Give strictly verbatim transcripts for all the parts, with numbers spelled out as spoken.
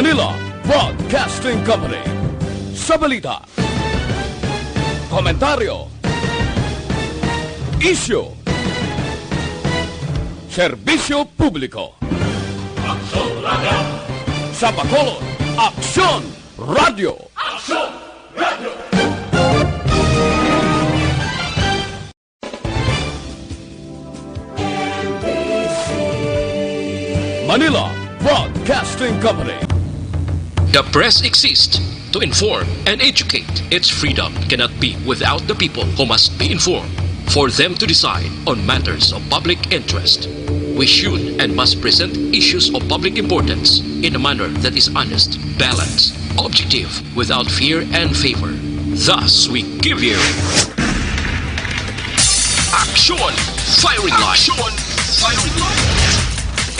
Manila Broadcasting Company. Sa balita, komentaryo, isyu, serbisyo publiko. Aksyon Radio. Sa Bacolod, Aksyon Radio. Aksyon Radio. Manila Broadcasting Company. The press exists to inform and educate. Its freedom cannot be without the people who must be informed for them to decide on matters of public interest. We should and must present issues of public importance in a manner that is honest, balanced, objective, without fear and favor. Thus, we give you Aksyon Firing Line. Aksyon Firing Line.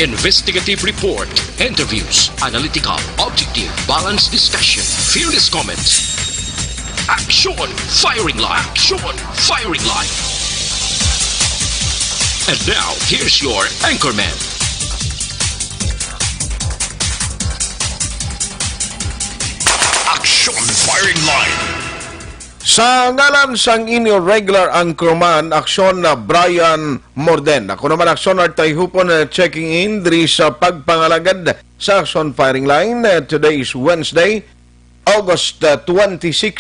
Investigative report, interviews, analytical, objective, balanced discussion, fearless comments. Aksyon Firing Line. Aksyon Firing Line. And now, here's your anchorman. Aksyon Firing Line. Sa ngalan sang inyo regular anchorman, Aksyon na Brian Morden. Ako naman, Aksyon Art Tayhupon, uh, checking in diri sa pagpangalagad sa Aksyon Firing Line. Uh, today is Wednesday, August, uh, twenty-six,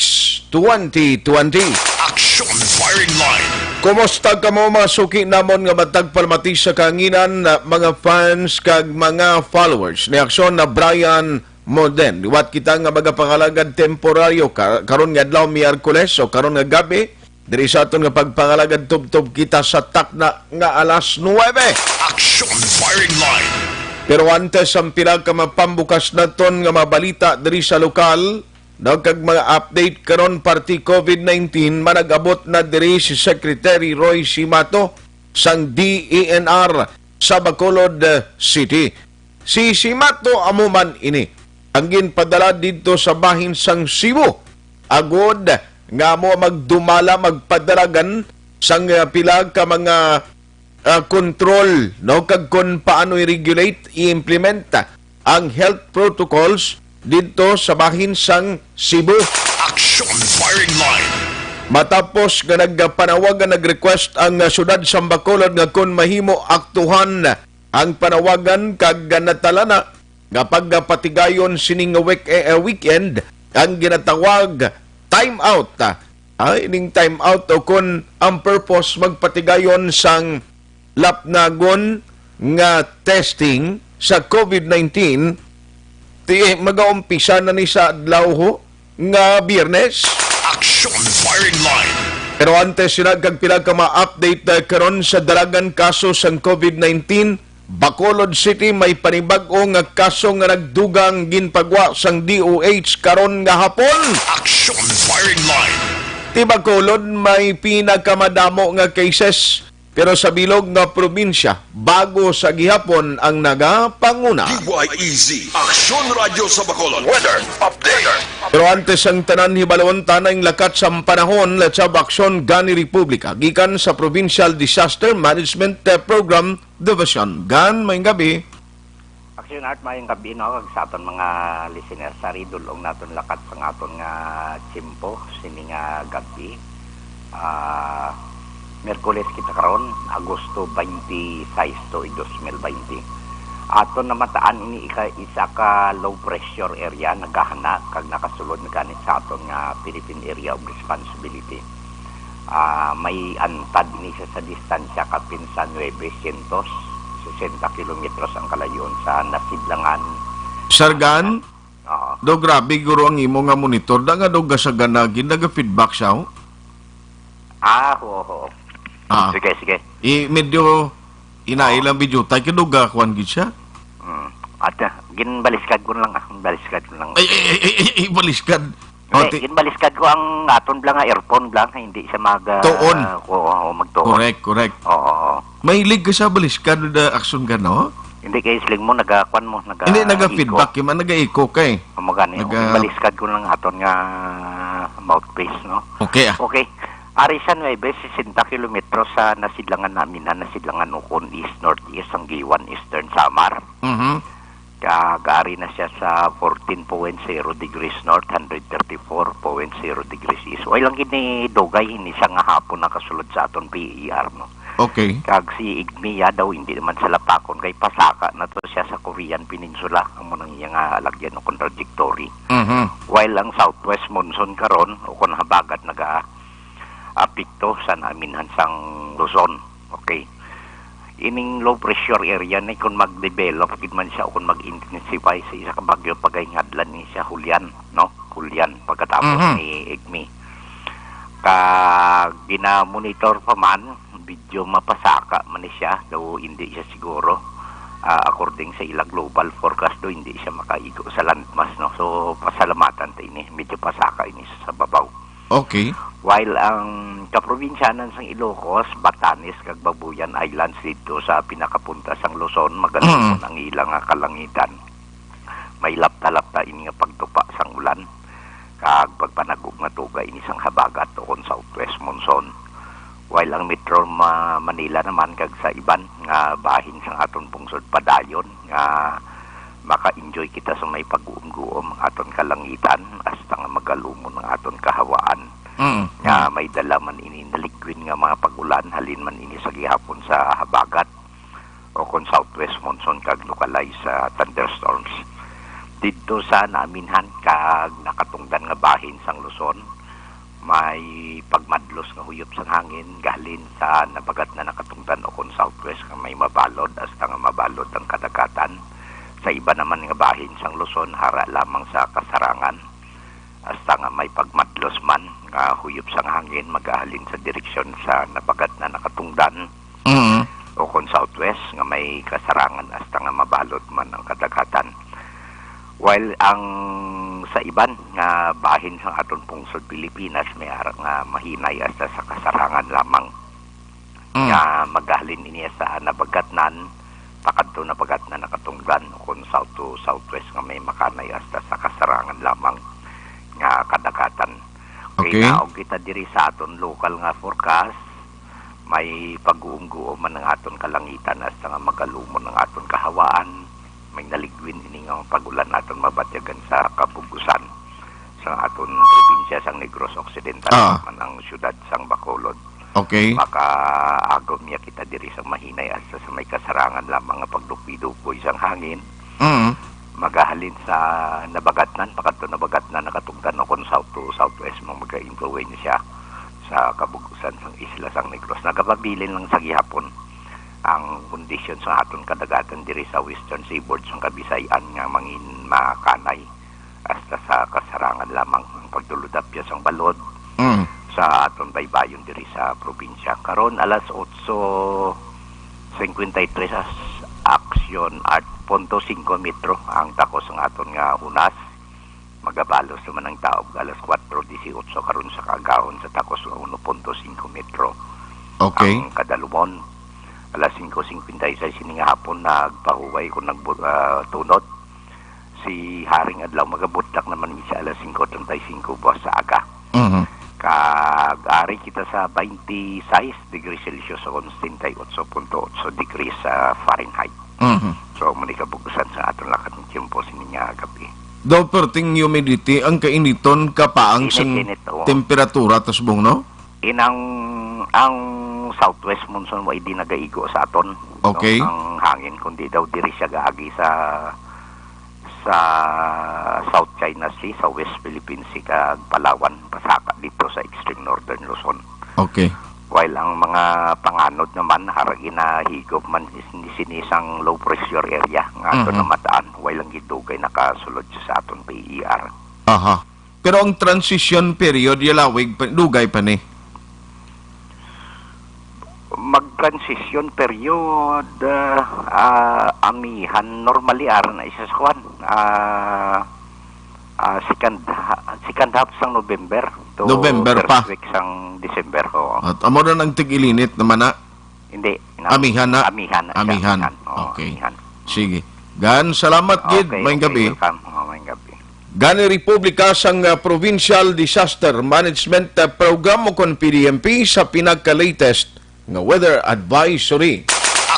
twenty twenty. Aksyon Firing Line. Kumusta kamo, mga suki namon nga matag palamati sa kahanginan, uh, mga fans kag mga followers ni Aksyon na Brian Morden? Liwat kita nga magapangalagad temporaryo ka-, karon nga adlaw, Miyerkules, o karon nga gabi, diri sa aton nga pagpangalagad, tubtob kita sa takna nga alas nuwebe. Aksyon Firing Line. Pero antes, ang pila ka mapambukas naton nga mga balita diri sa lokal, no, kag mga update karon, parti COVID nineteen, manag-abot na diri si Secretary Roy Simato sang D E N R sa Bacolod, uh, City. Si Simato amo man ini ang ginpadala didto sa bahin sang Cebu, agod nga amo magdumala, magpadalagan sang, ah, pila ka mga, ah, control, no, kag kon paano i-regulate, i-implement ang health protocols didto sa bahin sang Cebu. Action Firing Line. Matapos nga nagpanawag, nag-request ang, ah, siyudad sang Bacolod nga kon mahimo, aktuhan ang panawagan kag natalana nga pagpatigayon sining week-, eh, eh, weekend ang ginatawag time out, ah, ah, ining time out, o kon ang purpose, magpatigayon sang lapnagon nga testing sa COVID nineteen, ti, magaumpisa na ni sa adlaw ho nga Biyernes. Action Firing Line. Pero antes sina, kag pila ka ma-update, eh, karon sa dalagan kaso sang COVID nineteen, Bacolod City may panibag-o nga kaso nga nagdugang ginpagwa sang D O H karon nga hapon. Action Firing Line. Ti Bacolod may pinakamadamo nga cases, pero sa bilog nga probinsya, bago sa gihapon ang nagapanguna. D Y E Z, Aksyon Radyo sa Bacolod. Weather update. Pero antes ang tanan, hibalon ta na ang lakat sang panahon, lahat sa aksyon gani Republika gikan sa Provincial Disaster Management, eh, Program Division. Gan, maayong gabi. Action Art, maayong gabi, no, kag sa aton mga listeners, sa ridulong naton lakat sa aton nga tiyempo sini nga gabi. Ah, Miyerkules kita karon, Agosto twenty-six to dos mil twenty. Aton namataan ini ika-, isa ka low pressure area nagahana kag nakasulod na gani sa aton nga Philippine Area of Responsibility. Ah, may antad ini siya sa distansya kapin sa nuwebesyentos sesenta kilometros ang kalayon sa Nasidlangan. Sargan? Oo. Do, grabe guro ang imo nga monitor. Da nga do gasagan na gid, naga-feedback siya, oh. Ah, oo, oo. Ah. Sige, sige. I, medyo inailang video tayo, kay do ga kuwan gid siya. Mm. At, ah, ginbaliskad ko lang, ah, baliskad ko lang. Ay, ay, ay, ay, ay, baliskad. Oh, hindi, ti- ginbaliskad ko ang aton bala nga earphone bala nga hindi siya mag, ah, Tuon. Oo, oo, magtuon. Correct, correct. Oo, oo. Mahilig ka sa baliskad, da, action ka, no? Hindi kay siling mo, nagakuan mo, naga-, Hindi, naga-feedback, echo. Yung man, naga-echo ka eh. Amo gani, Naga- okay, baliskad ko lang aton nga mouthpiece, no? Okay, ah. Okay. Ari sa nuwebe sesenta kilometro sa Nasidlangan namin, na Nasidlangan ukon east-northeast, Sanggiwan, Eastern Samar. Mhm. Kag ari na siya sa fourteen point zero degrees north, hundred thirty-four point zero degrees east. Way lang gid ni dugay ini siya nga hapon nakasulod sa aton P E R, no? Okay. Kag si Igmia daw, hindi naman sila pakon kay pasaka na to siya sa Korean Peninsula. Amo nang iya nga alagyan o contradictory. Mhm. While ang southwest monsoon karon, o kon habagat, naga-apekto sa naaminhan sang Luzon. Okay. Ining low pressure area ni, kung mag-develop gid man siya o kung mag-intensify sa isa ka bagyo, pagahingadlan ni siya Julian, no? Julian, pagkatapos Mhm. ni Igmi. Kag gina-monitor pa man, medyo mapasaka man ni siya, though hindi siya siguro. Ah, according sa ila global forecast, do hindi siya makaigo sa landmass, no? So, pasalamatan ta ini, medyo pasaka ini sa babaw. Okay. While ang kaprobinsyanan sang Ilocos, Batanes, kag Babuyan Islands didto sa pinakapunta sang Luzon, magalumon Mm. ang ila nga kalangitan. May lapta-lapta ini nga pagtupa sang ulan, kag pagpanag-og nga tuga ini sang habagat o kon southwest monsoon. While ang Metro Ma-, Manila naman kag sa iban nga bahin sang aton pungsod padayon nga maka-enjoy kita sa may pag-uom-guom ang aton kalangitan hasta nga magalumon ang aton kahawaan. Mm. Nga may dala man ini naligwin nga mga pag-ulan, halin man ini sa gihapon sa habagat o kon southwest monsoon kag localized sa thunderstorms. Didto sa naaminhan kag nakatungdan nga bahin sang Luzon, may pagmadlos nga huyop sang hangin gahalin sa nabagat na nakatungdan o kon southwest nga may mabalod hasta nga mabalod ang kadagatan. Sa iba naman nga bahin sang Luzon, hara lamang sa kasarangan hasta nga may pagmadlos man nga huyop sang hangin magahalin sa direksyon sa nabagat na nakatungdan Mm. o kon southwest nga may kasarangan hasta nga mabalod man ang kadagatan. While ang sa iban nga bahin sang aton pungsod Pilipinas may ara nga mahinay hasta sa kasarangan lamang Mm. nga magahalin ini sa nabagatnan, pakadto nabagatnan nakatungdan o kon south to southwest nga may makanay hasta sa kasarangan lamang nga kadagatan. Okay. Kay naog kita diri sa aton lokal nga forecast, may pag-uumguom man ang aton kalangitan hasta nga magalumon ang aton kahawaan, may naligwin ini nga pag-ulan aton mabatyagan sa kabug-usan sa aton probinsya sang Negros Occidental, Ah. man ang siyudad sang Bacolod. Okay. Makaagom niya kita diri sa mahinay hasta sa may kasarangan lamang nga pagdukwi-dukwi sang hangin. Mm. Magahalin sa nabagatnan, pakadto nabagatnan, nakatugdan o kon south to southwest, mo magka-influensya sa kabug-usan sang isla sang Negros. Nagapabilin lang sa gihapon ang kondisyon sa aton kadagatan diri sa western seaboard sang Kabisayan nga mangin makanay hasta sa kasarangan lamang ang pagduludapya sang balod Mm. sa aton baybayon diri sa probinsya. Karon, alas otso cincuenta y tres as-, aksyon at punto singko metro ang takos sang aton nga hunas. Magabalos naman ang taog alas kuwatro dieciocho karon sa kaagahon sa takos nga uno punto singko metro Okay. ang kadalumon. Alas singko cincuenta y seis ini nga hapon nagpahuway kung nagbu-, ah, tunod. Si Haring Adlaw, magabudlak naman mi sa alas singko treinta y cinco buwas sa aga. Mhm. Kag ari kita sa twenty-six degrees Celsius o setenta y ocho punto ocho degrees sa Fahrenheit. Mhm. So, muni kabugusan sa aton lakat ng tiyempo sini nga gabi. Daw perting humidity ang kainiton kapaang Init, sang init, oo. temperatura, Tasbong, no? Inang, ang southwest monsoon wa di nagaigo sa aton, no? Okay. Ang hangin, kundi daw diri siya gaagi sa, sa South China Sea, sa West Philippine Sea, kag Palawan, pasaka dito sa extreme northern Luzon. Okay. While ang mga panganod naman, haragi na higop man is-, ni sinisang low pressure area nga ato Mhm. namataan, while ang gidugay nakasulod sa aton P E R. Aha. Pero ang transition period, yalawig pa, dugay pa ni? Mag-transition period, ah, ah, amihan, normally, ara na isa sa kwan. Ah, ah, second ha-, second half sang November to November first pa. week sang December, oo. At amo na ang tig-ilinit naman na? Hindi. Amihan na? Amihan na siya, Amihan. amihan. Oo, Okay. amihan. Sige. Gan, salamat gid. Okay, Maayong okay, gabi. welcome. Oo, maayong gabi. Gani Republika sang, ah, Provincial Disaster Management, ah, Program o kon P D M P sa pinaka-latest nga weather advisory.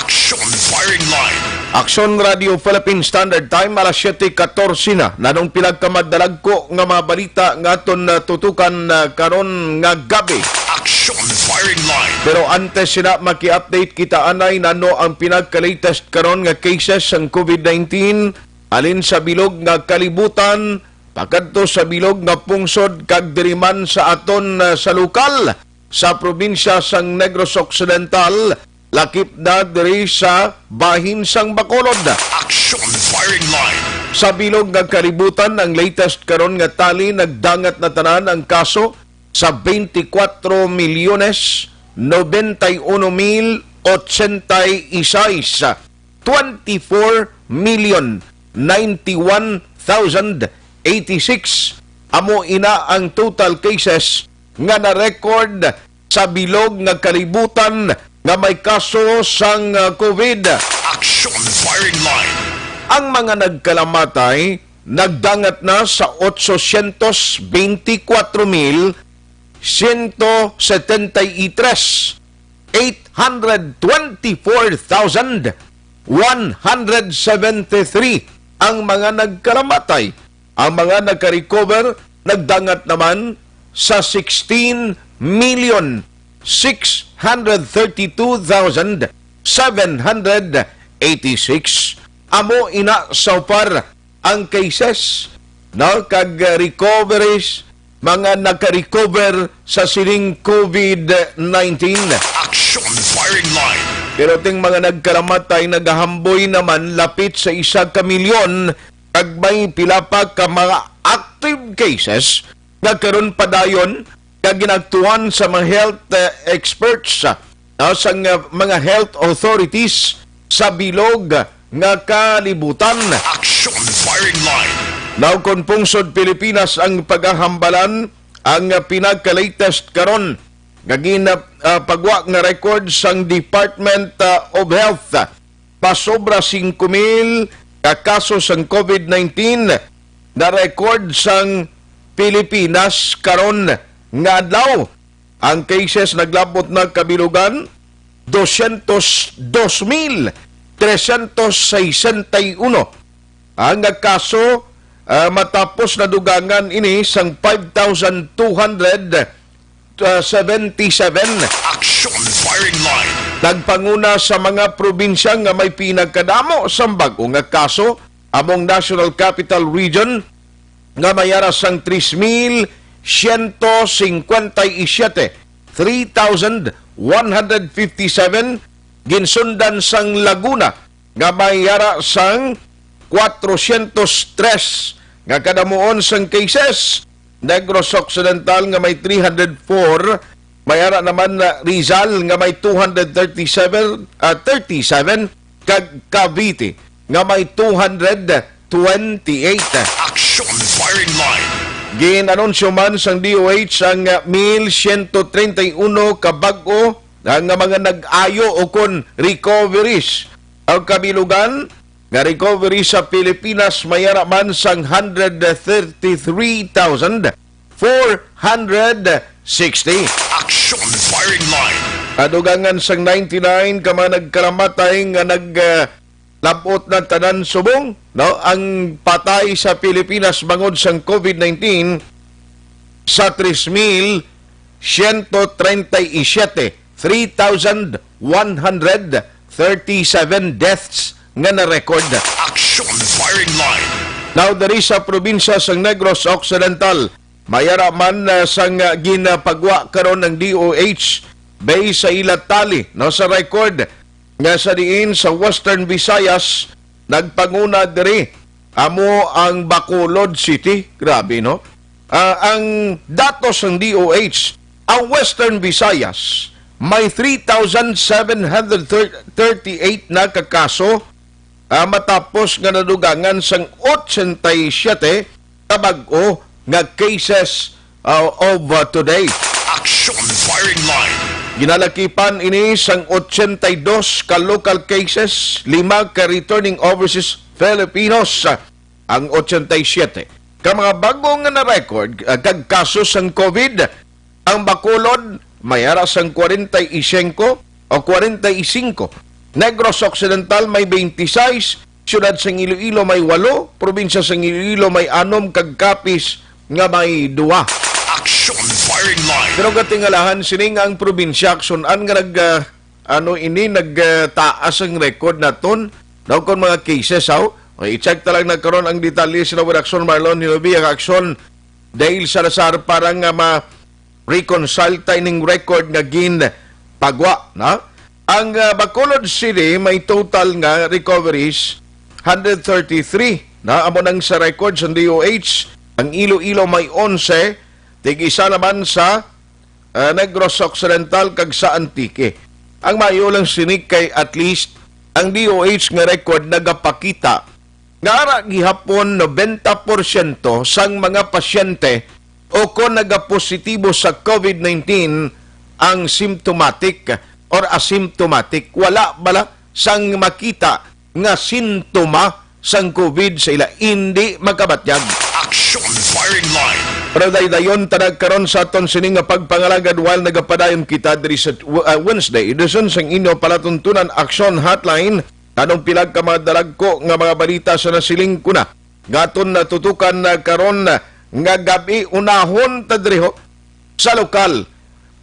Action Firing Line. Action Radio Philippine Standard Time, alas siyete katorse na. Nanong pinagkamadalagko nga mga balita nga aton, ah, tutukan, ah, karon nga gabi. Action Firing Line. Pero antes sina, maki-update kita anay nano ang pinagka-latest karon nga cases sang COVID nineteen, alin sa bilog nga kalibutan, pakadto sa bilog nga pungsod, kag diri man sa aton, ah, sa lokal, sa probinsya sang Negros Occidental, lakip na diri sa bahin sang Bacolod. Action Firing Line. Sa bilog nga kalibutan, ang latest karon nga tally, nagdangat na tanan ang kaso sa twenty-four milyones noventa y uno mil ochenta y seis, twenty-four million ninety-one thousand eighty-six. Amo ina ang total cases nga na-record sa bilog nga kalibutan nga may kaso sang, ah, COVID. Action Firing Line. Ang mga nagkalamatay nagdangat na sa otsosyentos beintikwatro mil siyento setenta y tres, eight hundred twenty-four thousand one hundred seventy-three ang mga nagkalamatay. Ang mga nagka-recover nagdangat naman sa sixteen million six hundred thirty-two thousand seven hundred eighty-six. Amo ina so far ang cases, no, kag, uh, recoveries, mga naka-recover sa sining COVID nineteen. Action Firing Line. Pero ting mga nagkalamatay nagahamboy naman lapit sa isa ka milyon, kag may pila pa ka mga active cases nga karon padayon nga ginaktuhan sa mga health, uh, experts, uh, no, sa nga mga health authorities sa bilog nga kalibutan. Action Firing Line. Now, kon pungsod Pilipinas ang pagahambalan, ang pinagka-latest karon nga gina-, ah, pagwa nga record sang Department, ah, of Health, pasobra singko mil ka kaso sang COVID nineteen na record sang Pilipinas karon nga adlaw. Ang cases naglabot na kabilugan, dosyentos dos mil tresyentos sesenta y uno. Ang kaso, ah, matapos nadugangan ini sang five thousand two hundred seventy-seven. Action Firing Line. Nagpanguna sa mga probinsya nga may pinagkadamo sang bag-o nga kaso, among National Capital Region, nga may ara sang tres mil siyento singkwenta y siyete, three thousand one hundred fifty-seven, ginsundan sang Laguna nga may ara sang kwatrosyentos tres nga kadamuon sang cases, Negros Occidental nga may three hundred four, may ara naman na Rizal nga may two hundred thirty-seven, ah, thirty-seven, kag Cavite nga may two hundred twenty-eight. Action Firing Line. Gin-anunsyo man sang D O H ang mil siyento treinta y uno ka bag-o nga mga nag-ayo o kon recoveries. Ang kabilugan nga recovery sa Pilipinas may ara man sang hundred thirty-three thousand four hundred sixty. Action Firing Line. Kadugangan sang ninety-nine ka mga nagkalamatay nga nag, ah, labot na tanan subong, no? Ang patay sa Pilipinas bangod sang COVID nineteen sa tres mil siyento treinta y siete, three thousand one hundred thirty-seven deaths nga na-record. Action Firing Line. Now, diri sa probinsya sang Negros Occidental, may ara man, ah, sang, ah, ginapagwa karon ang D O H based sa ila tally, no, sa record nga sa diin sa Western Visayas nagpanguna diri amo ang Bacolod City. Grabe, no? Ah, ang datos ng D O H, ang Western Visayas may three thousand seven hundred thirty-eight na ka kaso, ah, matapos nga nadugangan sang ochenta y siete ka bag-o nga cases, ah, of, ah, today. Action Firing Line. Ginalakipan ini sang ochenta y dos ka local cases, lima ka returning overseas Filipinos. Ang ochenta y siete ka mga bag-o nga na-record, ah, kag kaso sang COVID, ang Bacolod may ara sang kwarenta y singko o kwarenta y singko, Negros Occidental may twenty-six, siyudad sang Iloilo may walo, probinsya sang Iloilo may anom, kag Capiz nga may duwa. Action Firing Line. Pero katingalahan sini nga ang probinsya, Aksyon-an, nga nag, ah, ano ini, nag, ah, taas ang record naton. Daw kon mga cases, aw. O, i-check ta lang na karon ang detalye sa Aksyon Marlon Hilobia, Aksyon Dale Salazar, para nga ma-reconcile ta ining record nga ginpagwa, na? Ang, ah, Bacolod City may total nga recoveries, hundred thirty-three, na? Amo nang sa record sa D O H. Ang Iloilo may onse, tig-isa naman sa, ah, Negros Occidental kag sa Antique. Ang maayo lang sini kay at least ang D O H nga record nagapakita nga ara gihapon nobenta porsyento sang mga pasyente o kon nagapositibo sa COVID nineteen ang symptomatic or asymptomatic. Wala bala sang makita nga sintoma sang COVID sa ila, indi makabatyag. Action Firing Line. Pero daydayon ta na karon sa aton sini nga pagpangalagad while nagapadayon kita diri sa, uh, Wednesday edition sang inyo palatuntunan Action Hotline. Kanong pila ka mga dalagko nga mga balita sa nasiling ko na nga aton natutukan na karon nga gab-i, unahon ta diri ho sa lokal.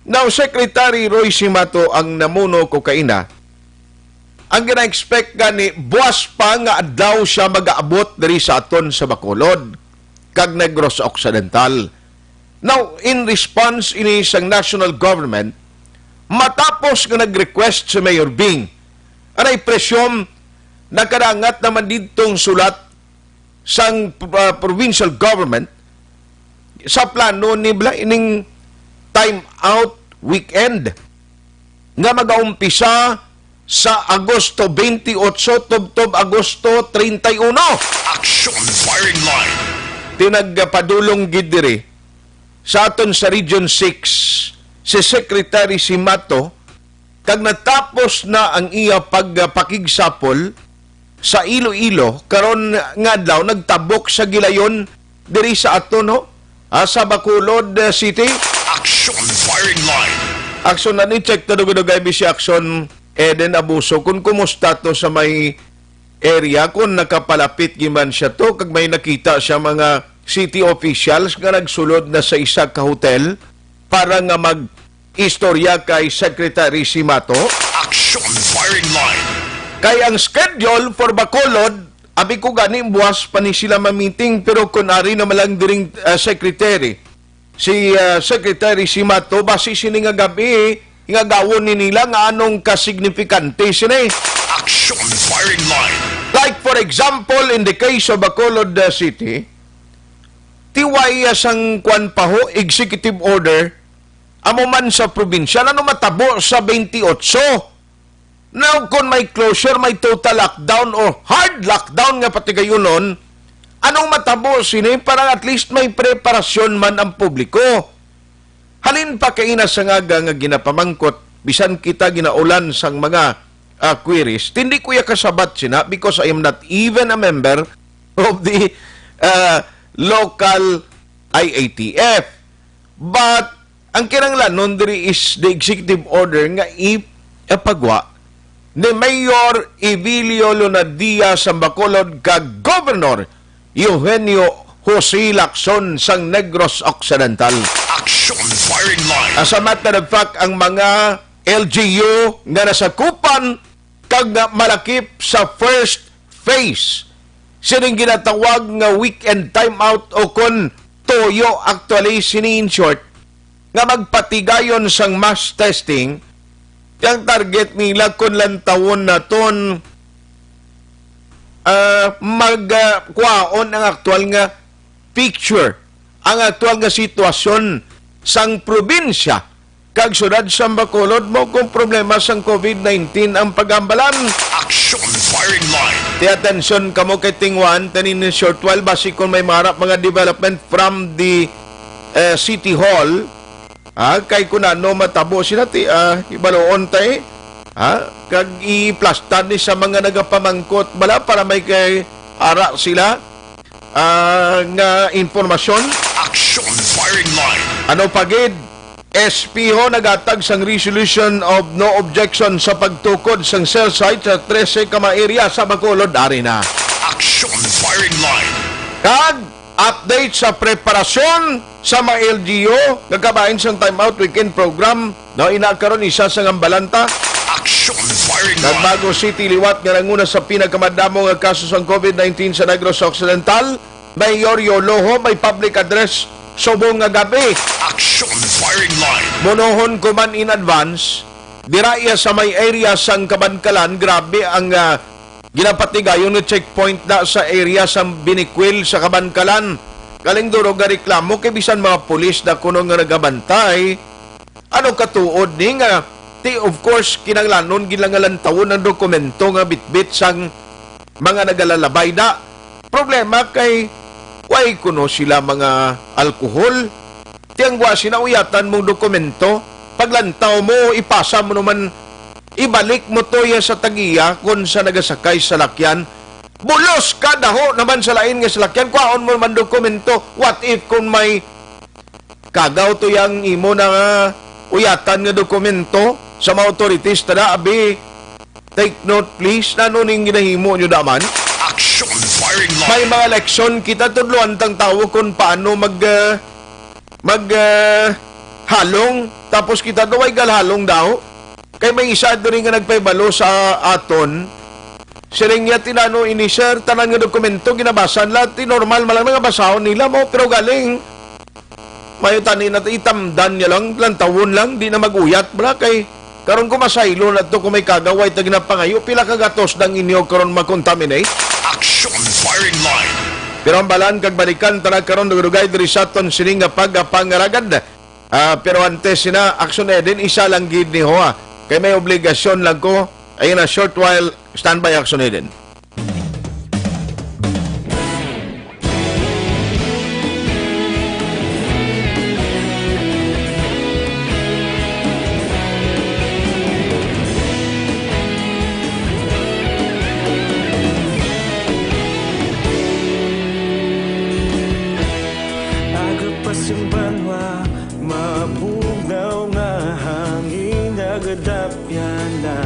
Now, Secretary Roy Simato ang namuno ko kaina. Ang gina-expect gani, buwas pa nga adlaw siya mag-aabot diri sa aton sa Bacolod kag Negros Occidental. Now, in response ini sang national government, matapos nga nag-request si Mayor Bing, anay presyong nakadangat naman didtong sulat sang, uh, provincial government sa plano ni bala ining time out weekend nga magaumpisa sa Agosto twenty-eight tubtob Agosto treinta y uno. Action Firing Line. Tinagpadulong gid diri sa aton sa Region six si Secretary Simato, kag natapos na ang iya pagpakigsapol sa Iloilo, karon nga adlaw nagtabok sa gilayon diri sa aton, no? Ah, sa Bacolod, eh, City. Action Firing Line. Action na ni, check ta dugay-dugay, bisi Action Eden Abuso, kung kumusta to sa may area, kung nakapalapit giman siya to, kag may nakita siya mga city officials nga nagsulod na sa isa ka hotel para nga mag-istorya kay Secretary Simato. Action Firing Line. Kay ang schedule for Bacolod, abi ko gani, buwas pa ni sila ma-meeting, pero kun ari naman lang diring, ah, secretary, si, ah, Secretary Simato, basi sini nga gab-i, nga gawon ni nila nga anong kasignifikante sini. Action Firing Line. Like, for example, in the case of Bacolod, uh, City, tiwaya sang kwan pa ho, executive order, amo man sa probinsya, ano matabo sa twenty-eight? Now, kung may closure, may total lockdown o hard lockdown nga patigayunon, anong matabo sini para at least may preparasyon man ang publiko? Halin pa kaina sa ngaga nga ginapamangkot, bisan kita ginaulan sang mga, ah, queries, hindi ko ya kasabat sina because I am not even a member of the, ah, local I A T F. But ang kinahanglanon diri is the executive order nga ipagwa ni Mayor Evilio Luna Diaz sa Bacolod kag Governor Eugenio Jose Lacson sang Negros Occidental. Action Firing Line. As a matter of fact, ang mga L G U nga nasakupan kag malakip sa first phase sining ginatawag nga weekend timeout o kon toyo, actually, sini in short, nga magpatigayon sang mass testing, ang target nila kon lantawon naton, ah, mag, ah, kuhaon ang aktual nga picture, ang aktual nga sitwasyon sang probinsya kag siyudad sang Bacolod, mao kon problema sang COVID nineteen ang pagambalan. Action Firing Line. Ti atensyon kamo kay tingwaan ta ni short while basi kon may mara mga development from the, eh, City Hall. Ah, kay kun ano matabo sila, ti, ah, ibaluon ta, eh. Ah, kag iplastar ni sa mga nagapamangkot bala para may kay ara sila, ah, nga impormasyon. Action Firing Line. Ano pa gid? S P ho nagatag sang resolution of no objection sa pagtukod sang cell site sa trese ka mga area sa Bacolod. Ari na. Action Firing Line. Kag update sa preparasyon sa mga L G U nga kabahin sang Time Out Weekend Program. No, ina karon isa sa ngambalanta. Action Firing Line. Nagbago City liwat nga nanguna sa pinakamadamo nga kaso sang COVID nineteen sa Negros Occidental. Mayor Yoloho may public address subong nga gabi. Action Firing Line. Monohon ko man in advance, dira iya sa may area sang Kabankalan, grabe ang, ah, ginapatigayon nga checkpoint na sa area sang Binikwil sa Kabankalan. Galing duro nga reklamo kay bisan mga pulis na kuno nga nagabantay, ano katuod ni nga, ti, of course, kinahanglanon gid lang nga lantawon ang dokumento nga bitbit sang mga nagalalabay na. Problema kay way kuno sila mga alkohol. Ti ang wa sila uyatan mong dokumento. Paglantaw mo, ipasa mo naman, ibalik mo to ya sa tagiya kon sa nagasakay sa lakyan. Bulos ka, daho naman sa lain nga salakyan, kwaon mo naman dokumento. What if kung may kagaw to yang imo na nga uyatan nga dokumento sa mga authorities, tada, abi, take note, please, nano ning ginahimo nyo daman? Action Firing Line. May mga leksyon kita, tudloan tang tawo kung paano mag, ah, mag, ah, halong, tapos kita daw ay galhalong daw. Kay may isa diri nga nagpahibalo sa aton, siling niya, "Tinano ini, sir, tanan nga dokumento ginabasa nila, ti normal man lang nga basahon nila mo, pero galing mayo tani na itamdan niya lang, lantawon lang, di na mag-uyat bala kay karon ko masaylo na to kung may kagaway ta ginapangayo, pila ka gatos dang inyo karon makontaminate?" Action Firing Line. Pero ang balan kag balikan tara karon dugay-dugay diri sa aton sining nga pagpangaragad. Ah, pero antes sina, Action Eden, isa lang gid ni ho, ah. Kay may obligasyon lang ko. Ayun na, short while, standby, Action Eden. Agapas ang banwa, mabugnaw nga hangin, nagadapyan na.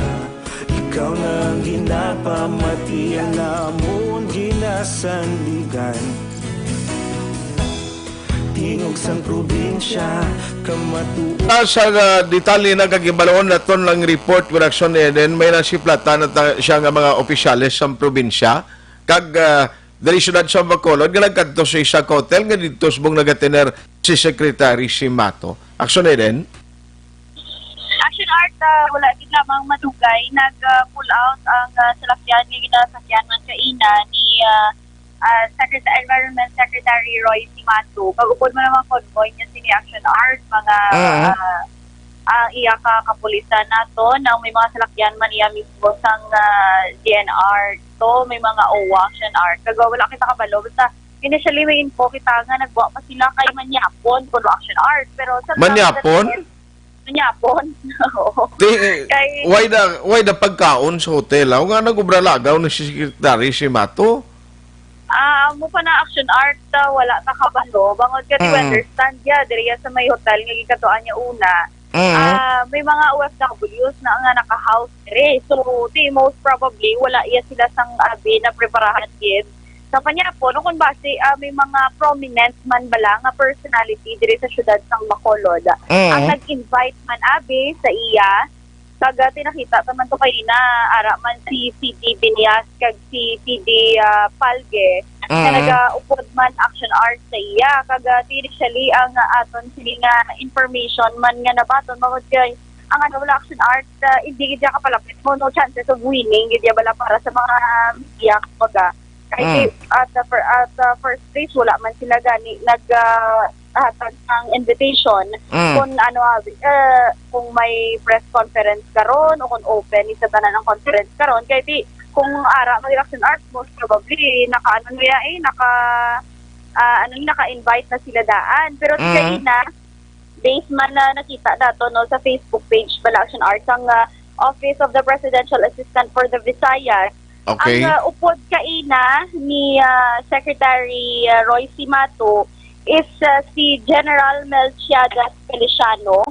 Ikaw na ang ginapamati, ang amon ginasandigan. Tingog sang probinsya, kamatuoran. Ah, sa, ah, detalye na kag hibaloon naton lang report, Action Eden, may nasiplatan na ta-, siya nga mga opisyales sang probinsya, kag, ah, diri siyudad sa Bacolod nga nagkadto sa isa ka hotel nga didto subong nagatener si Secretary Simato. Action Eden? Action Art, ah, wala gid lamang madugay nag, ah, pull out ang, ah, salakyan nga ginasakyan man kaina ni, ah, ah, Secretary, Environment Secretary Roy Simato. Kag upod man ang mga convoy niya sini Action Art, mga, Mhm. ah, ang iya ka kapulisan naton, ang may mga salakyan man iya mismo sang, ah, D N R to, may mga O W A Action Art. Kag wala kita kabalo, basta initially may info kita nga nagwa pa sila kay manyapon kuno Action Art. Pero sa Manyapon? Manyapon? Oo. Di, eh, Kay why the, why the pagkaon sa hotel? Ako nga nag-ubra lagaw na si Secretary Simato. Ah, amo pa na Action Art, ah, wala ta kabalo. Bangod ka, di Mm. understand ya, diri ya sa may hotel nga gikatuan niya una. Mm. Ah, may mga O F Ws na nga naka-house diri. So, di, most probably, wala iya sila sang abi na preparahan gid. Sa panyapon, o kung basi, ah, may mga prominent man bala nga personality diri sa siyudad sang Bacolod Mm. ang nag-invite man abi sa iya. Kag, ah, tinakita ta man to kaina, ara man si C D Binias kag si C D, ah, Palge, nga Mm. nagaupod man Action Art sa iya. Kag, ah, initially, ang, ah, aton sini nga information man nga nabaton, bangod kay ang ano, wala Action Art, ah, hindi gid siya kapalapit mo, no chances of winning gid ya bala para sa mga media, kumbaga. Kay Mm. at the fir-, at the first place, wala man sila gani nag, ah, hatag sang invitation Mm. kung ano, ah, eh, kung may press conference karon o kung open ni sa tanan ang conference karon. Kay di, kung ara mag Action Art, most probably, naka, ano niya eh, naka, ah, ano, naka-invite na sila daan. Pero Mm. kanina, based man na nakita dato, no, sa Facebook page bala Action Art sang, ah, Office of the Presidential Assistant for the Visayas, Okay. ang, ah, upod kaina ni, ah, Secretary, ah, Roy Simato is ah, si General Melchiades Feliciano,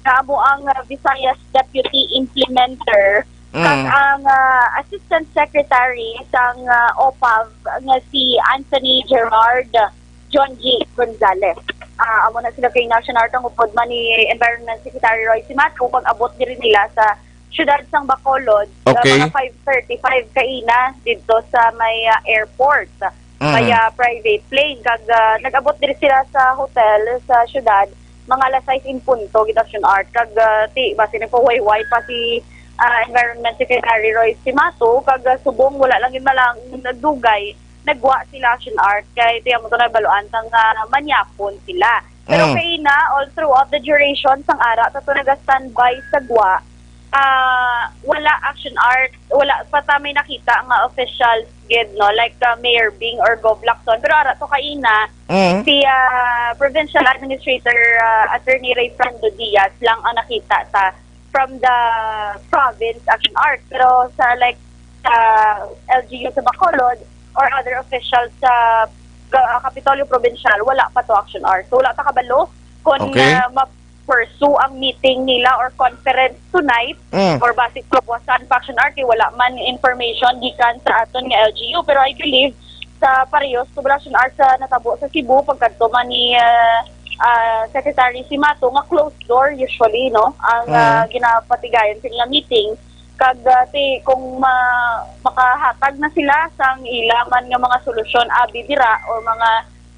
nga amo ang ah, Visayas Deputy Implementer, kag Mm. ang ah, Assistant Secretary sang ah, OPAV nga si Anthony Gerard John G. Gonzales. Ah, amo na sila kay National Art ang upod man ni Environment Secretary Roy Simato pag-abot diri nila sa siyudad sang Bacolod, ah, Okay. mga five thirty-five kaina didto sa may ah, airport. Mhm. Via private plane. Kag ah, nag-abot diri sila sa hotel sa syudad mga alas sais in punto, gid Action Art. Kag ah, ti basi nagpahuway-huway pa si ah, Environment Secretary Roy Simato, kag ah, subong wala lang gid malang nagdugay, nagwa sila Action Art kay ti amo to nabaluan tang ah, manyapon sila. Pero Mm. kaina, all throughout the duration sang ara ta to naga-standby sa gwa, ah, wala Action Art, wala pa ta may nakita nga officials gid, no, like ah, Mayor Bing or Gov Lacson. Pero ara to kaina, Mm. si ah, Provincial Administrator ah, Attorney Rayfrando Diaz lang ang nakita ta from the province Action Art. Pero sa, like, sa L G U sa Bacolod or other officials sa Ga- Kapitolyo Provincial, wala pa to Action Art. So wala ta kabalo kung Okay. ah, ma-pursue ang meeting nila or conference tonight Mm. or basic kabuwasan pa Action Art, kay wala man information gikan sa aton nga L G U. Pero I believe sa parehas sa Action Art sa natabo sa Cebu, pagkadto man ni ah, ah, Secretary Simato, nga closed door usually, no, ang Mm. ah, ginapatigayan sa ilang meeting. Kag ah, ti, kung ma- makahatag na sila sang ila man nga mga solusyon abi dira or mga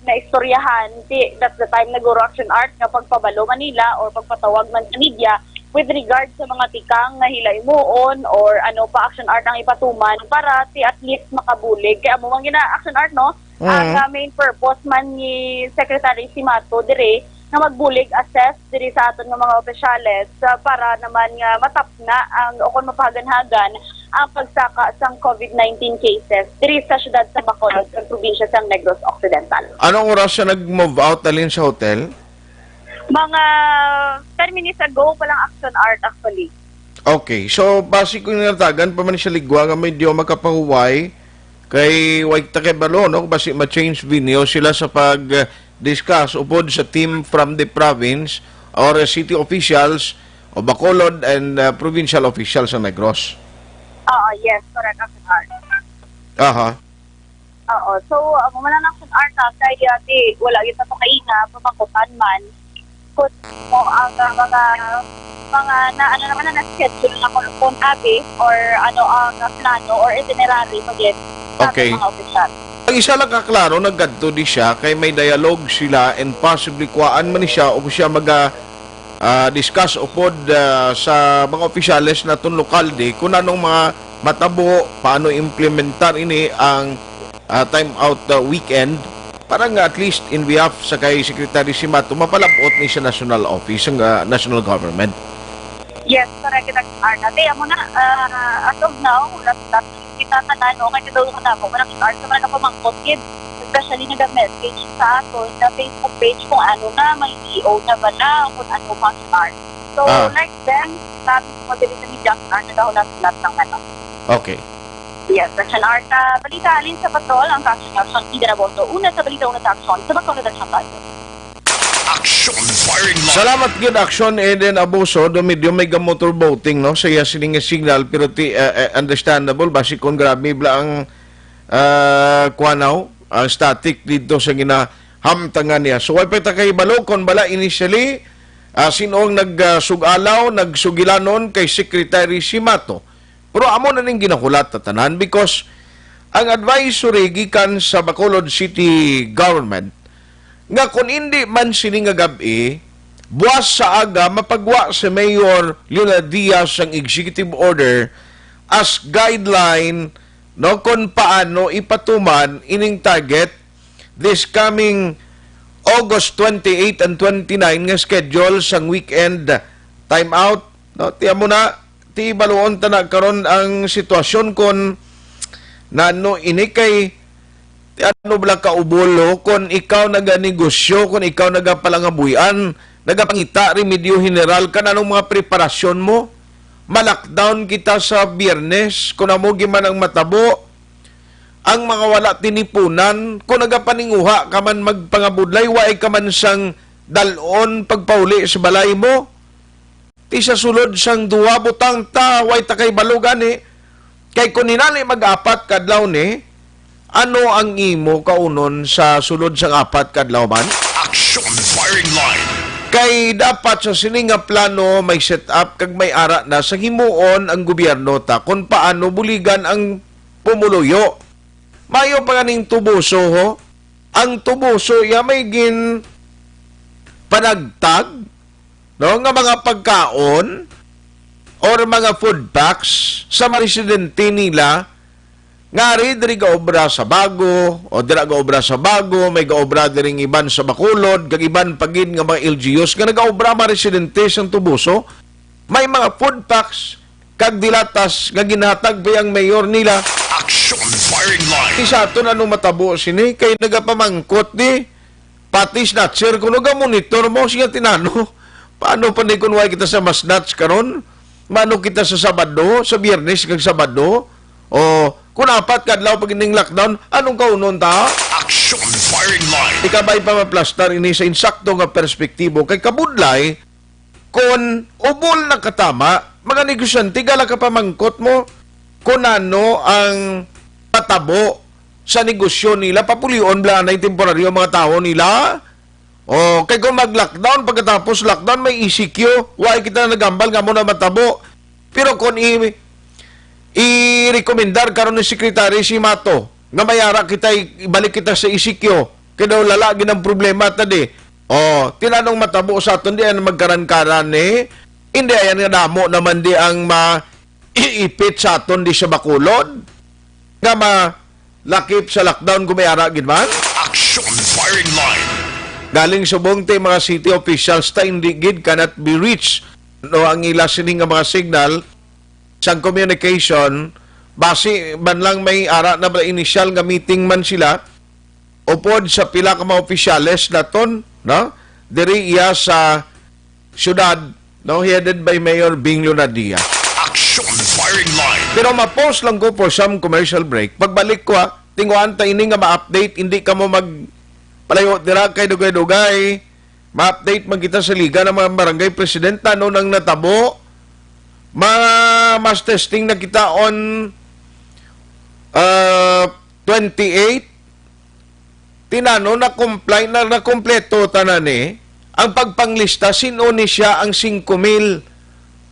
naistoryahan, ti, that's the time na guro Action Art nga pagpabalo man nila or pagpatawag man sa media with regard sa mga tikang nga hilahimuon or ano pa Action Art ang ipatuman para ti at least makabulig. Kay amo man gina Action Art, no? Ang Mm. ah, main purpose man ni Secretary Simato dire nga magbulig, assess diri sa aton nga mga opisyales ah, para naman nga matapna ang o kon mapahaganhagan ang pagsaka sang COVID nineteen cases diri sa siyudad sa Bacolod, sa probinsya sang Negros Occidental. Anong oras siya nag-move out halin sa hotel? Mga ten minutes ago pa lang Action Art, actually. Okay, so basi kung natagan pa man siya ligwa nga medyo makapahuway, kay way ta kay balo, no? Basi ma-change venue sila sa pag-discuss upod sa team from the province or city officials o Bacolod and uh, provincial officials sa Negros. Oo, yes, correct, Action Art. Aha. Oo, so amo man ang Action Art, ah, kay ah, di, wala gyud sa pakaina, pamakutan man kung mo ang ah, mga mga na ano naman na na-schedule na kung, kung abi or ano ang ah, plano or itinerary mo din sa Okay. mga opisyal. Ang isa lang kaklaro, nagkadto di siya kay may dialogue sila and possibly kuhaan man ni siya o siya maga ah, discuss upod ah, sa mga opisyales naton lokal di kung anong mga matabo, paano implementar ini ang ah, time out ah, weekend para nga at least in behalf sa kay Secretary Simato mapalabot ni sa national office, ang ah, national government. Yes, correct kita, Arna. Kaya mo na, ah, as of now, wala sa kita tanan, no? Kaya daw ka namo, parang Arna, sa mga kapamangkot, kid, especially nag-message sa aton sa Facebook page kung ano na, may E O na ba na, kung ano pa, Arna. So, Ah. like them, sabi ko dili sa media, Arna, daw na sila ng ano. Okay. Yes, Action Arna. Balita, halin sa patrol, ang Action Action, Ida Raboto. Una sa balita, una sa aksyon, sa Bacolod Action Tayo. Action Firing Line. Salamat gid, Action Eden Abuso. Do medyo may ga-motorboating, no? Sa iya sining nga signal, pero ti, eh, eh, understandable. Basi kung grabe bla ang, ah, kuwanaw, ang static dito sa ginahamtangan niya. So, way pa ta kahibalo kung bala initially, ah, sino ang nag, ah, sug-alaw, nagsugilanon kay Secretary Simato. Pero amo na ning ginahulat ta tanan because ang advisory gikan sa Bacolod City Government nga kung indi man sini nga gab-i, buwas sa aga mapagwa si Mayor Leonard Diaz ang executive order as guideline, no, kung paano ipatuman ining target this coming August twenty-eight and twenty-nine nga schedule sang weekend timeout, no? Tiyan mo na, ti baluon ta na karon ang sitwasyon kon nano ini kay ti ano bala ka ubolo kon ikaw naganegosyo, kon ikaw nagapalangabuy-an, nagapangita remedyo general, kan anong mga preparasyon mo? Ma-lockdown kita sa Biyernes, kon amo gyud man ang matabo. ang mga wala tinipunan, kung nagapaninguha ka man magpangabudlay, waay ka man sang dal-on pagpauli sa balay mo, ti sa sulod sang duha butang ta, way ta kay balo gani. Kay kun hinali mag-apat ka adlaw ni, ano ang imo kaunon sa sulod sang apat ka adlaw man? Action Firing Line. Kay dapat sa sini nga plano may set up kag may ara na sa himuon ang gobyerno ta kung paano buligan ang pumuluyo. Mayo pa ganing tubuso, ho. Ang tubuso iya may gin panagtag, no, nga mga pagkaon or mga food packs sa mga residente nila nga ari diri gaobra sa Bago o dira gaobra sa Bago, may gaobra diri iban sa Bacolod, kag iban pa gid nga mga L G Us nga nagaobra mga residente sang Tubuso. May mga food packs kag dilatas nga ginhatag pa ang mayor nila. Action Firing Line. Di sa aton ano matabo sini kay nagapamangkot ni pati snatcher kuno ga monitor mo siya tinano. Paano pa ni kun way kita sa masnatch karon? Mano kita sa Sabado, sa Biyernes kag Sabado? O kung apat ka adlaw pag ining lockdown, anong kaunon ta? Action Firing Line. Ikabay pa maplastar ini sa insakto nga perspektibo kay kabudlay kon ubol na katama, mga negosyante, gala ka pamangkot mo kung ano ang patabo sa negosyo nila, papulion bala anay temporaryo ang mga tawo nila. O, kay kung mag-lockdown, pagkatapos lockdown, may E C Q, why kita nagambal nga mo na matabo? Pero kung i-, i-rekomendar karon ni Secretary si Mato, nga mayara kita, ibalik kita sa E C Q, kay daw lala gid ang problema ta di. O, tinanong matabo sa aton di ang magkaran-karan ni, hindi ayan nga damo naman di ang ma-, iipit sa aton di sa Bacolod, nga ma-, lakip sa lockdown kung may ara gid man? Action Firing Line. Galing subong ti mga city officials ta hindi gid cannot be reached, no, ang ila sini nga mga signal sang communication, basi man lang may ara na ba initial nga meeting man sila upod sa pila ka mga opisyales naton, no? Diri iya sa syudad, no, headed by Mayor Bing Lunadia. Action Firing Line. Pero ma-pause lang ko for some commercial break. Pagbalik ko, ha, tinguhaan ta ini nga ma-update, hindi ka mo magpalayo dira kay dugay-dugay. Ma-update man kita sa Liga ng mga Barangay President, ano nang natabo. Ma-, mass testing na kita on, uh, twenty-eight. Tinano na comply na, na kompleto tanan ni ang pagpanglista sin-o ni siya ang singko mil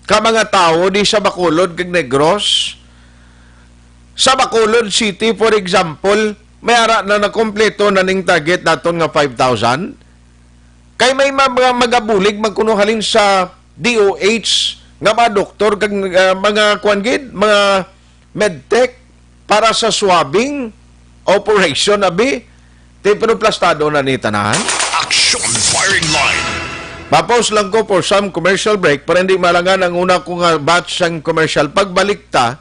ka mga tawo di sa Bacolod kag Negros. Sa Bacolod City, for example, may ara na nakompleto na ning target naton nga five thousand. Kay may ma-, mga magabulig man kuno halin sa D O H nga mga doktor kag, ah, mga kuan gid, mga medtech para sa swabbing operation, abi. Ti, pero plastado na ni tanan. Action Firing Line. Mapos lang ko for some commercial break para hindi malangan ang una ko nga batch sang commercial. Pagbalik ta,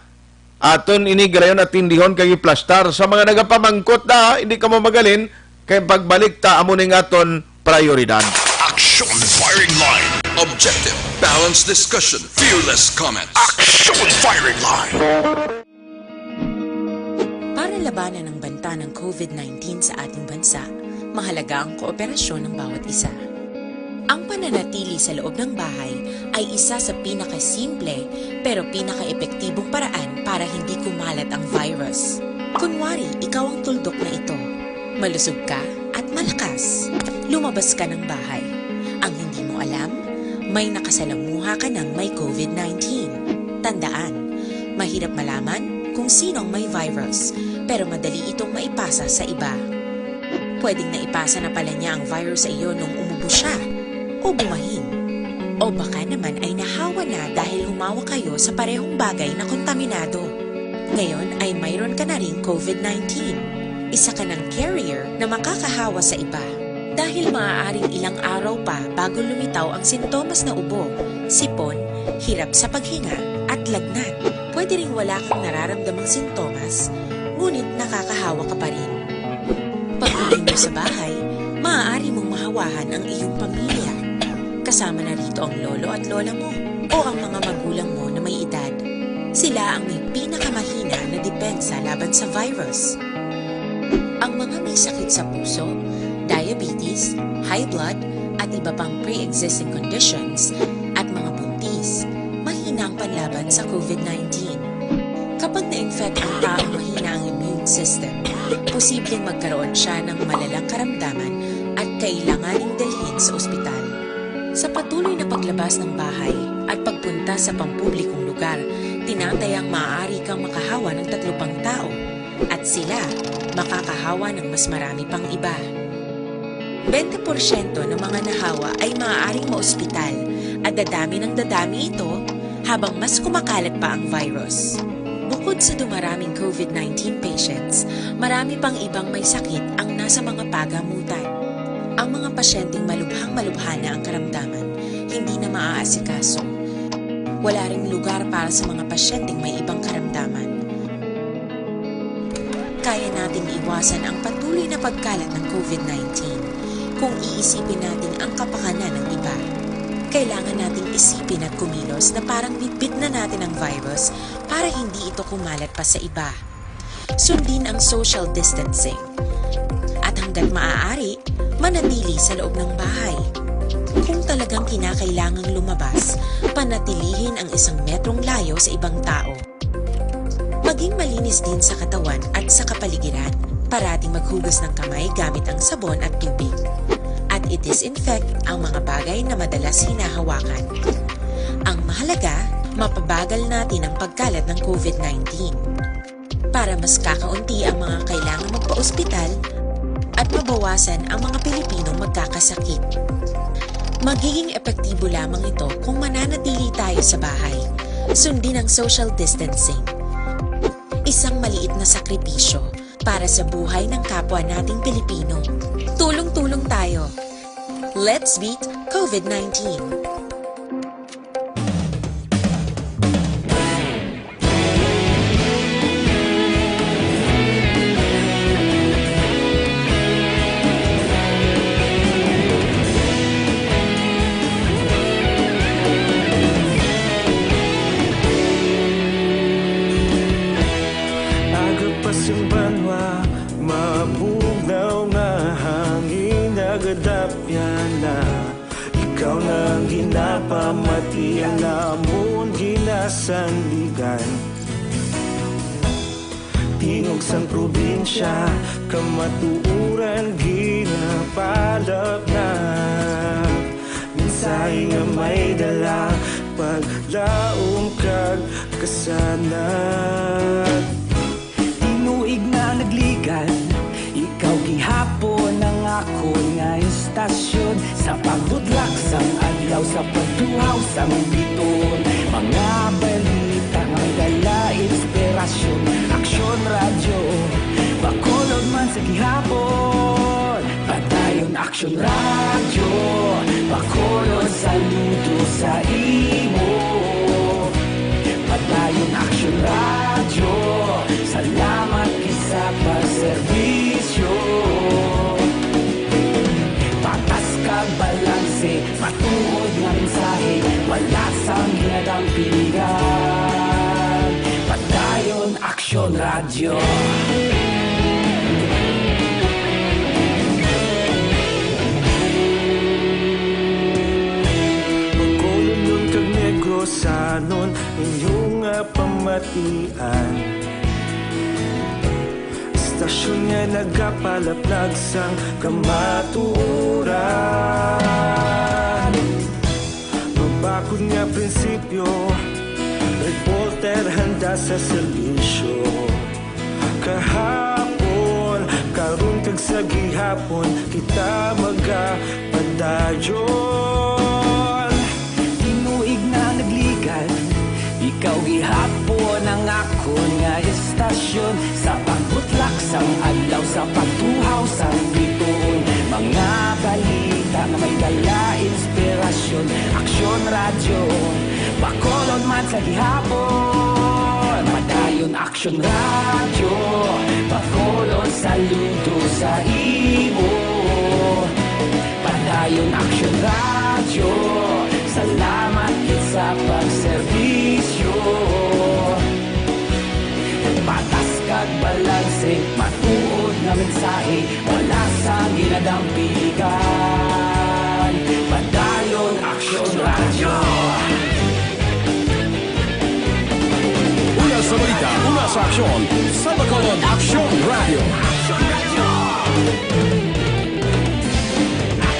aton ini galayon atindihon kag iplastar sa mga nagapamangkot na, hindi ka mo magalin, kay pagbalik ta amo ning aton prioridad. Action Firing Line. Objective, balanced discussion, fearless comments. Action Firing Line. Para labanan ang banta ng covid nineteen sa ating bansa, mahalaga ang kooperasyon ng bawat isa. Ang pananatili sa loob ng bahay ay isa sa pinakasimple pero pinakaepektibong paraan para hindi kumalat ang virus. Kunwari, ikaw ang tuldok na ito. Malusog ka at malakas. Lumabas ka ng bahay. Ang hindi mo alam, may nakasalamuha ka ng may covid nineteen. Tandaan, mahirap malaman kung sino ang may virus, pero madali itong maipasa sa iba. Pwedeng naipasa na pala niya ang virus sa iyo nung umubo siya, o bumahin. O baka naman ay nahawa na dahil humawak kayo sa parehong bagay na kontaminado. Ngayon ay mayroon ka na ring covid nineteen. Isa ka ng carrier na makakahawa sa iba. Dahil maaaring ilang araw pa bago lumitaw ang sintomas na ubo, sipon, hirap sa paghinga, at lagnat. Pwede ring wala kang nararamdamang sintomas, ngunit nakakahawa ka pa rin. Pag-uwi mo sa bahay, maaari mong mahawahan ang iyong pamilya. Kasama na rito ang lolo at lola mo o ang mga magulang mo na may edad. Sila ang may pinakamahina na depensa laban sa virus. Ang mga may sakit sa puso, diabetes, high blood, at iba pang pre-existing conditions, at mga buntis, mahina ang panlaban sa COVID nineteen. Kapag na-infect ang taong mahina ang immune system, posibleng magkaroon siya ng malalang karamdaman at kailanganing dalhin sa ospital. Sa patuloy na paglabas ng bahay at pagpunta sa pampublikong lugar, tinatayang maaari kang makahawa ng tatlo pang tao at sila makakahawa ng mas marami pang iba. Bente porsyento ng mga nahawa ay maaaring maospital at dadami ng dadami ito habang mas kumakalat pa ang virus. Bukod sa dumaraming COVID nineteen patients, marami pang ibang may sakit ang nasa mga pagamutan. Ang mga pasyenteng malubhang-malubha na ang karamdaman, hindi na maaasikaso. Wala ring lugar para sa mga pasyenteng may ibang karamdaman. Kaya nating iwasan ang patuloy na pagkalat ng COVID nineteen kung iisipin natin ang kapakanan ng iba. Kailangan nating isipin at kumilos na parang bitbit na natin ang virus para hindi ito kumalat pa sa iba. Sundin ang social distancing. At hanggat maaari, manatili sa loob ng bahay. Kung talagang kinakailangang lumabas, panatilihin ang isang metrong layo sa ibang tao. Maging malinis din sa katawan at sa kapaligiran. Parating maghugas ng kamay gamit ang sabon at tubig. At i-disinfect ang mga bagay na madalas hinahawakan. Ang mahalaga, mapabagal natin ang pagkalat ng COVID nineteen. Para mas kakaunti ang mga kailangan magpa-ospital at mabawasan ang mga Pilipinong magkakasakit. Magiging epektibo lamang ito kung mananatili tayo sa bahay. Sundin ang social distancing. Isang maliit na sakripisyo para sa buhay ng kapwa nating Pilipino. Tulong-tulong tayo. Let's beat COVID nineteen. Agapas ang banwa, mabugnaw nga hangin, nagadapyan na. Ikaw na ang ginapamati, ang amon ginasandigan. Tingog sang probinsya, kamatuoran ginapalapnak. Mensahe nga may dala, paglaom kag kasanag. Tinuig na nagligan, ikaw gihapon ang akon nga istasyon. Sa pagbudlak sang adlaw, sa pagtuhaw sang biton, mga balita nga may dala inspirasyon. Aksyon Radyo, Bacolod man sa gihapon. Padayon Aksyon Radyo, Bacolod, saludo sa imo. Padayon Aksyon Radyo, salamat gid sa pagserbisyo. Patas kag balanse, matuod nga mensahe, wala sang ginadampingan. Padayon Aksyon Radyo. Bacolodnon kag Negrosanon, inyo nga pamatian. Istasyon nga nagapalaplag sang kamatuoran. Mabakod nga prinsipyo, reporter handa sa serbisyo. Kahapon, karon kag sa gihapon, kita magapadayon. Tinuig na nagligan, ikaw gihapon ang akon nga istasyon. Sa pagbutlak sang adlaw, sa pagtuhaw sang bituon, mga balita nga may dala inspirasyon. Aksyon Radyo, Bacolod man sa gihapon. Padayon Aksyon Radyo, Bacolod, saludo sa imo. Padayon Aksyon Radyo, salamat gid sa pagserbisyo. Patas kag balanse, matuod nga mensahe, wala sang ginadampigan. Padayon Aksyon Radyo. Una sa balita, una sa aksyon, sa Bacolod Aksyon Radyo.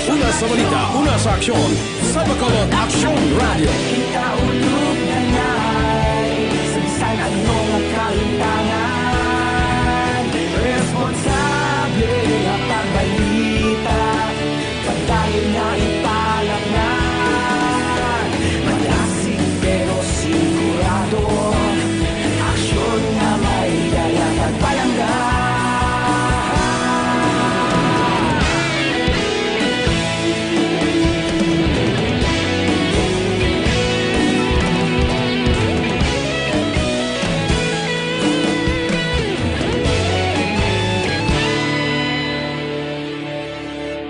Una sa balita, una sa aksyon, sa Bacolod Aksyon Radyo. Kita ulog na nai, sa bisan ano nga kalimtangan, responsable nga pagbalita, padayon na ipalapnan. Malasig pero sigurado, aksyon nga may dala pagpalangga.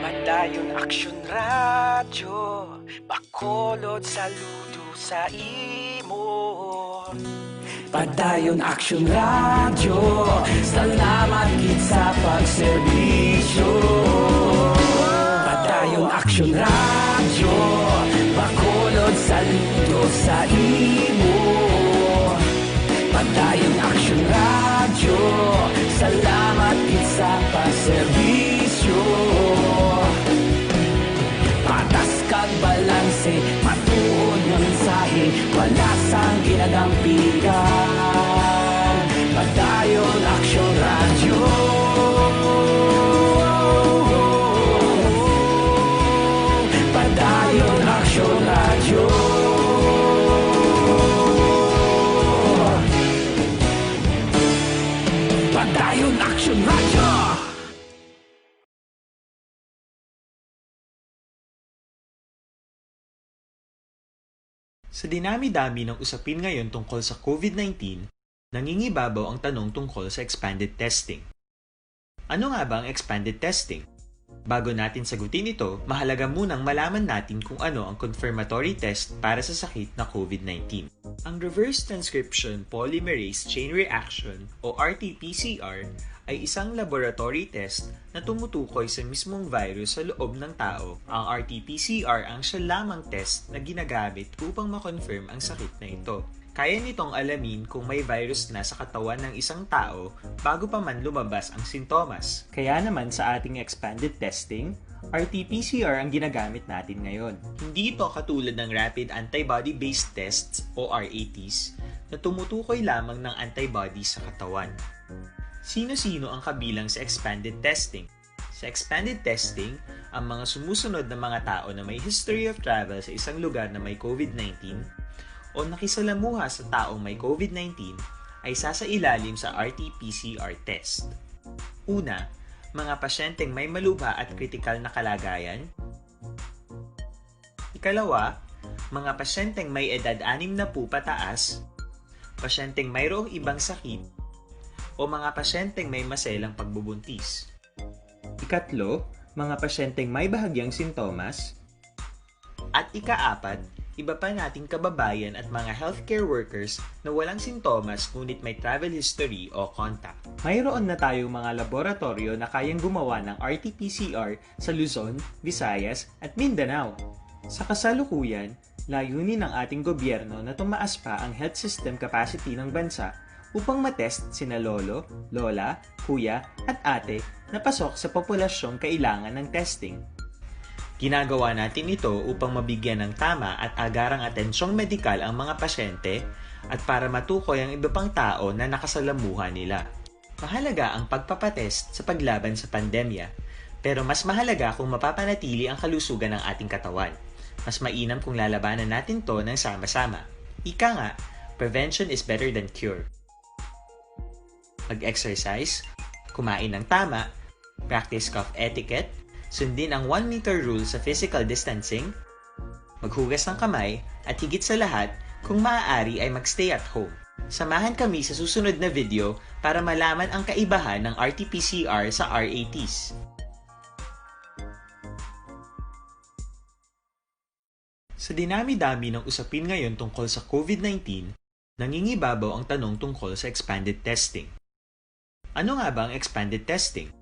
Padayon Aksyon Radyo, Bacolod, saludo sa imo. Padayon Aksyon Radyo, salamat gid sa pagserbisyo. Padayon Aksyon Radyo, Bacolod, saludo sa imo. Padayon Aksyon Radyo, salamat gid sa pagserbisyo. Patas kag balanse, matuod nga mensahe, wala sang ginadampigan. Padayon Aksyon Radyo. Padayon Aksyon Radyo. Padayon Aksyon Radyo. Sa dinami-dami ng usapin ngayon tungkol sa COVID nineteen, nangingibabaw ang tanong tungkol sa expanded testing. Ano nga ba ang expanded testing? Bago natin sagutin ito, mahalaga munang malaman natin kung ano ang confirmatory test para sa sakit na COVID nineteen. Ang reverse transcription polymerase chain reaction o R T P C R ay isang laboratory test na tumutukoy sa mismong virus sa loob ng tao. Ang R T P C R ang siya lamang test na ginagamit upang ma-confirm ang sakit na ito. Kaya nitong alamin kung may virus na sa katawan ng isang tao bago pa man lumabas ang sintomas. Kaya naman sa ating expanded testing, R T P C R ang ginagamit natin ngayon. Hindi ito katulad ng rapid antibody-based tests o R A Ts na tumutukoy lamang ng antibodies sa katawan. Sino-sino ang kabilang sa expanded testing? Sa expanded testing, ang mga sumusunod na mga tao na may history of travel sa isang lugar na may COVID nineteen o nakisalamuha sa taong may COVID nineteen ay sasailalim sa R T P C R test. Una, mga pasyenteng may malubha at kritikal na kalagayan. Ikalawa, mga pasyenteng may edad anim na po pataas, pasyenteng mayroong ibang sakit, o mga pasyenteng may maselang pagbubuntis. Ikatlo, mga pasyenteng may bahagyang sintomas. At ikaapat, iba pa nating kababayan at mga healthcare workers na walang sintomas ngunit may travel history o contact. Mayroon na tayong mga laboratoryo na kayang gumawa ng R T P C R sa Luzon, Visayas, at Mindanao. Sa kasalukuyan, layunin ng ating gobyerno na tumaas pa ang health system capacity ng bansa upang matest sina lolo, lola, kuya, at ate na pasok sa populasyong kailangan ng testing. Ginagawa natin ito upang mabigyan ng tama at agarang atensyong medikal ang mga pasyente at para matukoy ang iba pang tao na nakasalamuha nila. Mahalaga ang pagpapatest sa paglaban sa pandemya, pero mas mahalaga kung mapapanatili ang kalusugan ng ating katawan. Mas mainam kung lalabanan natin 'to ng sama-sama. Ika nga, prevention is better than cure. Mag-exercise, kumain ng tama, practice cough etiquette, sundin ang one meter rule sa physical distancing, maghugas ng kamay, at higit sa lahat, kung maaari ay mag-stay at home. Samahan kami sa susunod na video para malaman ang kaibahan ng R T P C R sa R A Ts. Sa dinami-dami ng usapin ngayon tungkol sa COVID nineteen, nangingibabaw ang tanong tungkol sa expanded testing. Ano nga ba ang expanded testing?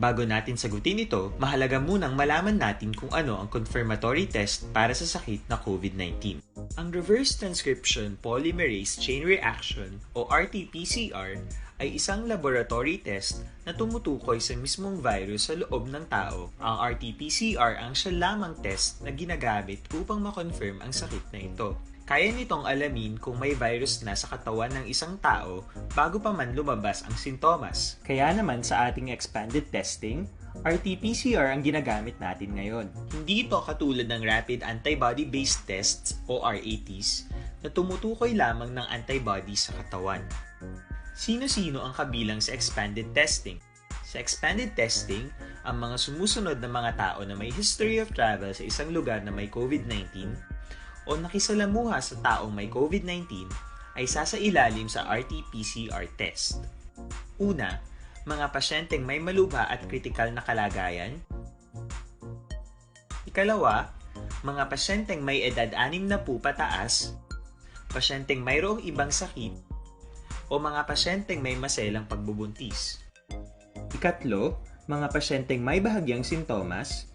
Bago natin sagutin ito, mahalaga munang malaman natin kung ano ang confirmatory test para sa sakit na COVID nineteen. Ang reverse transcription polymerase chain reaction o R T P C R ay isang laboratory test na tumutukoy sa mismong virus sa loob ng tao. Ang R T P C R ang siya lamang test na ginagamit upang ma-confirm ang sakit na ito. Kaya nitong alamin kung may virus na sa katawan ng isang tao bago pa man lumabas ang sintomas. Kaya naman sa ating expanded testing, R T P C R ang ginagamit natin ngayon. Hindi ito katulad ng rapid antibody-based tests o R A Ts na tumutukoy lamang ng antibody sa katawan. Sino-sino ang kabilang sa expanded testing? Sa expanded testing, ang mga sumusunod na mga tao na may history of travel sa isang lugar na may COVID nineteen o nakisalamuha sa taong may COVID nineteen ay sasailalim sa R T P C R test. Una, mga pasyenteng may malubha at kritikal na kalagayan. Ikalawa, mga pasyenteng may edad anim na po pataas, pasyenteng mayroong ibang sakit, o mga pasyenteng may maselang pagbubuntis. Ikatlo, mga pasyenteng may bahagyang sintomas.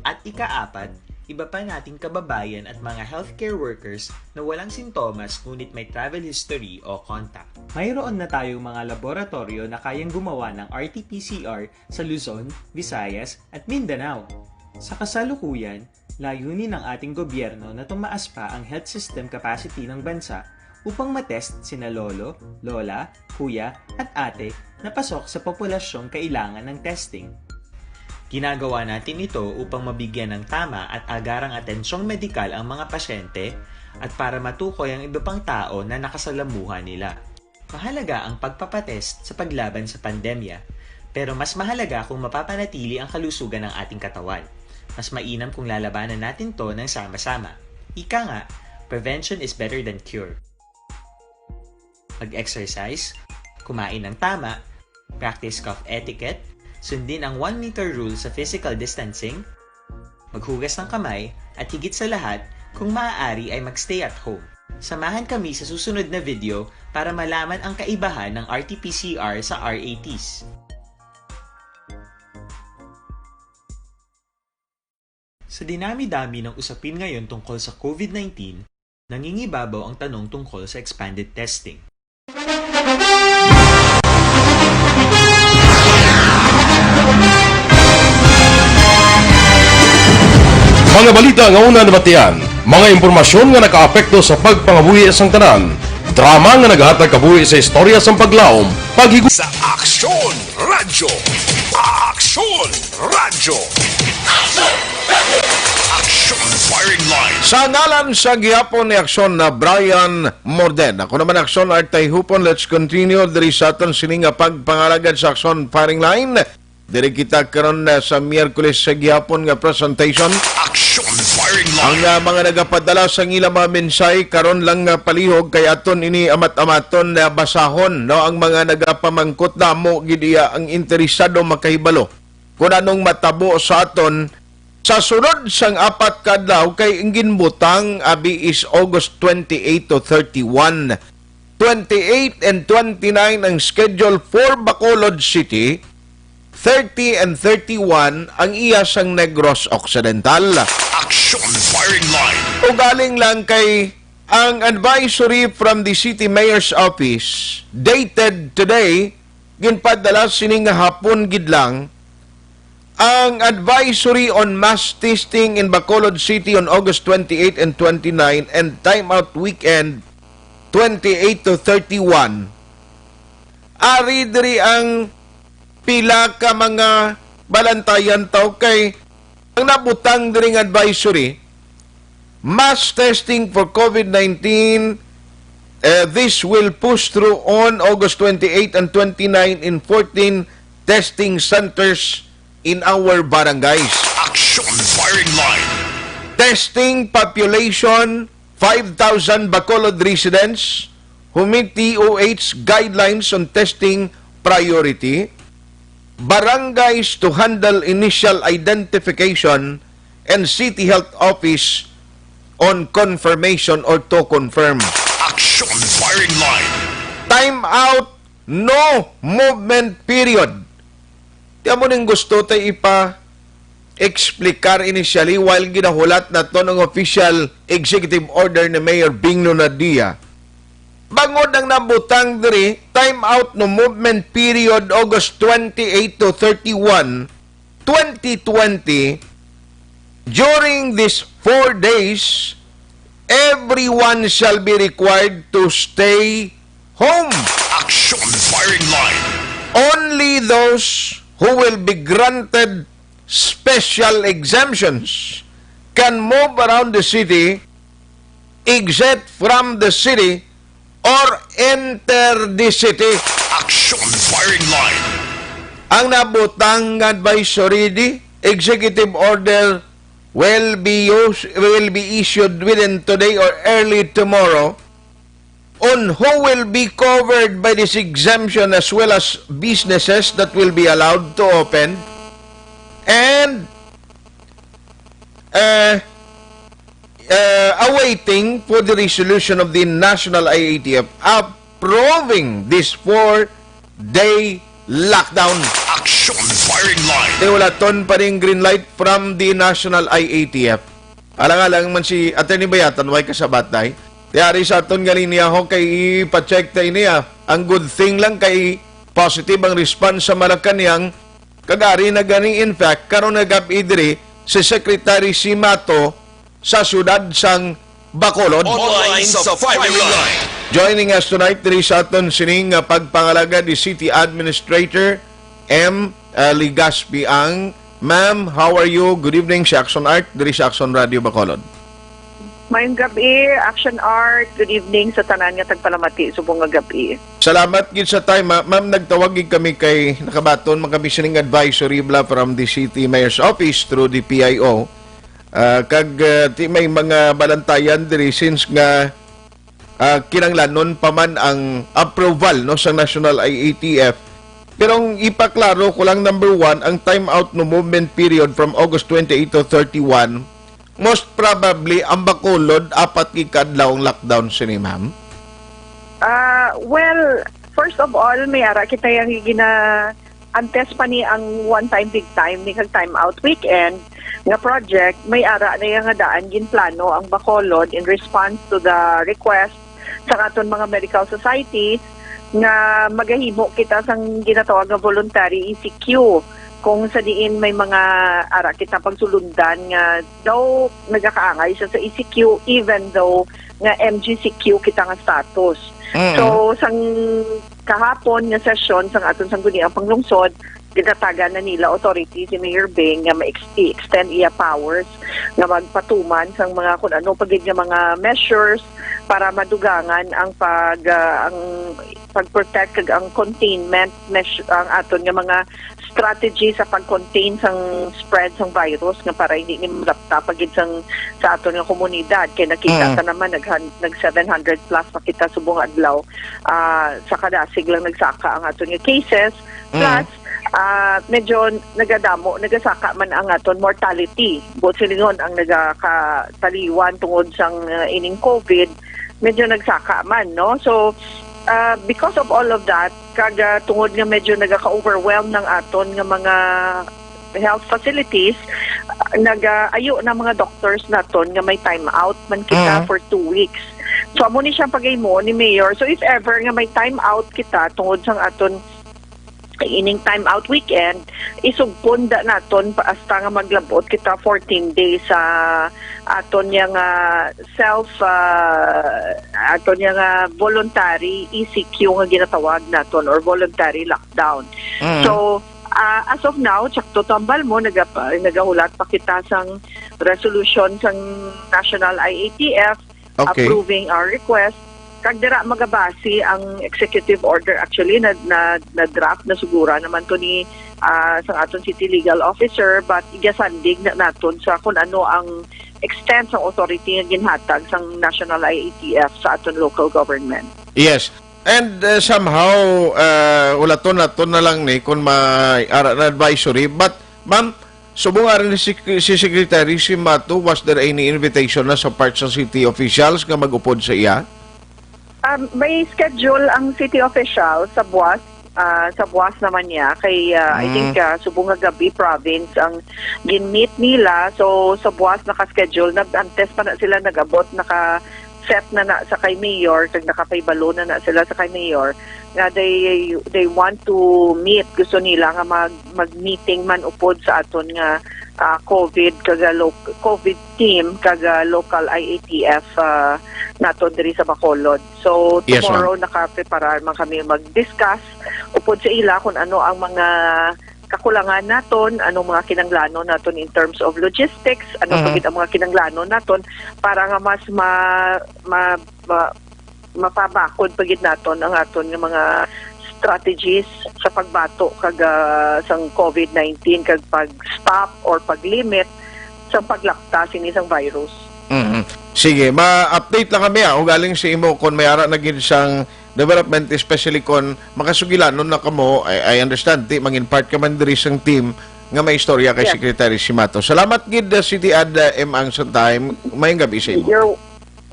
At ikaapat, iba pa nating kababayan at mga healthcare workers na walang sintomas ngunit may travel history o contact. Mayroon na tayong mga laboratoryo na kayang gumawa ng R T P C R sa Luzon, Visayas, at Mindanao. Sa kasalukuyan, layunin ng ating gobyerno na tumaas pa ang health system capacity ng bansa upang matest sina lolo, lola, kuya, at ate na pasok sa populasyong kailangan ng testing. Ginagawa natin ito upang mabigyan ng tama at agarang atensyong medikal ang mga pasyente at para matukoy ang iba pang tao na nakasalamuha nila. Mahalaga ang pagpapatest sa paglaban sa pandemya, pero mas mahalaga kung mapapanatili ang kalusugan ng ating katawan. Mas mainam kung lalabanan natin to ng sama-sama. Ika nga, prevention is better than cure. Mag-exercise, kumain ng tama, practice cough etiquette, sundin ang one meter rule sa physical distancing, maghugas ng kamay, at higit sa lahat, kung maaari ay mag-stay at home. Samahan kami sa susunod na video para malaman ang kaibahan ng R T P C R sa R A Ts. Sa dinami-dami ng usapin ngayon tungkol sa COVID nineteen, nangingibabaw ang tanong tungkol sa expanded testing. Mga balita nga una nabatian, mga impormasyon nga nakaapekto sa pagpangabuhi sang tanan, drama nga nagahatag kabuhi sa istorya sang paglaom, paghigu- Sa Aksyon Radyo. Aksyon Radyo. Aksyon Firing Line. Sa ngalan sa gihapon ni Aksyon na Brian Morden, ako naman Aksyon Artay Hupon. Let's continue diri sa aton sini nga pagpangalagad sa Aksyon Firing Line. Diri kita karon na sa Miyerkules sa gihapon nga presentation. Action Firing Line. Ang, ah, mga nagapadala sang ilang mga mensahe karon lang nga palihog kay aton ini amat-amaton na basahon, no? Ang mga nagapamangkot namo gid iya ang interesado makahibalo kung anong matabo sa aton sa sunod sang apat ka adlaw kay ang ginbutang abi is August twenty-eight to thirty-one. Twenty-eight and twenty-nine ang schedule for Bacolod City, thirty and thirty-one ang iya sang Negros Occidental. Action Firing Line. Ugaling lang kay ang advisory from the City Mayor's Office dated today, ginpadala sini nga hapon gid lang ang advisory on mass testing in Bacolod City on August twenty-eight and twenty-nine and timeout weekend twenty-eight to thirty-one. Ari diri ang pila ka mga balantayan taw kay ang nabutang diri nga advisory, mass testing for COVID nineteen, eh, this will push through on August twenty-eight and twenty-nine in fourteen testing centers in our barangays. Action Firing Line. Testing population, five thousand Bacolod residents who meet D O H guidelines on testing priority. Barangays to handle initial identification and City Health Office on confirmation or to confirm. Action Firing Line. Time out, no movement period. Ti amo ning gusto ta ipa-explicar initially while ginahulat naton ang official executive order ni Mayor Bing Lunadia. Bangod ang nabutang diri, time out no movement period August twenty-eight to thirty-one, twenty twenty, during these four days, everyone shall be required to stay home. Action firing line. Only those who will be granted special exemptions can move around the city, exit from the city, or enter the city. Action firing line. Ang nabutang nga advisory di, executive order will be used, will be issued within today or early tomorrow on who will be covered by this exemption, as well as businesses that will be allowed to open, and uh, uh, awaiting for the resolution of the National I A T F approving this four-day lockdown. Action firing line. Di wala ton pa ning green light from the National I A T F. Alang-alang man si Attorney Bayatan, way kasabat, day. Di ari sa aton nga linya ho kay ipa-check ta ini, ah. Ang good thing lang kay positive ang response sa Malacañang. Kag ari na gani, in fact, karon nga gab-i diri si Secretary Simato sa siyudad sang Bacolod. Online sa firing line. Joining us tonight diri sa aton sining nga pagpangalagad is City Administrator M, uh, Legaspi Ang. Ma'am, how are you? Good evening, si Action Art, diri sa Action Radio Bacolod. Mayong gabi, Action Art. Good evening sa tanan nga tagpalamati subong nga gabi. Salamat gid sa time, ma-, ma'am. Nagtawag gid kami kay nakabaton man kami sining advisory bala from the city mayor's office through the P I O. Ah, kag, ah, ti may mga balantayan diri since nga, ah, kinanglanon pa man ang approval, no, sa National I A T F. Pero ang ipaklaro ko lang, number one, ang time out no movement period from August twenty-eight to thirty-one, most probably, ang Bacolod, apat gid ka adlaw ang lockdown sini, ma'am? Ah, well, first of all, may ara kita yang gina-, antes pa ni ang One Time Big Time, ni kag Time Out Weekend nga project, may ara na yang nga daan ginplano ang Bacolod in response to the request sa aton mga medical society nga magahimo kita sang ginatawag nga voluntary E C Q, kung sa diin may mga ara kita pagsulundan nga daw nagakaangay siya sa E C Q, even though nga M G C Q kita nga status. Mm. So, sang kahapon nga session sang aton sangguniang panglungsod, ginhatagan na nila authority si Mayor Bing nga ma-ex-, i-extend iya powers nga magpatuman sang mga kun ano pa gid nga mga measures para madugangan ang pag, ah, ang pag-protect kag ang containment measure, ang aton nga mga strategy sa pag-contain sang spread sang virus nga para hindi ni malapta pa gid sang sa aton nga komunidad. Kay nakita Mm. ta naman, nag-, nag seven hundred plus pa kita subong adlaw, ah, sa kadasig lang nagsaka ang aton nga cases. Mm. Plus, ah, medyo nagadamo, nagasaka man ang aton mortality. Buot silingon, ang nagakataliwan tungod sang, ah, ining COVID, medyo nagsaka man, no? So, ah, because of all of that, kag, ah, tungod nga medyo nagaka-overwhelm ng aton nga mga health facilities, ah, nagaayo na mga doctors naton nga may time out man kita Mm. for two weeks. So, amo ni siyang pagahimo ni Mayor. So, if ever nga may time out kita tungod sang aton ining time out weekend, isugpon da naton pa hasta nga maglabot kita fourteen days sa aton niya nga self, ah, aton niya nga voluntary E C Q nga ginatawag naton or voluntary lockdown. Mm. So, ah, as of now, tsakto tambal mo, nagapa-, nagahulat pa kita sang resolution sang National I A T F Okay. approving our request. Kag dira magabase ang executive order. Actually, na, na, na-draft na sugura naman to ni, ah, sang aton city legal officer, but igasandig na naton sa kung ano ang extent sang authority nga ginhatag sang National I A T F sa aton local government. Yes. And, uh, somehow, uh, ulaton naton na lang ni kung may ara na advisory. But, ma'am, subong ari ni si, si Secretary Simato, was there any invitation na sa part sa city officials nga mag-upod sa iya? Um, may schedule ang city official sa buwas Ah, sa buwas naman niya, kay, ah, I think, ah, subong nga gabi province ang gin-meet nila. So, sa buwas naka-schedule, nag-, antes pa na sila nag-abot, naka-set na na sa kay Mayor, kag nakapahibalo na na sila sa kay Mayor, nga they, they want to meet, gusto nila nga mag-, mag-meeting man upod sa aton nga, ah, COVID, kag, ah, lo-, COVID team, kag, ah, local I A T F, ah, nato diri sa Bacolod. So, Yes, ma'am. tomorrow nakapreparar man kami mag-discuss upod sa ila kung ano ang mga kakulangan naton, anong mga kinanglanon naton in terms of logistics, ano pa Mhm. gid ang mga kinanglanon naton para nga mas ma-, ma-, ma-, mapabakod pa gid naton ang aton nga mga strategies sa pagbato kag, ah, sang COVID nineteen kag pag-stop or pag-limit sa paglapta sini sang virus. Mhm. Sige, ma-update lang kami, ah, ugaling sa imo kung may ara na gid sang development, especially kung makasugilanon na kamo. I, I understand, ti, mangin part ka man diri sang team nga may istorya kay Yes. Secretary Simato. Salamat gid, uh, City Ad, uh, M Ang sa time. Mayong gabi sa imo. You're,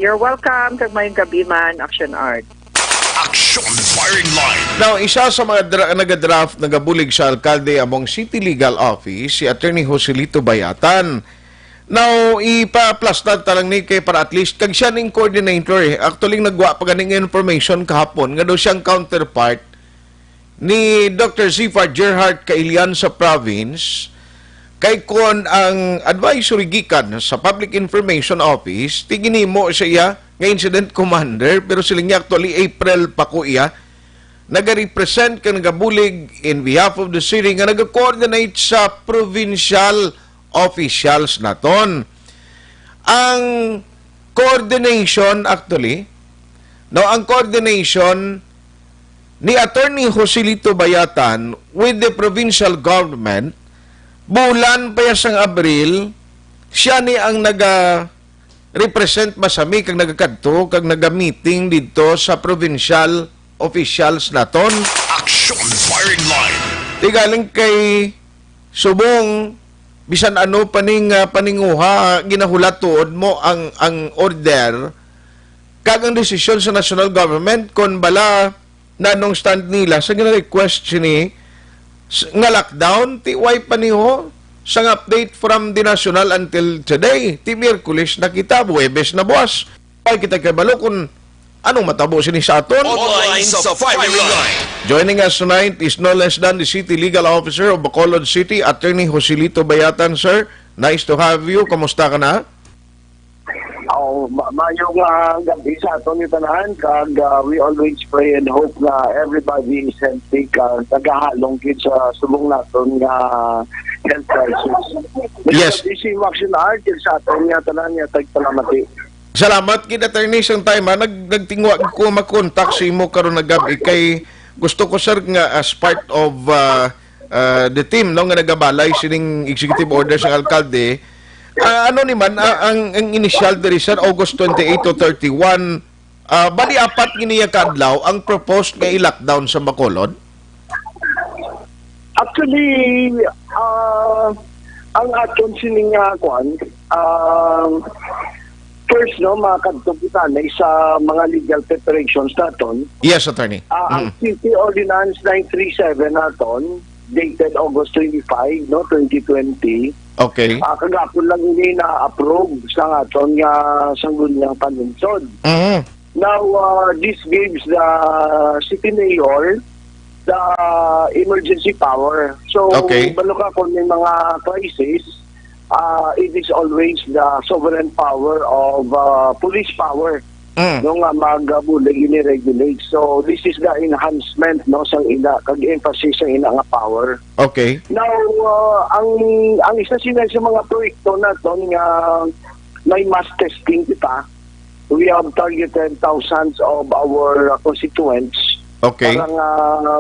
you're welcome. Kag mayong gabi man, Action Art. Action Firing Line. Now, isa sa mga dra-, nagadraft, nagabulig sa alkalde among City Legal Office, si Attorney Joselito Bayatan. Now, ipa-plus na talang ni kay para at least, kag siya ning coordinator eh. Actually, nagwa pa ganing information kahapon nga daw siyang counterpart ni Doctor Zifar Gerhart Kailian sa province, kay kon ang advisory gikan sa Public Information Office, ti ginhimo sa iya nga incident commander, pero siling niya actually April pa ko iya, nagarepresent kag nagabulig in behalf of the city nga nagakoordinate sa provincial officials naton. Ang coordination, actually, no, ang coordination ni Attorney Joselito Bayatan with the provincial government, bulan pa ya sang Abril, siya ni ang naga-represent masami kag nagakadto kag naga-meeting didto sa provincial officials naton. Action Firing Line. Ti galing kay subong bisan ano pa ning, ah, paninguha, ginahulat tuod mo ang, ang order kag ang desisyon sa national government kon bala na anong stand nila sa gina-request sini s-, nga lockdown. Ti way pa niho sang update from the national until today. Ti Miyerkules na kita, Huwebes na buwas. Ay kita kabalo kung anong matabo sini sa aton. Online sa Firing Line. Joining us tonight is no less than the City Legal Officer of Bacolod City, Attorney Joselito Bayatan. Sir, nice to have you. Kumusta ka na? Oh, ma-, maayong, ah, gabi sa aton nga tanan, kag, ah, we always pray and hope nga everybody is healthy, kag nagahalong gid sa subong naton nga health crisis. Yes. This is Maxine Art, sa aton nga tanan nga tagpalamati. Salamat gid, Attorney, sang time, ha. Nag-, nagtingwa ko makontak sa imo karon nga gab-i kay gusto ko, sir, nga as part of, ah, ah, the team, no, nga nagabalay sining executive order sang alkalde, ah, ano ni man, ah, ang, ang initial diri, sir, August twenty-eight to thirty-one, ah, bali apat gini ka adlaw ang proposed nga i-lockdown sa Bacolod? Actually, ah, ang aton sini nga kwan, ah, first, no, makadto kita na sa mga legal preparations naton. Yes, attorney. Ah, ang Mm. City Ordinance nine three seven naton, dated August twenty-five, no, twenty twenty. Okay. Ah, kagapon lang ini na-approve sa aton nga sangguniang panlungsod. Mhm. Now, uh, this gives the city mayor the emergency power. So, Okay. balo ka kung may mga crisis, uh, it is always the sovereign power of, uh, police power, Mm. no, nga magabulig ini regulate. So, this is the enhancement, no, sang ina, kag emphasis sang ina nga power. Okay. Now, uh, ang, ang isa sina sa mga proyekto naton nga may mass testing kita, we have targeted thousands of our, uh, constituents Okay. para nga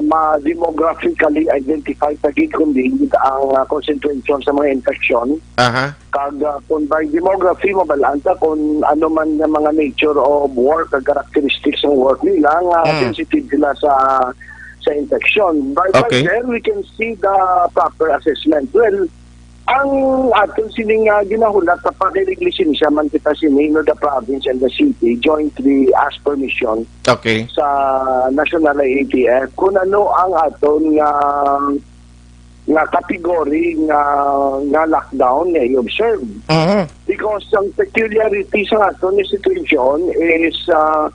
ma-demographically identify ta gid kung diin ang, uh, concentration sa mga infection. Aha. Kag, uh, kung by demography, mabalaan ta kung ano man nga mga nature of work, ang characteristics ng work nila nga Mm. sensitive sila sa, sa infection. By, by Okay. there, we can see the proper assessment. Well, Ang aton sining, ah, ginahulat sa pagkailiglisensya man kita sini, no, the province and the city jointly ask permission Okay. sa National I A T F kung ano ang aton nga, nga category nga, nga lockdown nga i-observe. Mhm. Because ang peculiarity sa aton nga situation is, ah,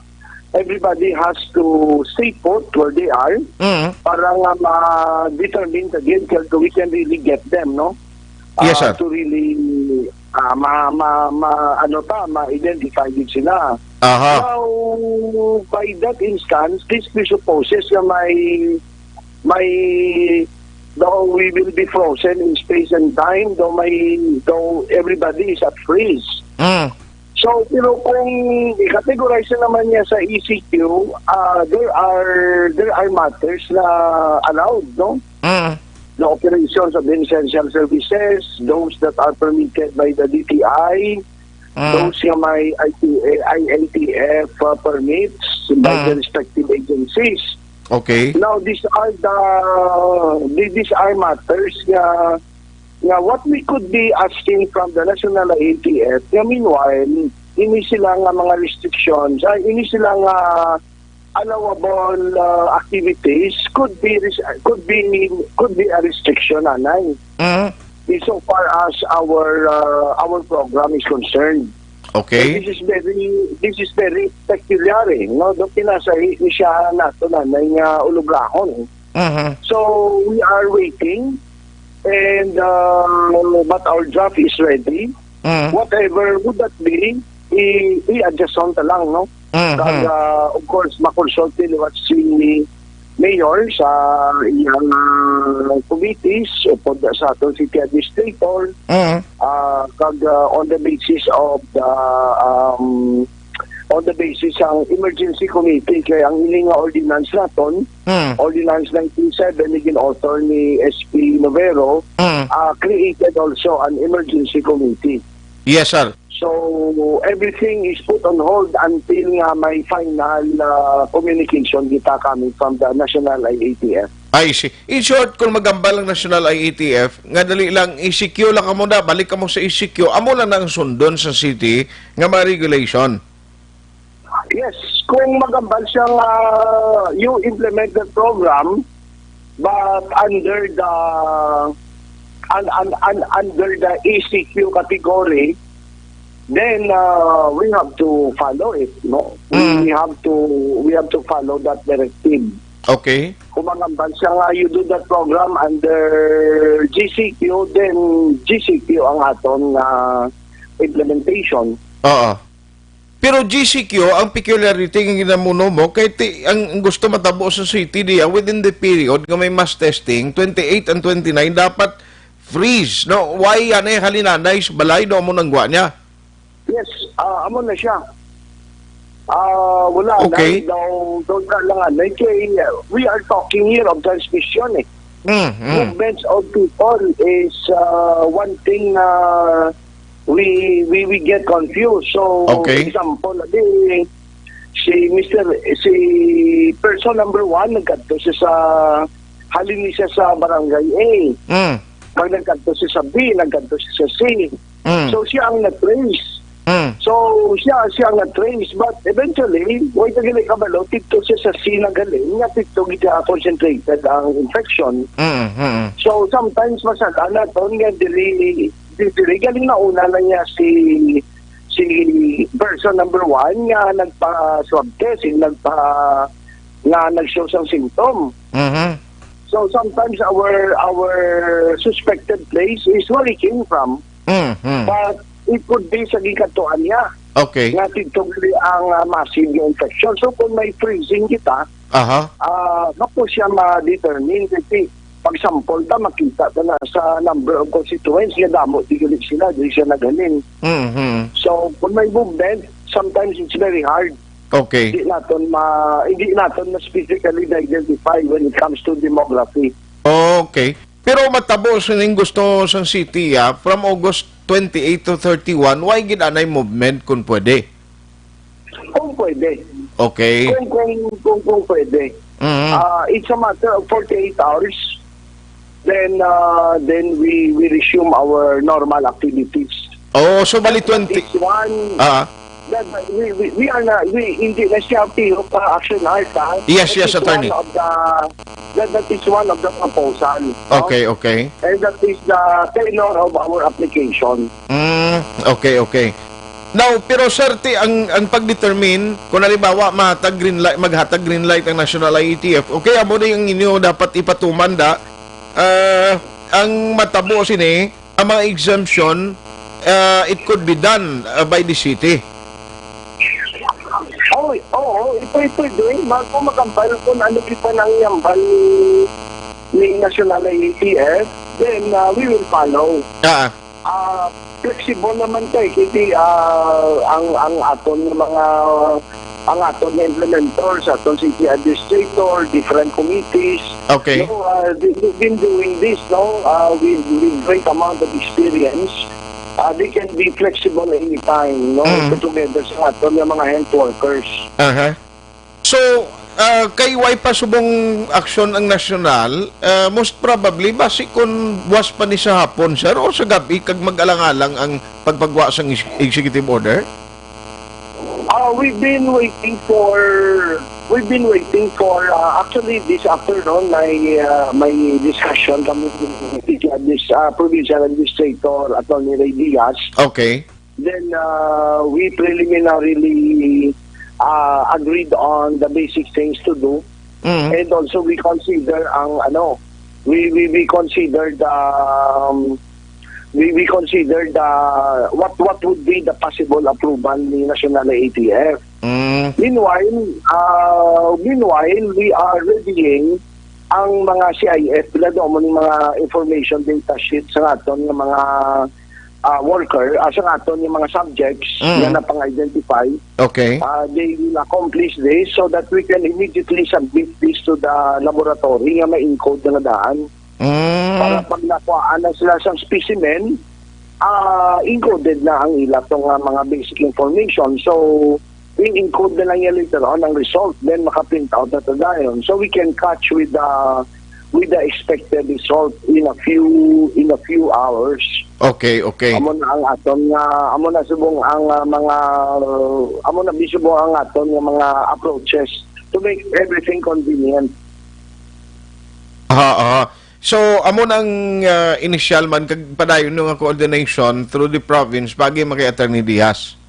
everybody has to stay put where they are Mhm. para nga ma-determine again kung we can really get them, no? Yes, Ah, sir. to really, ah, ma, ma, ma, ano ta, ma-identify gid sila. Aha. Now, by that instance, this presupposes na may, may, though we will be frozen in space and time, though may, though everybody is at freeze. Mm. So, pero kung i-categorize na naman niya sa E C Q, ah, there are, there are matters na allowed, no? Mm. The operations of the essential services, those that are permitted by the D T I, Mm. those nga may I T A, I A T F, uh, permits by Mm. the respective agencies. Okay. Now, these are the, the, these are matters nga, nga what we could be asking from the National I A T F, nga meanwhile, ini sila nga mga restrictions, ay, ini sila nga allowable, uh, activities could be res-, could be, could be a restriction, anay. Mhm. Insofar as our, uh, our program is concerned. Okay. So, this is very, this is very peculiar, eh, no? Do kinasahi ni siya nato na may nga ulubrahon, eh. Mhm. So, we are waiting, and, uh, but our draft is ready. Mhm. Whatever would that be, i-, i-adjust on ta lang, no? Mhm. Kag, uh, of course, makonsulti liwat si Mayor sa iyang, uh, committees upod sa aton city administrator, Mhm. uh, kag, uh, on the basis of the, um, on the basis ang emergency committee, kay ang ini nga ordinance naton, Hmm. Ordinance nineteen seven, ni gin-author ni S P Novero, Hmm. ah, created also an emergency committee. Yes, sir. So, everything is put on hold until nga may final, ah, communication kita coming from the National I A T F. I see. In short, kung magambal ang National I A T F, nga dali lang E C Q lang kamo na, balik kamo sa E C Q, amo lang na ang sundon sa city nga mga regulation. Yes, kung magambal siya nga you implement the program, but under the un-, un-, un-, under the E C Q category, then, uh, we have to follow it, no? We Mm. have to, we have to follow that directive. Okay. Kung magambal siya nga you do that program under G C Q, then G C Q ang aton nga implementation. Oo. Pero G C Q, ang peculiarity nga ginamuno mo, kay ti-, ang, ang gusto matabo sa city diya, within the period nga may mass testing, twenty-eight and twenty-nine, dapat freeze, no? Why yan eh, halinanay sa balay, no, mo nang gwa niya? Yes, ah, amo na siya. Ah, wala, Okay. na, daw, daw ka lang, ano, kay, uh, we are talking here of transmission, eh. Mm, mm. Movements of people is, uh, one thing, uh, we, we, we get confused. So, Okay. example, di, si Mister, si person number one, nagkadto siya sa, halin ni siya sa barangay A. Mm. Pag nagkadto siya sa B, nagkadto siya sa C. Mm. So, siya ang na-trace. Mm. So, siya, siya ang na-trace. But eventually, way ka gini kabalo, dito siya sa C na galing, nga dito gid concentrated ang infection. Mm, mm. So, sometimes, masala na to, nga dili, di-, dili galing nauna na niya si, si person number one nga nagpa-swab test, nagpa-, nga nag-show sang symptom. Mhm. So, sometimes our, our suspected place is where he came from. Mm, mm. But it could be sa gikadtuan niya. Okay. Nga dito gali ang, ah, massive nga infection. So, kung may freezing kita, Aha. ah, hapon siya ma-determine. Kasi pag sample ta, makita ta na sa number of constituents nga damo di gali sila, di siya naghalin. Mhm. So, kung may movement, sometimes it's very hard. Okay. Hindi naton ma-, hindi naton ma-specifically na-identify when it comes to demography. Okay. Pero matabo sining gusto sang city, ah, from August twenty-eight to thirty-one, why gid anay movement kung pwede? Kung pwede. Okay. Kung, kung, kung, kung pwede. Mhm. Ah, it's a matter of forty-eight hours. then, uh, then we, we resume our normal activities. Oh, so bali That twenty. is one, Ah, that, that we, we, we are not, we, hindi na siya P O pa, Action Art, ha? Yes, That yes, is attorney. one of the, that, that is one of the proposal, no? Okay, okay. And that is the tenor of our application. Mm, okay, okay. Now, pero sir, ti ang, ang pag-determine kung halimbawa mahatag green light, maghatag green light ang National I A T F, okay, amo na yung inyo dapat ipatuman da. Ah, ang matabo sini, ang mga exemption, ah, it could be done, ah, by the city. Oo, oo, ito, ito, ito, eh. Bago makambal kung ano yung panangyambal ni National I A T F, then, uh, we will follow. Ah, Ah, flexible naman tayo, kasi, ah, ang, ang aton nga mga, ang aton nga implementors, aton city administrator, different committees, Okay. no, ah, they, they've been doing this, no, ah, with, with great amount of experience. Ah, they can be flexible anytime, no, Mm. to together sa aton nga mga health workers. Aha. So, ah, kay way pa subong aksyon ang nasyonal, ah, most probably, basi kun buwas pa ni sa hapon, sir, o sa gabi, kag mag-alang-alang ang pagpagwa sang ex-, executive order? Ah, we've been waiting for, we've been waiting for, ah, actually, this afternoon, may, ah, may discussion kami with this, ah, provincial administrator, Attorney Ray Diaz. Okay. Then, uh, we preliminarily, uh, agreed on the basic things to do. Mm. And also, we consider ang, ano, we, we, we consider the, um, we, we consider the, what, what would be the possible approval ni National I A T F. Mm. Meanwhile, uh, meanwhile, we are readying ang mga C I F, bila do mo ni mga information data sheet sa aton nga mga, ah, worker, ah, sa aton nga mga subjects Mm. nga napang-identify. Okay. Ah, they will accomplish this so that we can immediately submit this to the laboratory nga ma-encode na nga daan. Mm. Para pag nakuhaan na sila sa specimen, ah, encoded na ang ila to nga mga basic information. So, i-encode na lang niya later on ang result, then maka-print out na to dayon. So, we can catch with the, with the expected result in a few, in a few hours. Okay, okay. Amo na ang aton nga, amo na subong ang, ah, mga, amo na subong ang aton nga mga approaches to make everything convenient. Aha, aha. So, amo na ang, ah, initial man kag padayon nga coordination through the province pagi man kay Attorney Diaz.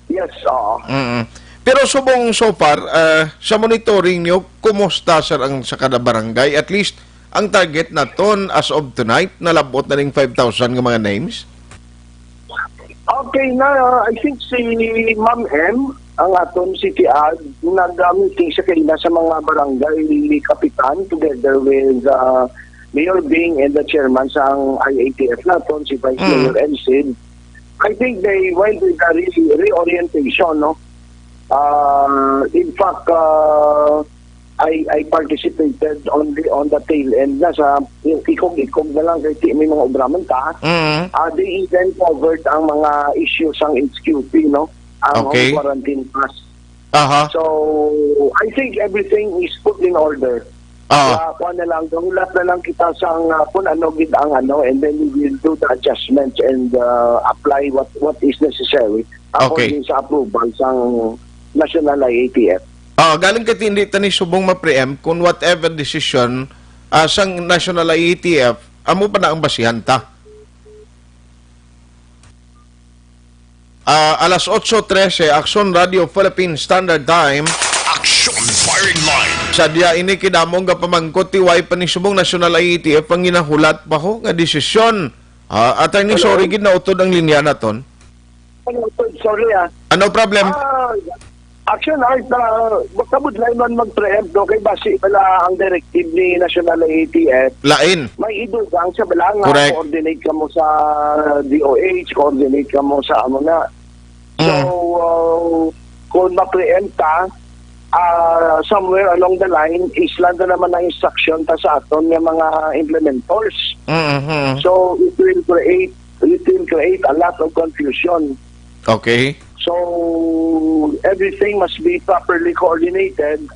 Yes, oo. Mm. Pero subong so far, ah, sa monitoring nyo, kumusta, sir, ang sa kada barangay? At least, ang target naton as of tonight, nalabot na ning five thousand nga mga names? Okay na, I think si Ma'am M, ang aton city ad, nag-meeting siya kanina sa mga barangay kapitan together with, uh, Mayor Bing and the chairman sa ang I A T F naton, si Vice Mm. Mayor Ensid. I think they, while with the re-, reorientation, no? Uh, in fact, uh, I, I participated on the, on the tail end na sa yung ikog-ikog na lang kay ti-, may mga obra man ta. Mm. Ah, they even covered ang mga issues sang H Q P, no? Ang Okay. home quarantine pass. Aha. So, I think everything is put in order. Ah. Kaya, kuha na lang, hulat na lang kita sa, ah, kung ano gid ang ano, and then we will do the adjustments and, ah, apply what, what is necessary Okay. according sa approval sang National I A T F. Ah, galing kay hindi ta ni subong ma-preempt kung whatever decision, ah, sang National I A T F, amo pa na ang basihan ta. Ah, alas otso trese, Aksyon Radio Philippine Standard Time. Aksyon Firing Line. Sadya ini kidamong gapamangkot ti way pa ni subong National I A T F ang ginahulat pa ho nga desisyon. Ah, Attorney, Hello? Sorry gid nautod ang linya naton. Ano, sorry, ah. Ah, no problem. Ah, Action Art, ah, kabudlay man mag-preempt, no? Kay basi pala ang directive ni National I A T F. Lain. May idugang sa bala nga Correct. Coordinate ka mo sa D O H, coordinate ka mo sa amo na. So, Mm. uh, kung ma-preempt ka, ah, somewhere along the line, isla na naman ang instruction ta sa aton nga mga implementors. Mm-hmm. So, it will create, it will create a lot of confusion. Okay. So, everything must be properly coordinated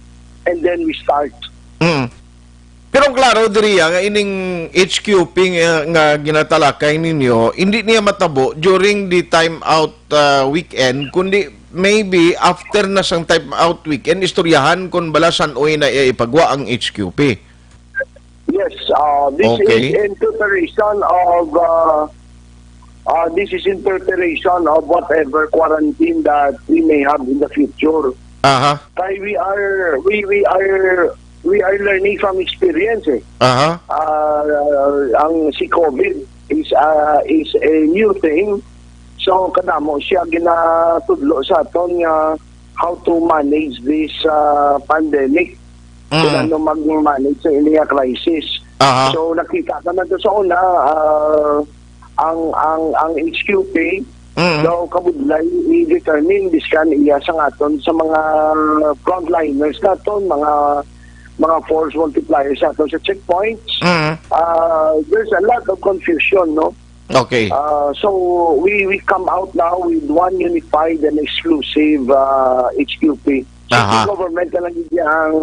and then we start. Mm. Pero Ang klaro diri, ah, nga ining H Q P nga, nga ginatalakay ninyo, hindi niya matabo during the time out, ah, weekend, kundi maybe after na sang time out weekend, istoryahan kung bala san-oy na iya ipagwa ang H Q P. Yes, uh, this Okay. is in preparation of, uh, uh, this is in preparation of whatever quarantine that we may have in the future. Aha. Kay we are, we, we are, we are learning from experience, eh. Aha. Uh, ang si COVID is, uh, is a new thing. So, kadamo siya ginatudlo sa aton nga how to manage this, uh, pandemic. Kung Mm. ano mag-manage sa ini nga crisis. Aha. So, nakita naman to sa una, uh, ang, ang, ang H Q P Mm. daw kabudlay i-determine biskan iya sang aton sa mga frontliners naton, mga, mga force multipliers naton sa checkpoints. Mm. Uh, there's a lot of confusion, no? Okay. Uh, so we, we come out now with one unified and exclusive, uh, H Q P. So, Aha. the government na lang gid ang,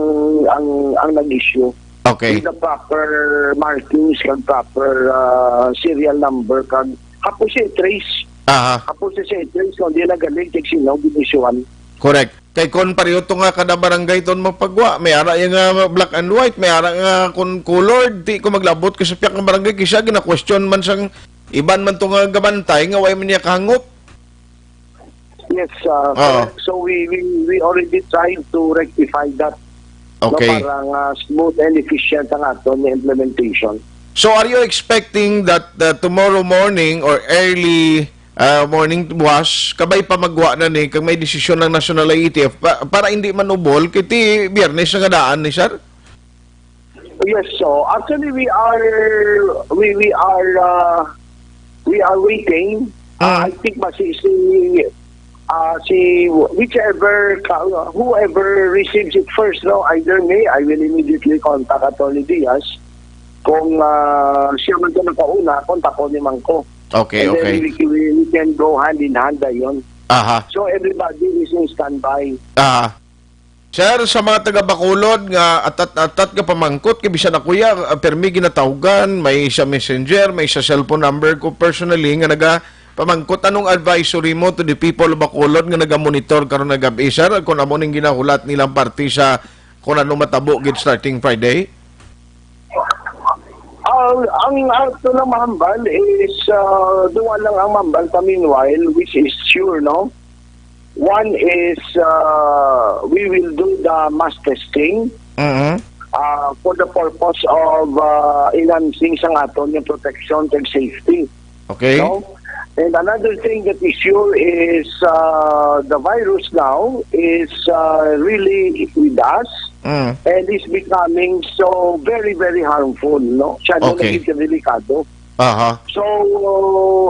ang, ang nag-issue Okay. with the proper markings kag proper, uh, serial number kag hapos siya trace. Aha. Hapos siya trace kung di nagaling kag sino gid-issuehan. Correct. Kay kon pareho to nga kada barangay ton mapagwa, may ara ya nga black and white, may ara nga kon colored, di ko maglabot ko sa piyak nga barangay, kisa gina-question man sang iban man to nga gabantay nga way man niya kahangop. Yes, uh, Oo. correct. So we, we, we already tried to rectify that, no, Okay. para nga smooth and efficient ang aton nga implementation. So are you expecting that, uh, tomorrow morning or early, uh, morning buwas, kabay pa magwa na ni kag may desisyon ang National I E T F pa, para hindi manubol kay ti Biyernes na nga daan ni, sir? Yes, so actually we are, we, we are, uh, we are waiting. Uh, Mm. I think ba si, si, uh, si whichever, ka-, whoever receives it first, no, either me, I will immediately contact Attorney Diaz. Kung, uh, siya man to nakauna, kontakon ni man ko. Okay, And then okay. we, we, we can go hand in hand dayon. Aha. So everybody is in standby. Ah. Sir, sa mga taga Bacolod nga atat-atat nga pamangkot, kay bisan ako ya, ah, permi ginatawgan, may sa messenger, may sa cellphone number ko personally nga naga pamangkot. Anong advisory mo to the people of Bacolod nga naga-monitor karon nga gab-i, sir? Kung amo ning ginahulat nilang parte sa kung ano matabo gid starting Friday? Ang, ang ato lang mahambal is, ah, duwa lang ang mahambal pa meanwhile, which is sure, no? One is, ah, we will do the mass testing, Mhm. ah, for the purpose of, ah, enhancing sang aton nga protection and safety. Okay. No? And another thing that is sure is, uh, the virus now is, uh, really with us Mm. and is becoming so very, very harmful, no? Siya na Okay. naging delikado. Aha. So,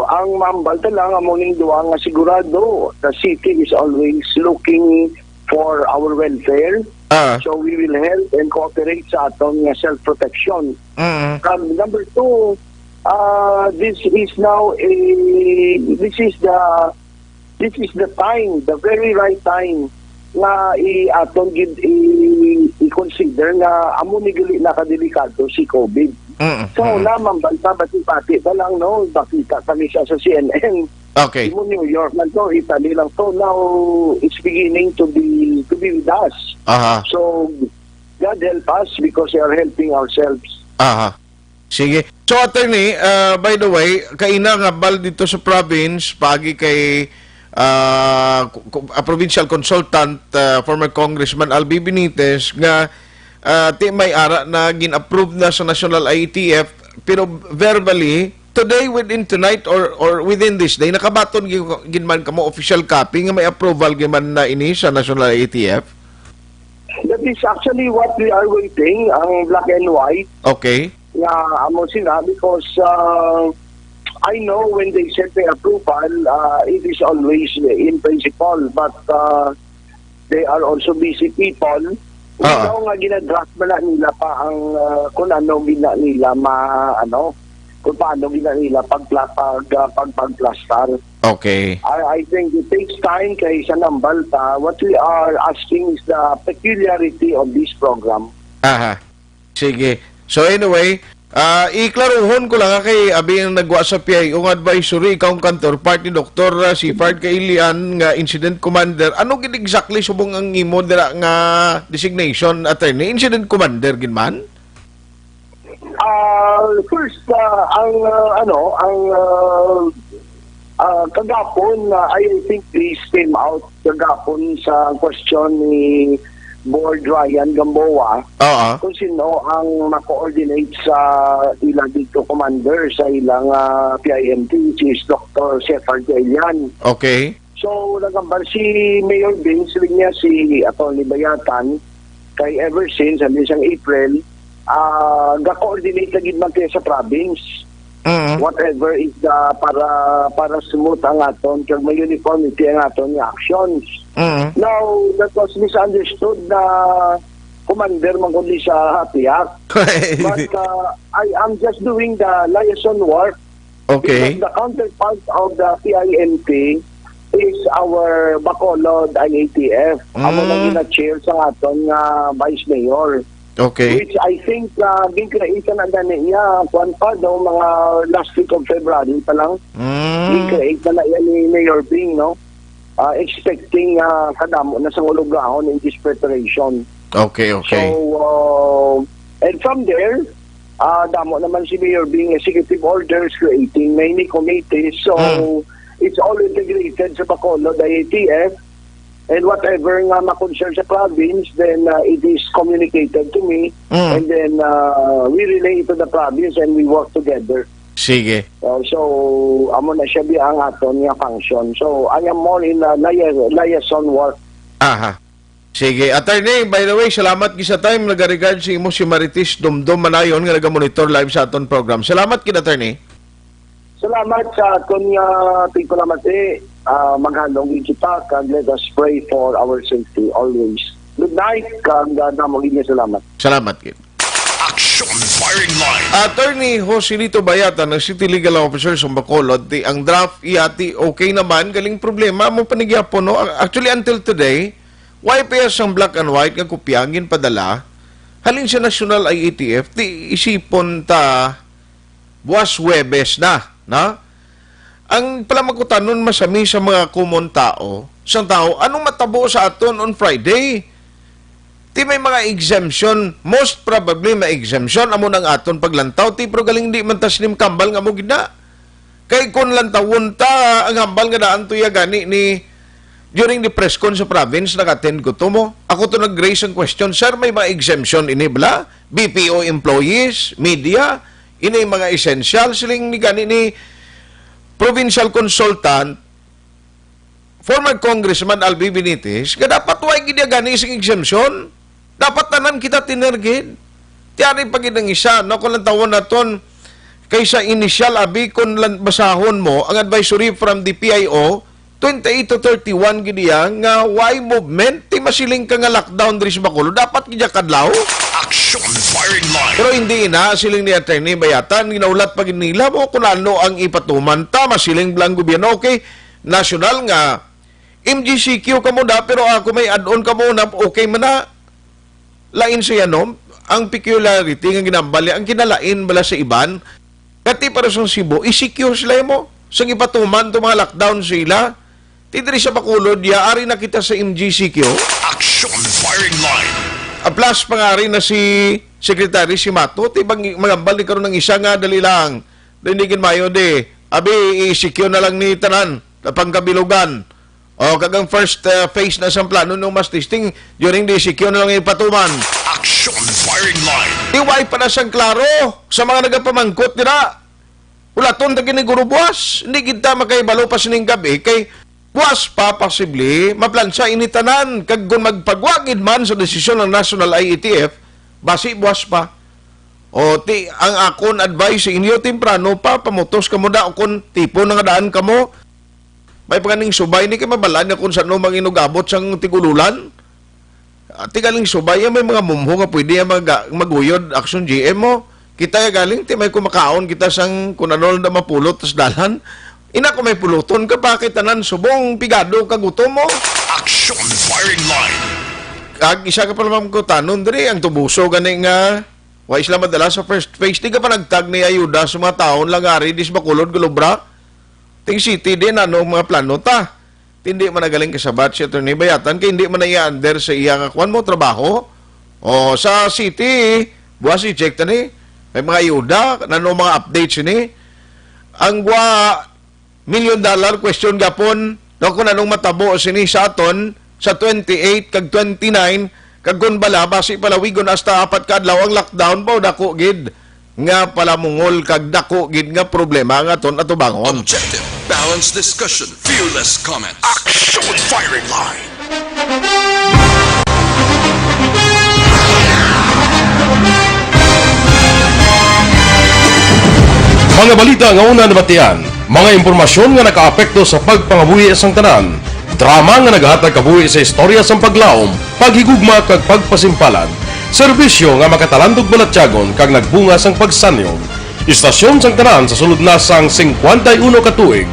ang mambal ta lang, amo ning duwa nga sigurado, the city is always looking for our welfare. Ah. So, we will help and cooperate sa aton nga self-protection. Mm. Kag number two, ah, this is now a, this is the, this is the time, the very right time nga i-, aton gid i-, i-consider nga amo ni gali na kadelikado si COVID. Mm, Sa mm. una, mambal ta, bati-bati na lang, no? Bakita kami siya sa C N N. Okay. Imo New York man to, Italy lang to. Now, it's beginning to be, to be with us. Aha. So, God help us because we are helping ourselves. Aha. Sige. So, attorney, uh, by the way, kaina nga bal dito sa province, pagi kay, uh, ku-, ku-, a provincial consultant, uh, former Congressman Albi Benitez, nga, uh, ti may ara na gin-approve na sa National I E T F, pero verbally, today, within tonight, or, or within this day, nakabaton gi-, gid man kamo official copy nga may approval gid man na ini sa National I E T F? That is actually what we are waiting, ang black and white. Okay. Nga amo sila because, uh, I know when they send the approval, uh, it is always in principle, but, uh, they are also busy people. Ah. Ikaw nga ginadraft man na nila pa ang, uh, kung ano gina nila ma-, ano, kung paano gina nila pagpla-, pag, uh, pag, pagplastar. Okay. I, I think it takes time kay sa nambal ta. What we are asking is the peculiarity of this program. Aha. Sige. So anyway, ah, iklaruhon ko lang, ah, kay abi ang nagwa sa P I O nga advisory, ikaw ang counterpart ni Doktor, ah, Sifard Kailian nga incident commander. Ano gid exactly subong ang imo dira nga designation, attorney? Incident commander gid man? Ah, first, ah, ang, ah, ano, ang, ah, ah, kagapon, ah, I think this came out kagapon sa question ni Board Ryan Gamboa, Oo. kung sino ang ma-coordinate sa ila dito commander sa ilang, ah, P I M T, which is Doktor Sefard Gailian. Okay. So, nagambal si Mayor Bing, siling niya si Attorney Bayatan, kay ever since, ano, sang April, ah, ga-coordinate na gid man kaya sa province. Mm. Whatever is the para, para smooth ang aton, kag may uniformity ang aton nga actions. Mm. Now, that was misunderstood na commander man kundi sa Hapiak. But, uh, I am just doing the liaison work. Okay. Because the counterpart of the P I M P is our Bacolod I A T F. Amo na Mm. gina-chair sa aton nga vice mayor. Okay. Which I think, uh, gin-create na gani niya, kwan pa, daw mga last week of February pa lang. Mm. Gin-create na na yan ni Mayor Bing, no? Uh, expecting, uh, kadamo na sa ulugahon in this preparation. Okay, okay. So, uh, and from there, uh, damo naman si Mayor Bing executive orders creating many committees. So, Mm. it's all integrated sa Bacolod I A T F. And whatever nga ma-concern sa province, then, uh, it is communicated to me. Mm. And then, uh, we relay it to the province and we work together. Sige. Uh, so, amo na siya di ang aton nga function. So, I am more in a lia-, liaison work. Aha. Sige. Attorney, by the way, salamat gid sa time. Nagaregard sa imo si Marites Dumdum Manayon nga nagamonitor live sa aton program. Salamat gid, Attorney. Salamat sa aton nga tigpalamati. Ah, maghalong gid kita, kag let us pray for our safety always. Good night, kag, ah, damo gid nga salamat. Salamat gid. Action Firing Line. Attorney Joselito Bayatan, ang City Legal Officer sa Bacolod, ti ang draft iya ti okay naman, galing problema mo panigyapon, no? Actually, until today, why pa sang black and white nga kopya ang ginpadala halin sa National I A T F, ti isipon ta buwas Huwebes na, na? Ang palamagkutanon masami sa mga common tao, sang tao, anong matabo sa aton on Friday? Ti may mga exemption, most probably may exemption, amo nang aton paglantaw, ti pero galing di man ta sining kambal nga amo gid na. Kay kun lantawon ta, ang hambal nga daan tuya gani ni, during the press con sa province, nag-attend ko to mo. Ako to nag-raise ang question, "Sir, may mga exemption ini bala? B P O employees, media, ini mga essential," siling ni gani ni provincial consultant, former Congressman Albi Benitez, nga dapat way gid gani sing exemption. Dapat tanan kita tinergid. Ti ari pa gid ang isa, no, kung lantawon naton, kaysa initial, abi, kung lan-, basahon mo ang advisory from the P I O, twenty-eight to thirty-one gid iya nga way movement, ti masiling ka nga lockdown diri sa Bacolod. Dapat gid kadlaw. Action Firing Line. Pero hindi na, siling ni Attorney Bayatan, ginaulat pa gid nila mo kung ano ang ipatuman ta, masiling lang gobyerno, okay, nasyonal nga M G C Q kamo da, pero ako may add-on kamo na okay man na. Lain siya, no? Ang peculiarity nga ginambal niya, ang kinalain bala sa iban, kati para sa Cebu, E C Q sila mo. Sa gipatuman to mga lockdown sila, ti diri sa Bacolod, ya, ari na kita sa M G C Q. Action Firing Line. A plus pangari na si Secretary Simato, ti bang magambal ni karon ang isa nga, dali lang. Dinigin mayo di. Abi, E C Q na lang ni tanan, pangkabilugan. O, kag ang first, uh, phase na sang plano ng mass testing during the E C Q na lang ipatuman. Action Firing Line. Di way pa na sang klaro sa mga nagapamangkot dira. Ulaton ta gini guro buwas. Hindi kita makahibalo pa sining gabi kay buwas pa posible maplansa ini tanan. Kag kung magpagwagid man sa desisyon ng National I A T F, basi buwas pa. O, ti, ang akon advice sa inyo, temprano pa, pamutos kamo da, o kung tipo na nga daan kamo, may panganing subay ni kay mabalaan niya kung saan mang inugabot sang tigululan. Ah, ti galing subay, may mga mumho nga pwede nga mag-, maguyod, action G M mo. Kita ya galing, ti may kumakaon kita sang kung ano lang na mapulot tas dalan. Ina ko may puluton ka pa, kay tanan subong pigado ka gutom mo. Action Firing Line. Kag isa ka pala mamkutanon diri, ang tubuso gani nga Wa sila madala sa first phase. Di ka pa nagtag ni ayuda sa mga taon lang ari dis Bacolod, Gulobra? Ting city din, ano mga plano ta? Tindi man nagaling kasabat si Attorney Bayatan kay hindi man na i-under sa iya nga kwan mo trabaho. O sa city, buwas i-check ta ni. May mga ayuda, nano mga updates ini. Ang gwa million dollar question gapon, no, kung anong matabo sini sa aton sa twenty-eight kag twenty-nine, kag kung bala, basi palawigon hasta apat ka adlaw ang lockdown, ba, dako gid nga palamungol kag dako gid nga problema ang aton atubangon. Objective, balanced discussion, fearless comment. Action Firing Line. Mga balita nga una nabatian, mga impormasyon nga nakaapekto sa pagpangabuhi sang tanan, drama nga nagahatag kabuhi sa istorya sang paglaom, paghigugma kag pagpasimpalan, serbisyo nga makatalandog balatyagon kag nagbunga sang pagsanyog. Istasyon sang tanan sa sulod na sang singkwenta y uno ka tuig,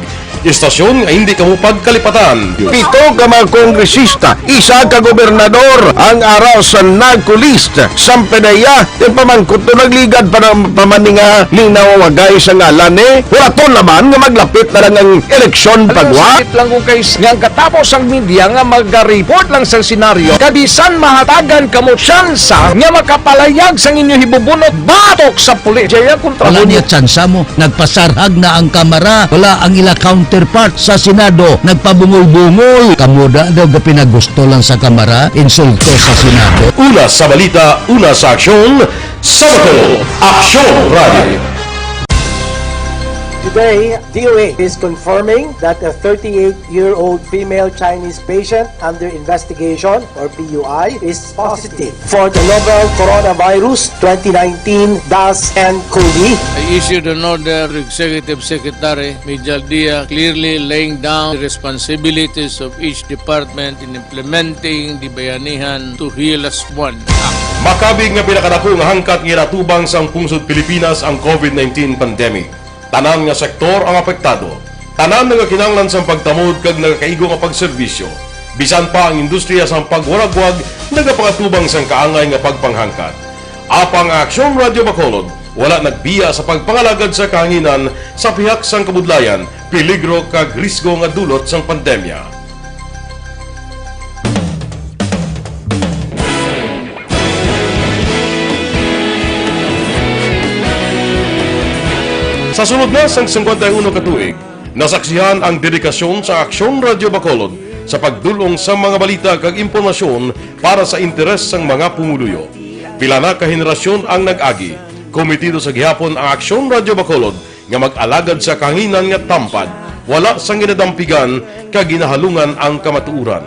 istasyon nga hindi kamo pagkalipatan. Pito ka mga kongresista, isa ka gobernador ang ara sa NAGCO list. Sampe na iya, ti pamangkot to nagligad pa ng pamaninga ni nawawagay sa ngalan ni. Wala to naman nga maglapit na lang ang eleksyon pagwa. Sakit lang ko kay s-, nga ang katapos ang media nga magareport lang sa senaryo, kabisan mahatagan kamo tsansa nga makapalayag sang inyo hibubunot batok sa pulis. Jaya kontra Wala mo niya tsansa mo. Nagpasarhag na ang Kamara. Wala ang ila counterpart sa Senado. Nagpabungol-bungol. Kamo da daw gapinagusto lang sa Kamara, insulto sa Senado. Una sa balita, una sa aksyon, sa Bacolod, Aksyon Radio. Today, D O A is confirming that a thirty-eight-year-old female Chinese patient under investigation, or P U I, is positive for the novel coronavirus twenty nineteen dash N cov. I issued an order to Executive Secretary Mijal Dia, clearly laying down the responsibilities of each department in implementing the Bayanihan to Heal As One Act. Makabig nga pinakadako nga hangkat nga ginatubang sang pungsod Pilipinas ang COVID nineteen pandemic. Tanan nga sektor ang apektado. Tanan nagakinahanglan sang pagtamod kag nagakaigo nga pagserbisyo. Bisan pa ang industriya sang pagwaragwag nagapangatubang sang kaangay nga pagpanghangkat. Apang ang Aksyon Radio Bacolod wala nagbiya sa pagpangalagad sa kahanginan sa pihak sang kabudlayan, peligro kag risgo nga dulot sang pandemya. Sa sulod na sang singkwenta y uno ka tuig, nasaksihan ang dedikasyon sa Aksyon Radio Bacolod sa pagdul-ong sa mga balita kag impormasyon para sa interes sang mga pumuluyo. Pila na ka henerasyon ang nag-agi. Kometido sa gihapon ang Aksyon Radio Bacolod nga mag-alagad sa kahanginan nga tampad, wala sang ginadampigan kag ginahalungan ang kamatuoran.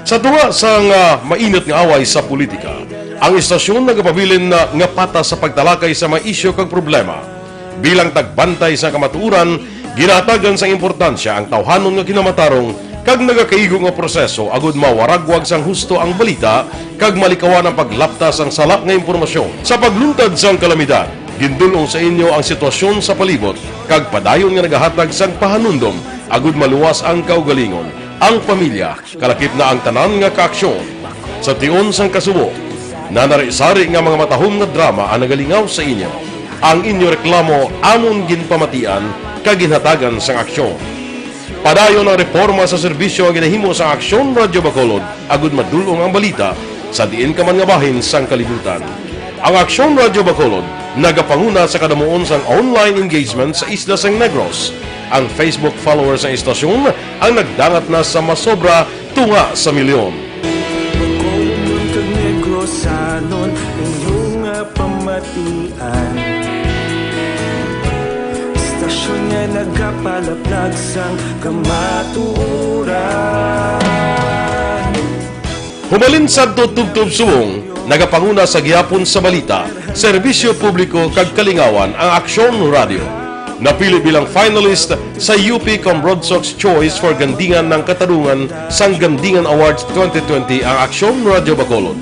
Sa tunga sang, ah, mainit nga away sa politika, ang istasyon nagapabilin na nga patas sa pagtalakay sa mga isyu kag problema. Bilang tagbantay sa kamatuoran, ginahatagan sang importansya ang tawhanon nga kinamatarong kag nagakaigo nga proseso agud mawaragwag sang husto ang balita kag malikawan ang paglapta sang sala nga impormasyon. Sa pagluntad sang kalamidad, gindul-ong sa inyo ang sitwasyon sa palibot kag padayon nga nagahatag sang pahanumdom agud maluwas ang kaugalingon, ang pamilya, kalakip na ang tanan nga kaaksyon. Sa tion sang kasubo, nanari-sari nga mga matahom nga drama ang nagalingaw sa inyo. Ang inyo reklamo amon ginpamatian kag ginhatagan sang aksyon. Padayon ang reporma sa serbisyo nga ginahimo sa Aksyon Radio Bacolod agud madul-ong ang balita sa diin ka man nga bahin sang kalibutan. Ang Aksyon Radio Bacolod nagapanguna sa kadamuon sang online engagement sa isla sang Negros. Ang Facebook followers sang istasyon ang nagdangat na sa masobra tunga sa milyon. Bacolodnon kag Negrosanon, inyo nga pamatian. Istasyon nga nagapalaplag sang kamatuoran. Humalin sadto tubtob subong, nagapanguna sa gihapon sa balita, serbisyo publiko kag kalingawan ang Aksyon Radio. Napili bilang finalist sa U P Cambrodsoc's Choice for Gandingan ng Katarungan sang Gandingan Awards twenty twenty ang Aksyon Radio Bacolod.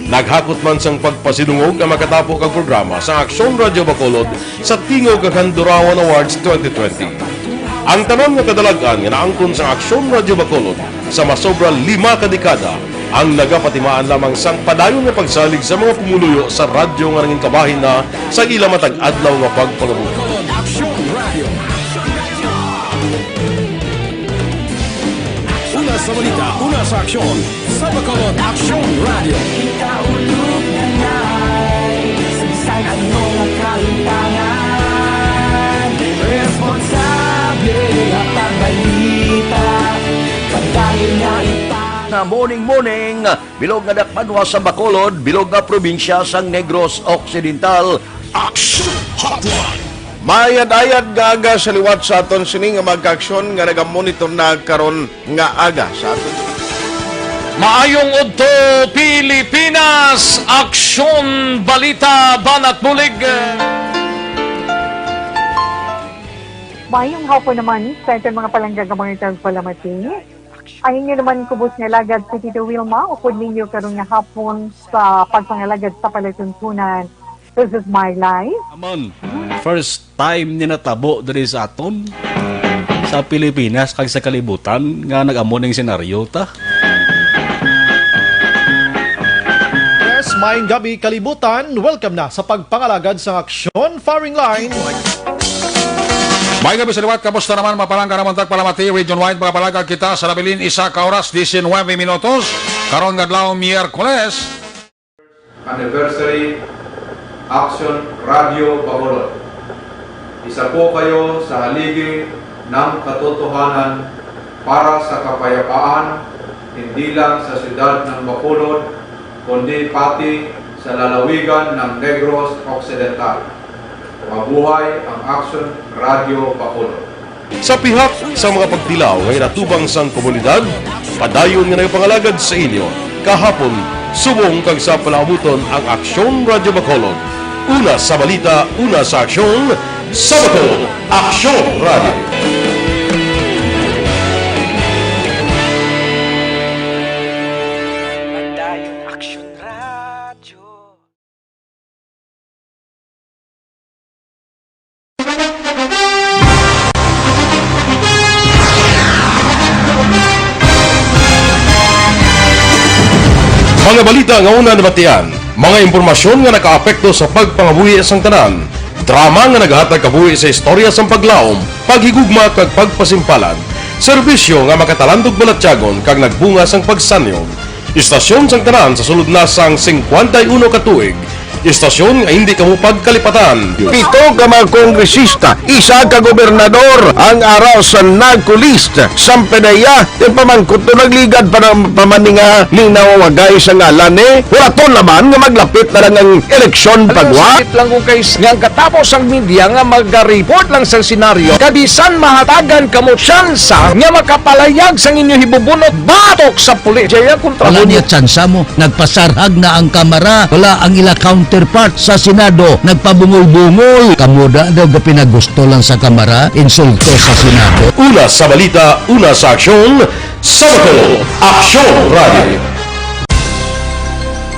Naghakot man sang pagpasidungog ang makatapo kag programa sa Aksyon Radio Bacolod sa Tingog kag Handurawan Awards twenty twenty. Ang tanan nga kadalag-an nga naangkon sa Aksyon Radio Bacolod sa masobra lima ka dekada Ang nagapatimaan lamang sang padayon nga pagsalig sa mga pumuluyo sa radyo nga nangin kabahin na sa ila matag adlaw nga pagpangabuhi. Aksyon Radio. Una sa balita, una sa aksyon, sa Bacolod Aksyon Radio. Ikaulog na ngay, sa bisan ano nga kahintangan, responsable nga pagbalita, padayon nga ita- Na morning, morning, bilog nga dakbanwa sa Bacolod, bilog nga probinsya sang Negros Occidental. Action Hotline. Mayad-ayad nga aga sa liwat sa aton sini nga mga kaaksyon nga nagamonitor na karon nga aga sa aton. Maayong udto, Pilipinas! Aksyon, balita, banat bulig. Maayong hapon naman sa aton mga palangga nga mga tagpalamati. Ang inyo naman kubos nga alagad si Tito Wilma, upod ninyo karon nga hapon sa pagpangalagad sa palatuntunan. This is my life. Amon, first time ni natabo diri sa aton, sa Pilipinas kag sa kalibutan, nga nag-amo ning senaryo ta. Yes, maayong gabi, kalibutan. Welcome na sa pagpangalagad sa Aksyon Firing Line. May gabi sa liwat, kamusta naman, mga palangga namon tagpalamati, region-wide, mga palangga kita sa nabilin, isa ka oras, diecinuebe minutos, karon nga adlaw, Miyerkules. Anniversary, Action Radio Bacolod. Isa po kayo sa haligi ng katotohanan para sa kapayapaan, hindi lang sa siyudad ng Bacolod, kundi pati sa lalawigan ng Negros Occidental. Mabuhay ang Action Radio Bacolod. Sa pihak sa mga pagtilaw nga ginatubang sang komunidad, padayon nga nagapangalagad sa inyo kahapon, subong kag sa palaabuton ang Aksyon Radio Bacolod. Una sa balita, una sa aksyon, sa Bacolod, Aksyon Radio. Padayon Aksyon Radio. Mga balita nga una nabatian, mga impormasyon nga nakaapekto sa pagpangabuhi sang tanan, drama nga nagahatag kabuhi sa istorya sang paglaom, paghigugma kag pagpasimpalad, serbisyo nga makatalandog balatyagon kag nagbunga sang pagsanyog. Istasyon sang tanan sa sulod na sang singkwenta y uno ka tuig. Istasyon nga hindi kamo pagkalipatan. Pito ka mga kongresista, isa ka gobernador ang ara sa NAGCO list. Sampanaya, yung pamangkot to nagligad pa ng pamaninga, linaw wagay sa ngalan ni. Huraton naman nga maglapit na lang ang eleksyon pagwa. Sakit lang ko kay s-, nga ang katapos ang media nga mag-report lang sa senaryo, kabisan mahatagan kamo tsansa nga makapalayag sang inyo hibubunot batok sa pulis. Jaya kontra Wala mo. Niya tsansa mo. Nagpasarhag na ang Kamara. Wala ang ila counterpart sa Senado. Nagpabungol-bungol. Kamo da daw gapinagusto lang sa Kamara. Insulto sa Senado. Una sa balita, una sa aksyon, sa Bacolod, Aksyon Radio.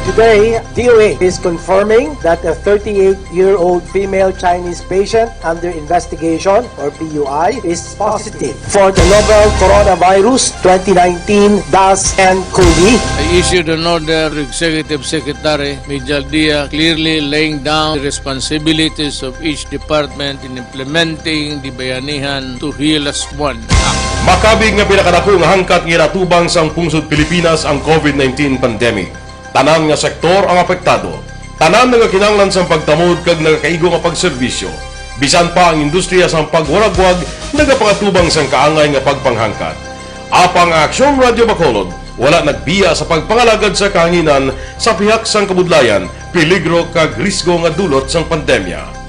Today, D O A is confirming that a thirty-eight-year-old female Chinese patient under investigation, or P U I, is positive for the novel coronavirus twenty nineteen dash nCoV. I issued an order to Executive Secretary Mijal Dia, clearly laying down the responsibilities of each department in implementing the Bayanihan to Heal As One Act. Makabig nga pinakadako nga hangkat nga ginatubang sang pungsod Pilipinas ang covid nineteen pandemic. Tanan nga sektor ang apektado. Tanan nagakinahanglan sang pagtamod kag nagakaigo nga pagserbisyo. Bisan pa ang industriya sang pagwaragwag nagapangatubang sang kaangay nga pagpanghangkat. Apang ang Aksyon Radio Bacolod wala nagbiya sa pagpangalagad sa kahanginan sa pihak sang kabudlayan, peligro kag risgo nga dulot sang pandemya.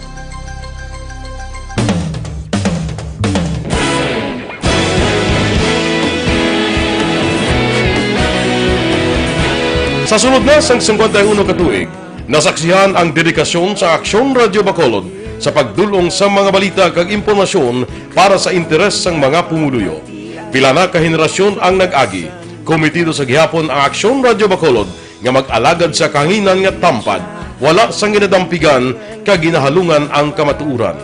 Sa sulod na sang singkwenta y uno ka tuig, nasaksihan ang dedikasyon sa Aksyon Radio Bacolod sa pagdul-ong sa mga balita kag impormasyon para sa interes sang mga pumuluyo. Pila na ka henerasyon ang nag-agi. Komitido sa gihapon ang Aksyon Radio Bacolod nga mag-alagad sa kahanginan nga tampad, wala sang ginadampigan kag ginahalungan ang kamatuoran.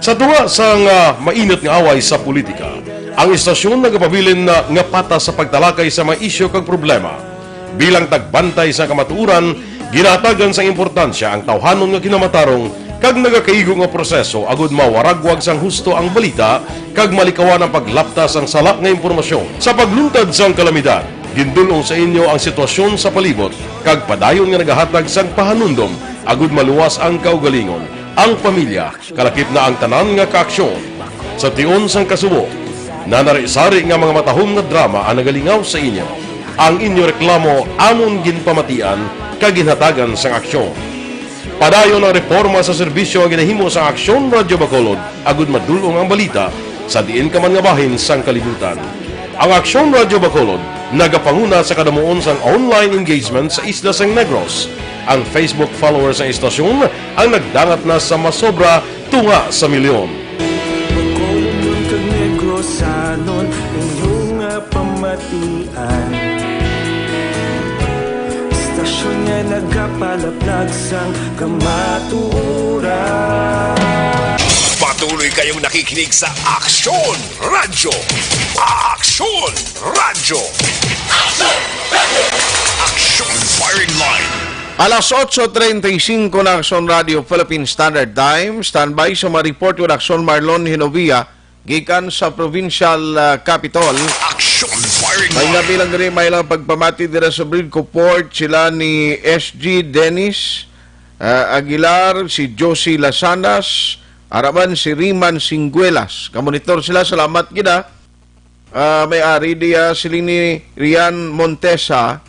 Sa tunga sang, ah, mainit nga away sa politika, ang istasyon nagapabilin na nga patas sa pagtalakay sa mga isyu kag problema. Bilang tagbantay sa kamatuoran, ginahatagan sang importansya ang tawhanon nga kinamatarong kag nagakaigo nga proseso agud mawaragwag sang husto ang balita kag malikawan ang paglapta sang sala nga impormasyon. Sa pagluntad sang kalamidad, gindul-ong sa inyo ang sitwasyon sa palibot kag padayon nga nagahatag sang pahanumdom agud maluwas ang kaugalingon, ang pamilya, kalakip na ang tanan nga kaaksyon. Sa tion sang kasubo, nanari-sari nga mga matahom nga drama ang nagalingaw sa inyo. Ang inyo reklamo amon ginpamatian kag ginhatagan sang aksyon. Padayon ang reporma sa serbisyo nga ginahimo sang Aksyon Radyo Bacolod agud madul-ong ang balita sa diin ka man nga bahin sang kalibutan. Ang Aksyon Radyo Bacolod nagapanguna sa kadamuon sang online engagement sa isla sang Negros. Ang Facebook followers sang istasyon ang nagdangat na sa masobra tunga sa milyon. Bacolodnon kag Negrosanon, inyo nga pamatian. Istasyon nga nagapalaplag sang kamatuoran. Patuloy kayong nakikinig sa Aksyon Radyo. Aksyon Radyo. Aksyon Firing Line. Alas otso treinta y cinco na, Aksyon Radio Philippine Standard Time. Standby sa mga report with Aksyon Marlon Hinovia gikan sa provincial, ah, capitol. Aksyon Firing Line. May nabilang diri, may lang pagpamati dira sa Bridco Port, sila ni S G Dennis, ah, Aguilar, si Josie Lasanas, araman si Riman Singguelas. Kamonitor sila, salamat gid, ah. Ah, may ari diya, siling ni Rian Montesa.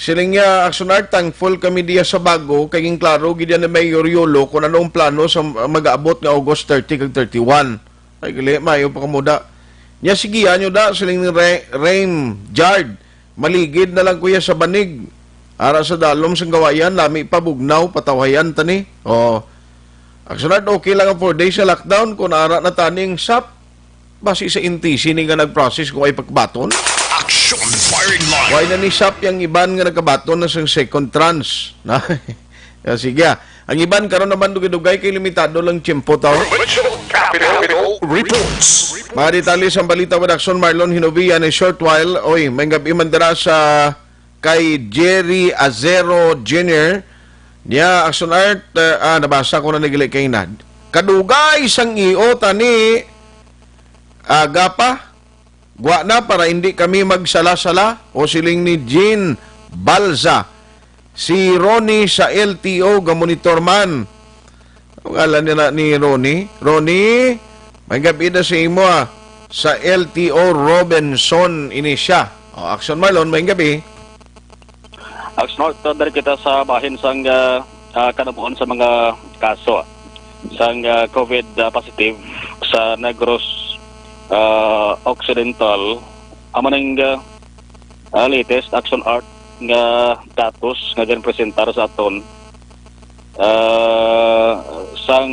Siling niya, Aksyon Art, thankful kami diya sa bago, kay ginklaro gid ni Mayor Yolo kung ano ang plano sa mag-aabot nga August thirty kag thirty-one. Ay, gali, maayo pa kamo da. Niya, sige, anyo da, siling ni Re-, Rame Jard. Maligid na lang, kuya, sa banig. Ara sa dalom sang gawayan, lami pa, bugnaw, patawhayan ta ni. Oh. Aksyon Art, okay lang ang four days sa lockdown kung ara na taning sap. Basi sa N T C ni nga nag-process kung ay pagbaton. Action Firing Line. Why na ni sap yang iban nga nagkabaton na sa second tranche? Na, ya, sige, ah. Ang iban karon naman dugay-dugay kay limitado lang tiyempo, taw. Provincial Capital Reports. Mga detalye sa balita with Aksyon Marlon Hinovia in a short while. Oy, may gabi man dira sa kay Jerry Azero Junior. Niya, Aksyon Art, uh, ah, nabasa ko na nagili kay na. Kadugay sang iyo tani aga pa. Gwa na para hindi kami magsala-sala, o siling ni Jean Balza. Si Ronnie sa L T O gamonitor man. Ang ngalan niya na ni Ronnie. Ronnie, may gabi na sa imo, ah. Sa L T O Robinson ini siya. O, Aksyon Marlon, may gabi. Aksyon Art, uh, dari kita sa bahin sang, uh, uh, kanabuan sa mga kaso, ah, sang, uh, COVID, uh, positive sa Negros, uh, Occidental. Amo ning, uh, uh, latest, Aksyon Art, nga datos nga ginpresentar sa aton, uh, sang,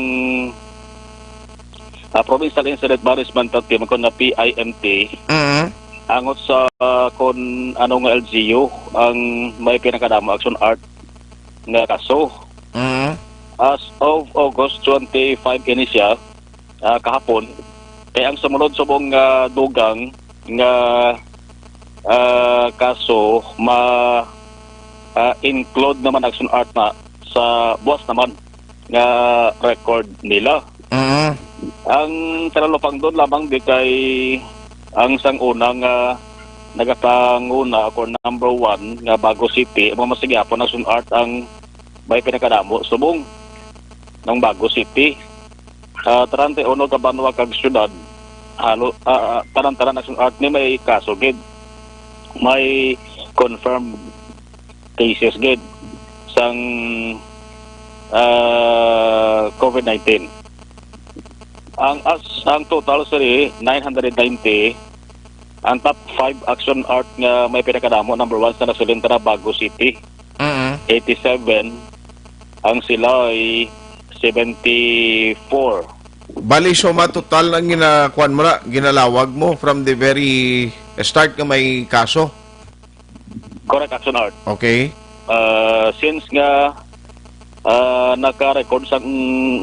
uh, Provincial Incident Management Team, kon na P I M T, Mhm. angot sa, uh, kon ano nga L G U ang may pinakadamo, Aksyon Art, nga kaso. Mhm. As of August twenty-five ini siya, ah, kahapon, kay ang sumunod subong nga dugang nga, ah, kaso ma-, ah, include naman, Aksyon Art, na sa buwas naman nga record nila. Mhm. Ang Talalupangdon lamang di kay ang sang una nga nagapanguna or number one nga Bago City, amo man sa gihapon, Aksyon Art, ang may pinakadamo subong ng Bago City. Ah, treinta y uno ka banwa kag syudad, halo, ah, ah, tanan-tanan, Aksyon Art, ni may kaso gid. May confirmed cases gid sang, ah, COVID nineteen. Ang as-, ang total, sir, eh, nine hundred ninety. Ang top five, Aksyon Art, nga may pinakadamo, number one sa nagsulin ta na Bago City, Mhm. eighty-seven. Ang sila ay seventy-four. Bali, suma total ang ginakuan mo na, ginalawag mo from the very start nga may kaso? Correct, Aksyon Art. Okay. Ah, since nga, ah, naka-record sa, mm,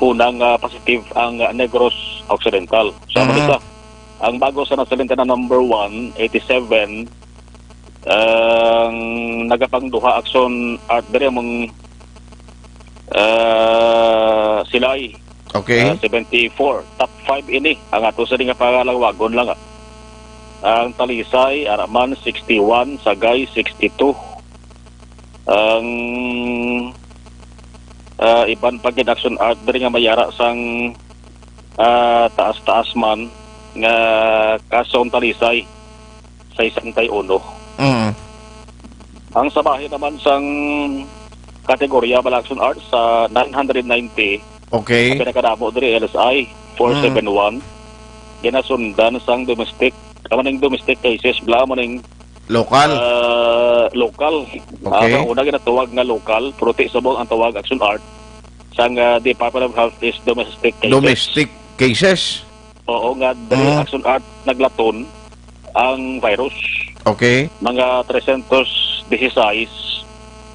unang, ah, positive ang, ah, Negros Occidental. So, Mhm. amo kita, ang bago sa nagsulin ta na number one, eighty-seven, Ang nagapangduha action art diri among, ah, Silay, Okay. ah, seventy-four. Top five ini. Ang ato sa nga pangalawagon lang, ah. Ang Talisay, ara man, sixty-one, Sagay, sixty-two. Ang, ah, iban pa gid action art diri nga may ara sang, ah, taas-taas man nga kaso ang Talisay, sesenta y uno. Mm. Ang sa bahin naman sang kategorya bala action art sa nine hundred ninety, Okay. ang pinakadamo diri, L S I, four seven one. Ginasundan sang domestic, amo ning domestic cases, bala amo ning, Local. ah, local. Okay. Ah, sa una ginatawag nga local, pero ti subong ang tawag action art sang, ah, Department of Health is domestic cases. Domestic cases. Oo, nga diri Mm. action art naglaton ang virus. Okay. Mga trescientos dieciséis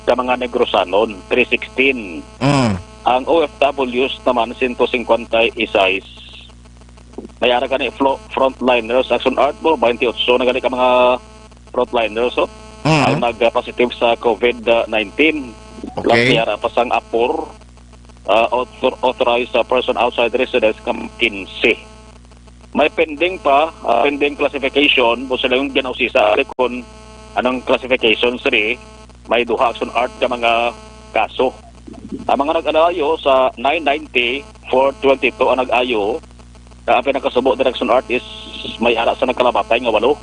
ka mga Negrosanon, three sixteen. Mm. Ang O F Ws naman, sento cincuenta y seis. May ara gani flo-, frontliners, action art mo, twenty-eight na gani ka mga frontliners, oh, Mm. ang nag-positive sa COVID nineteen. Plus, Okay. may ara pa sang apor, ah, author-, authorized, ah, person outside residence nga quince. May pending pa, ah, pending classification, kung sila yung ginausisa, kung anong classification, three, may duha action art ka mga kaso. Ang mga nag-alayo sa nine ninety, four twenty-two ang nag-ayo, na ang pinakasubo diri action art is may ara sa nagkalamatay nga walo.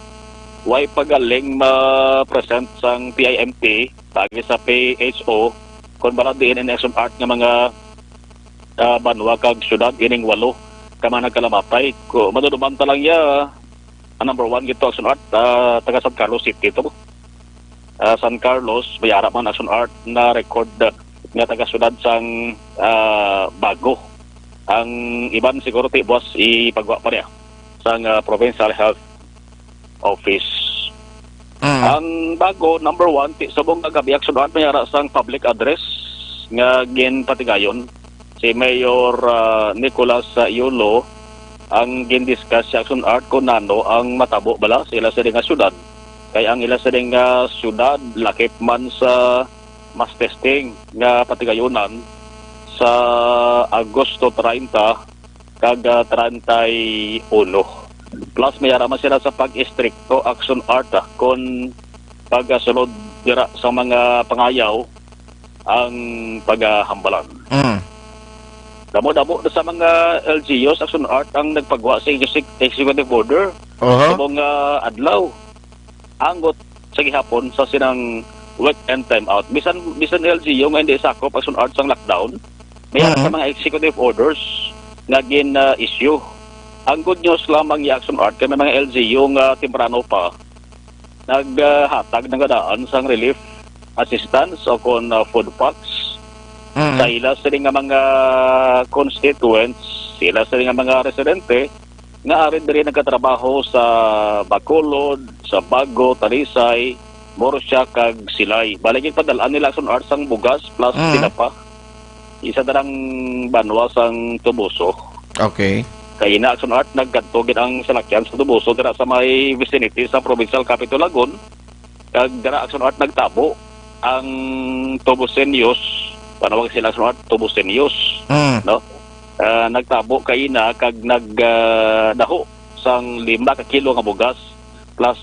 Way pagaling ma-present sang P I M T, paagi sa P H O, kung bala diin in action art nga mga, ah, banwa kag syudad ining walo ka mga nagkalamatay. Ko, maduduman ta lang ya, ang number one gito action art, ah, taga San Carlos City to. Ah, San Carlos, may ara man action art na record, ah, nga taga syudad sang, ah, Bago. Ang iban siguro ti buwas ipagwa pa niya sang, ah, Provincial Health Office. Mm. Ang Bago, number one, ti subong nga gabi action art may ara sang public address nga ginpatigayon si Mayor, ah, Nicolas, ah, Yulo. Ang gindiscuss sa action art kung nano ang matabo bala sa ila sa nga syudad. Kay ang ila sa nga syudad lakip man sa mass testing nga patigayunan sa Agosto treinta kag, ah, treinta y uno. Plus, may ara man sila sa pag-istrikto action art, ah, kon pagsulod dira sa mga pangayaw ang pagahambalan. Mm. Damo-damo na sa mga L G Us action art ang nagpagwa sa exec-, executive order Oho. sa mga adlaw. Anggot sa gihapon sa sinang weekend timeout. Bisan, bisan L G U nga hindi sakop action art sang lockdown, may ara Mhm. sa mga executive orders nga gin, ah, issue. Ang good news lamang ni action art kay may mga L G U nga temprano pa naghatag na nga daan sang relief assistance o kon, ah, food packs Mhm. sa ila sini nga mga constituents, sa ila sini nga mga residente nga ari diri nagkatrabaho sa Bacolod, sa Bago, Talisay, Murcia, kag Silay. Bali, ginpadal-an nila action art sang bugas plus Mm. tinapa. Isa darang banwa sang Toboso. Okay. Kay ina action art, nagkadto gid ang salakyan sa Toboso dira sa may vicinity sa provincial capital Lagon. Kag dira action art nagtabo ang Toboseños, panawag sila action art, Toboseños, Mm. no? Ah, nagtabo kaina kag nag, ah, daho sang lima ka kilo nga bugas plus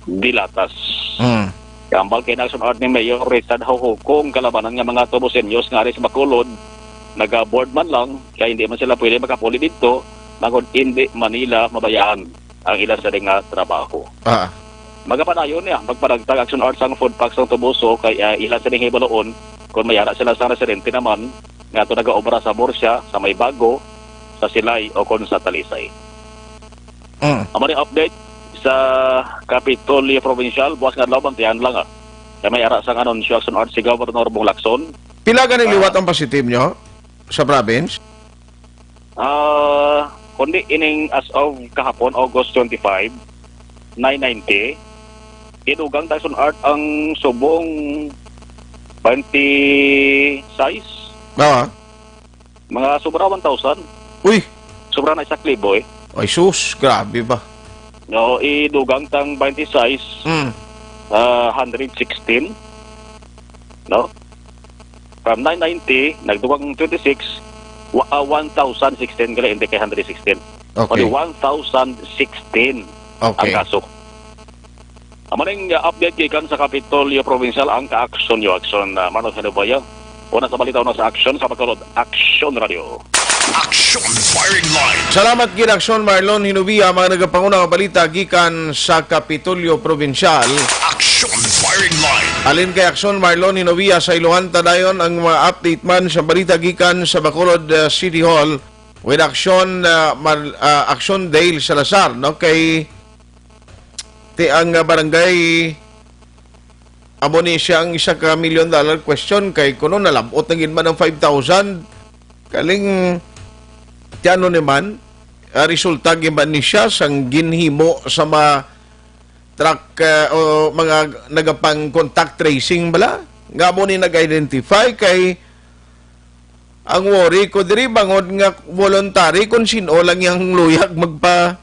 dilatas. Mm. Kambal kay na action art ni Mayor Richard Hauhukong kalabanan nga mga Toboseños nga ari sa Bacolod, naga-board man lang, kay hindi man sila pwede makapuli didto, bangod hindi man nila mabayaan ang ila sa nga trabaho. Ah. Magapadayon niya, magpadagtag action art sang food pack sang Toboso kay, ah, ila sa ning hibaluon kung may ara sila sa residente naman nga ato nagaobra sa Murcia, sa may Bago, sa Silay o kon sa Talisay. Mm. Amo ni update sa Kapitolyo Provincial, buwas nga adlaw, bantayan lang, ah. Kay may ara sang anunsyo action art si Governor Bong Lacson. Pila gani Ah. liwat ang positive nyo sa province? Ah, kundi ining as of kahapon, August twenty-five, nine ninety, idugang ta action art ang subong twenty-six. Ah. Mga sobra one thousand. Uy! Sobra na isa ka libo, eh. Ay, sus, grabe ba? No, idugang tang twenty-six. Mm. ah, hundred sixteen, no? From nine ninety, nagdugang twenty-six, wa-, ah, one thousand sixteen gali, hindi kay hundred sixteen. Okay. Only one thousand sixteen ang Okay. kaso. Amo ning, ah, update gikan sa Kapitolyo Provincial, ang ka-action, Yo Action, ah, Marlon Hinobia. Una sa balita, una sa aksyon sa Bacolod, Aksyon Radio. Action Firing Line. Salamat gid, Aksyon Marlon Hinobia, mga nagapanguna nga balita gikan sa Kapitolyo Provincial. Action Firing Line. Halin kay Aksyon Marlon Hinobia, sa iluhan ta dayon ang mga update man sa balita gikan sa Bacolod, uh, City Hall with Aksyon, uh, Mar-, uh, Aksyon Dale Salazar, no? Kay ti ang, uh, barangay Amo ni siya ang isa ka million dollar question, kay kuno nalab-ot na gid man ang five thousand. Kaling, ti ano ni man, ah, resulta gid man ni siya sang ginhimo sa mga truck, ah, o mga nagapang contact tracing bala? Nga amo ni nag-identify kay ang worry ko diri bangod nga voluntary kung sin-o lang yang luyag magpa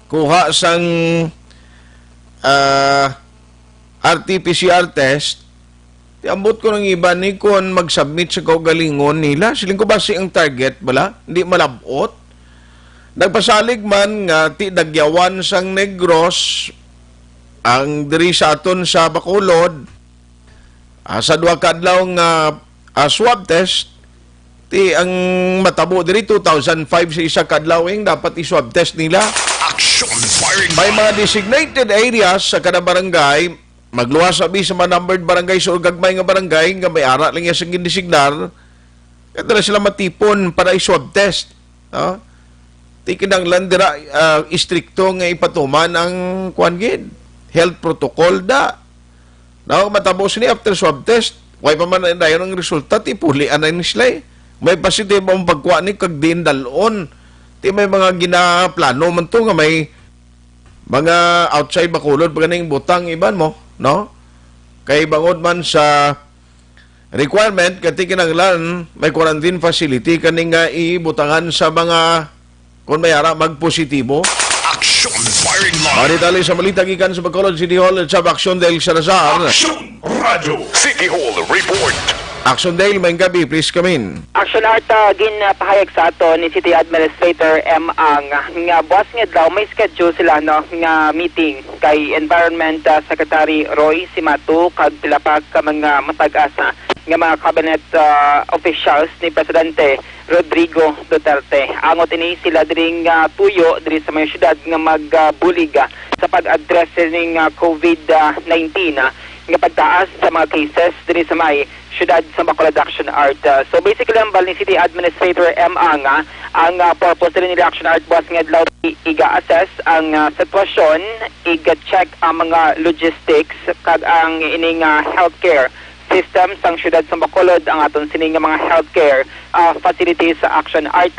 kuha sang, ah, R T P C R test, ti ambot ko ng iban ni kon mag-submit sa kaugalingon nila. Siling ko basi ang target bala, hindi malabot. Nagpasalig man nga ti dagyawan sang Negros ang diri sa aton sa Bacolod, ah, sa duha ka adlaw nga, ah, swab test, ti ang matabo diri two thousand five sa isa ka adlaw, ing dapat i-swab test nila. Action Firing May Line. Mga designated areas sa kada barangay, magluwas abi sa mga numbered barangay, so gagmay nga barangay nga may ara lang iya sa gindesignar, kadala sila matipon para i-swab test. No? Ti kinahanglan dira, ah, istrikto nga ipatuman ang kuan gid, health protocol da. Now, matabo sini after swab test, way pa man dayon ang resulta, ti puli anay ni sila eh. May positive ang pagkuha ni kag diin dalon. Ti may mga ginaplano man to nga may mga outside Bacolod pa ganing butang iban mo, no? Kay bangod man sa requirement, kay ti kinahanglan may quarantine facility kani nga ibutangan sa mga kung may ara magpositibo. Action Firing Line. Mga detalye sa balita gikan sa Bacolod City Hall, sa Action Dale Salazar. Action Radio City Hall Report. Action Dale, may gabi, please come in. Action Art, ah, ginpahayag sa ato ni City Administrator M. Ang nga buwas nga adlaw may schedule sila, no, nga meeting kay Environment, ah, Secretary Roy Cimatu kag pila pa ka mga matag-asa nga mga cabinet, ah, officials ni Presidente Rodrigo Duterte. Angot ini sila diri nga tuyo diri sa may syudad nga magbulig, ah, sa pag-address sining, ah, COVID nineteen, ah, nga pagtaas sa mga cases diri sa may syudad sa Bacolod, Action Art. Ah, so basically, ang bal ni City Administrator M. Ang, ah, ang, ah, purpose diri nila, Action Art, buwas nga adlaw, i-, iga-assess ang, ah, sitwasyon, iga-check ang mga logistics kag ang ining, ah, healthcare system sang siyudad sa Bacolod, ang aton sini nga mga healthcare, ah, facilities sa Action Art.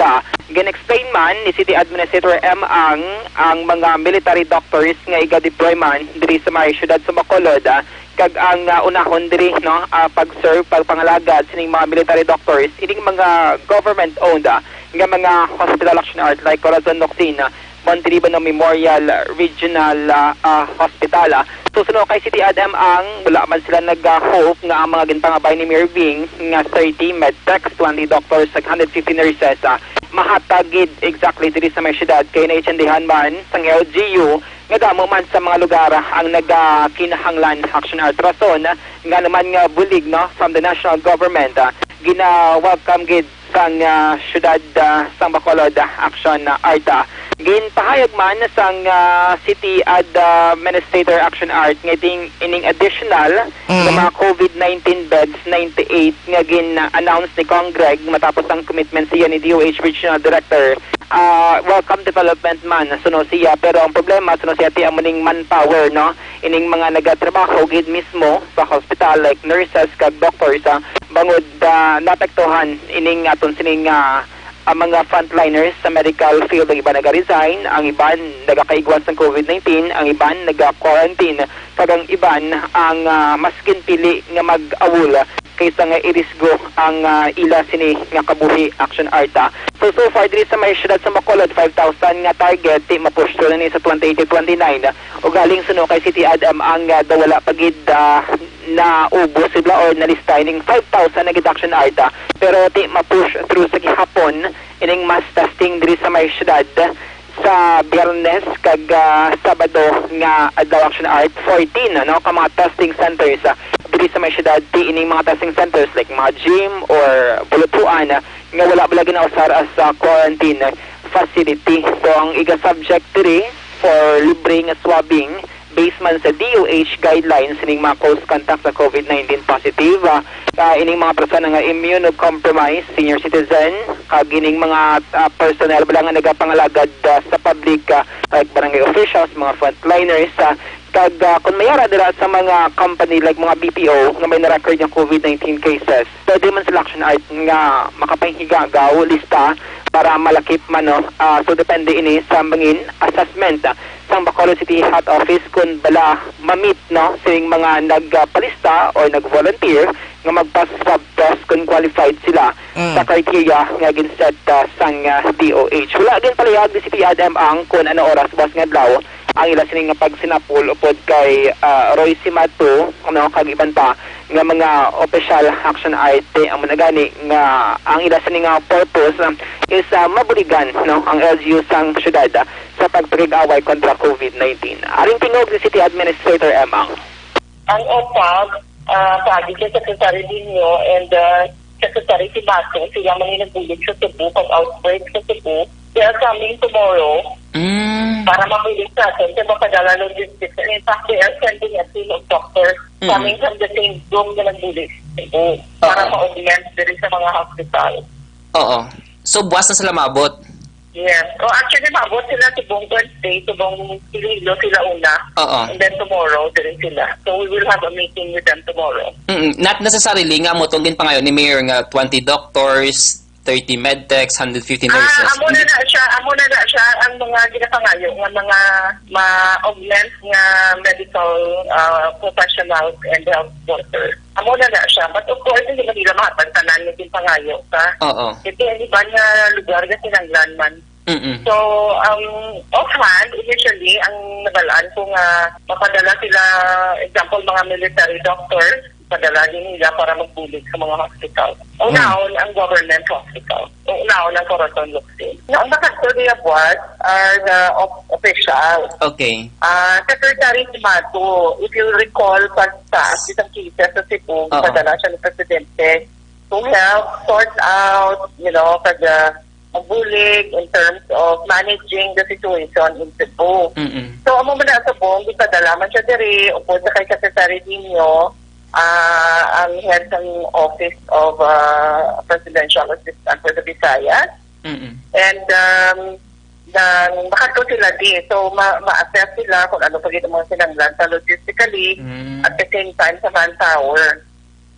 Gin-explain man ni City Administrator M. Ang, ang mga military doctors nga iga-deploy man diri sa may siyudad sa Bacolod, ah, kag ang, ah, unahon diri, no, ah, pag-serve, pagpangalagad sining mga military doctors ining mga government-owned, ah, nga mga hospital, Action Art, like Corazon Locsin, ah, Montelibano Memorial Regional, ah, ah, Hospital. So, suno kay City Ad M. Ang, wala man sila nag-hope nga ang mga ginpangabay ni Mayor Ving nga thirty medtechs, twenty doctors, kag hundred fifty nurses, ah, mahatag gid exactly diri sa may syudad, kay naintindihan man sang L G U nga damo man sa mga lugar ang nagakinahanglan. Action Art, rason nga naman nga bulig, no, from the national government, ah, gina-welcome gid sang, ah, siyudad, ah, sang Bacolod, ah, Action, ah, Art. Ginpahayag man sang, ah, City Ad-, ah, Administrator, Action Art, nga iting ining additional Mm. nga mga COVID nineteen beds, ninety-eight, nga gin-announce ni Cong Greg matapos ang commitment siya ni D O H Regional Director, ah, welcome development man, suno siya. Pero ang problema, suno siya, ti amo ning manpower, no? Ining mga nagatrabaho gid mismo sa hospital, like nurses kag doctors, ah, bangod, ah, naapektuhan ining aton sining, ah, ang mga frontliners sa medical field, ang iban naga-resign, ang iban nagakaigwas sang COVID nineteen, ang iban naga-quarantine, kag ang iban ang, ah, mas ginpili nga mag-awol Isa nga irisgo ang, ah, ila sini nga kabuhi, Action Art, ah. So, so far, diri sa may siyudad sa Bacolod, five thousand nga target, ti ma-push through na ni sa twenty-eight to twenty-nine. Ugaling suno kay City Ad M ang, ah, daw wala pa gid, ah, naubos sila or nalista ining five thousand na gid, Action Art, ah. Pero ti ma-push through sa gihapon ining mass testing diri sa may siyudad sa Biyernes kag, ah, Sabado nga adlaw, Action Art, fourteen, ano, ka mga testing centers, ah, diri sa may siyudad. Ti ining mga testing centers like mga gym or pulutuan, ah, nga wala bala ginausar as, ah, quarantine facility. So, ang iga subject diri for libre nga swabbing based man sa D O H guidelines, ining mga close contact sa COVID nineteen positive, ah, ah, ining mga persona nga immunocompromised, senior citizen, kag ining mga, ah, personnel bala nga nagapangalagad, ah, sa public, ah, like barangay officials, mga frontliners, ah, kag, ah, kung may ara dira sa mga company like mga B P O nga may na-record nga COVID nineteen cases, pwede man sila, Action Art, nga makapahigagaw lista para malakip man, no? Ah, so, depende ini sa mangin assessment, ah, sang Bacolod City Health Office kung bala ma-meet, no, sining mga nagpalista or nag-volunteer nga magpa-swab test kung qualified sila Mm. sa criteria nga gin-set, ah, sang, ah, D O H. Wala ginpalihag ni City Ad M ang kung ano oras buwas nga adlaw ang ila sini nga pagsinapol upod kay, ah, Roy Simato, ano, kag iban pa nga mga opisyal, Action Art. Amo na gani nga ang ila sini nga purpose, ah, is, ah, mabuligan, no, ang L G U sang syudad, ah, sa pagpakig-away kontra COVID nineteen. Aring tingog ni City Administrator Emang. Ang OPAG, ah, kaagi kay Secretary Dinho and, ah, Secretary Simato, sila man yung nagbulig sa Cebu pag outbreak sa Cebu. They are coming tomorrow Mm. para mabulig sa atin, kaya mapadala logistics. And in fact, they are sending a team of doctors Mm. coming from the same group na nagbulig sa Cebu para Oo. ma-augment diri sa mga hospital. Oo. So, buwas na sila maabot? Yes. O, actually, maabot sila subong Wednesday, subong Iloilo sila una. Oo. And then tomorrow, diri sila. So, we will have a meeting with them tomorrow. Mm-mm. Not necessarily nga mo tong ginpangayo ni Mayor nga twenty doctors, thirty medtechs, hundred fifty nurses. Ah, amo na na siya, amo na na siya ang mga ginapangayo nga mga ma-augment nga medical, ah, professionals and health workers. Amo na na siya. But of course, hindi man nila mahatag tanan nga ginpangayo ka. Oo. Kasi ang iban nga lugar nga kinahanglan man. Mm-mm. So, um, offhand, initially, ang nabalaan ko nga mapadala sila, example, mga military doctors, padala din nila para magbulig sa mga hospital. Mm. Unahon ang government hospital. Unahon ang Corazon Locsin. Ang nakadto niya buwas are the of-, officials. Okay. Ah, Secretary Simato, if you recall, pag taas isang cases sa Cebu, Oo. padala siya ni Presidente to help sort out, you know, kag, ah, magbulig in terms of managing the situation in Cebu. Mm-mm. So, amo man na sa buong, gipadala man siya diri, upod sa kay Secretary Dinho, ah, ang head ng Office of, ah, Presidential Assistant for the Visayas. Mm-mm. And, um, nang makadto sila di, so ma-, ma-assess sila kung ano pa gid ang mga kinahanglan sa logistically, Mm. at the same time sa manpower.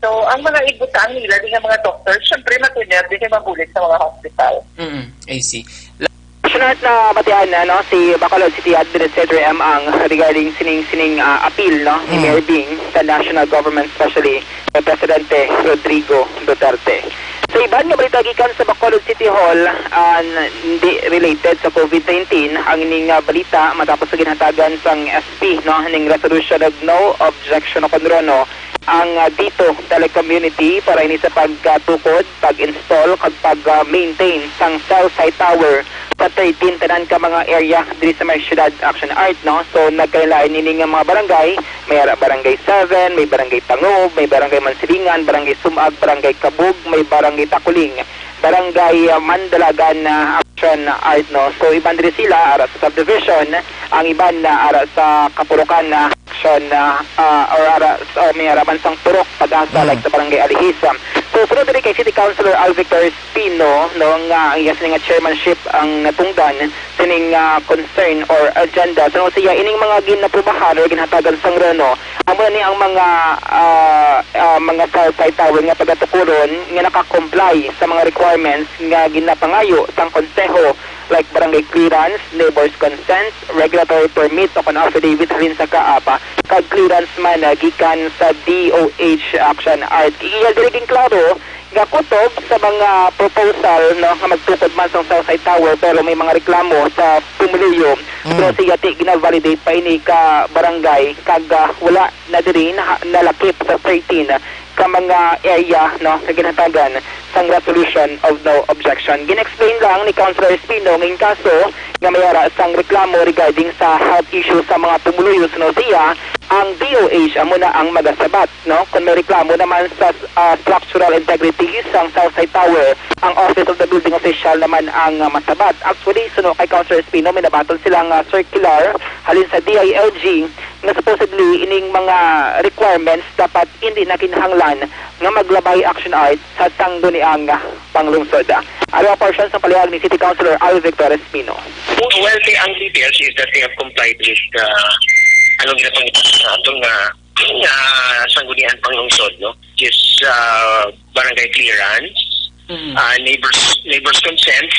So, ang mga ibutang nila, di nga mga doctors, syempre, matunyag din kay mabulig sa mga hospital. Mm, I see. La- Sunod na batian na, no, si Bacolod City Administrator M ang regarding sining, sining, ah, appeal, no, ni Mm. Mayor Bing sa national government, especially kay Presidente Rodrigo Duterte. Sa iban nga balita gikan sa Bacolod City Hall, ah, n-, hindi related sa COVID nineteen ang ining, ah, balita matapos sa ginhatagan sang S P, no, ning resolution of no objection o kung ano, ang, ah, Dito Telecommunity para ini sa pagtukod, pag-install, kag pag, ah, maintain sang cell site tower sa thirteen tanan ka mga area diri sa may siyudad, Action Art, no? So, nagkalain ini nga mga barangay, may ara Barangay seven, may Barangay Tangub, may Barangay Mansilingan, Barangay Sumag, Barangay Kabug, may Barangay Takuling, Barangay, ah, Mandalagan, ah, Action Art, no? So, iban diri sila ara sa subdivision, ang iban na ara sa Kapurukan, ah, Action, ah, ah, or ara sa, may ara man sang Purok Pag-asa, Mm. like sa Barangay Alihis. So, sunod diri kay City Councilor Al Victor Espino, no, nga ang iya sini nga chairmanship ang natungdan sining, ah, concern or agenda. So, siya, ining mga ginaprubahan or ginhatagan sang RENO, amo na ni ang mga, ah, ah, mga cell site tower nga pagatukuron nga naka-comply sa mga requirements nga ginapangayo sang konseho like barangay clearance, neighbors' consent, regulatory permit o kon affidavit halin sa kaap, kag clearance man, ah, gikan sa D O H Action Art. Iya diri ginklaro nga kutob sa mga proposal, no, nga magtukod man sa Southside Tower, pero may mga reklamo sa pumuluyo. Mm. Pero siya ti gina-validate pa ini ka barangay, kag, ah, wala na diri na-, nalakip sa thirteen ka mga area, no, nga ginhatagan sang resolution of no objection. Gin-explain lang ni Councilor Espino nga in kaso nga may ara sang reklamo regarding sa health issue sa mga pumuluyo, suno siya, ang D O H amo na ang magasabat, no? Kung may reklamo naman sa, ah, structural integrity sang Southside Tower, ang Office of the Building Official naman ang, ah, masabat. Actually, suno kay Councilor Espino, may nabaton sila nga circular halin sa D I L G nga supposedly ining mga requirements dapat hindi na kinahanglan nga maglabay action art sa sangguniang panglungsod. Ari ang portion sa palihag ni City Councilor Al Victor Espino. Well, the, ang details is that they have complied with, uh, anong ginapangitan sa aton nga, nga sangguniang panglungsod, no? Is, uh, barangay clearance, Mm. uh, neighbors, neighbors consent,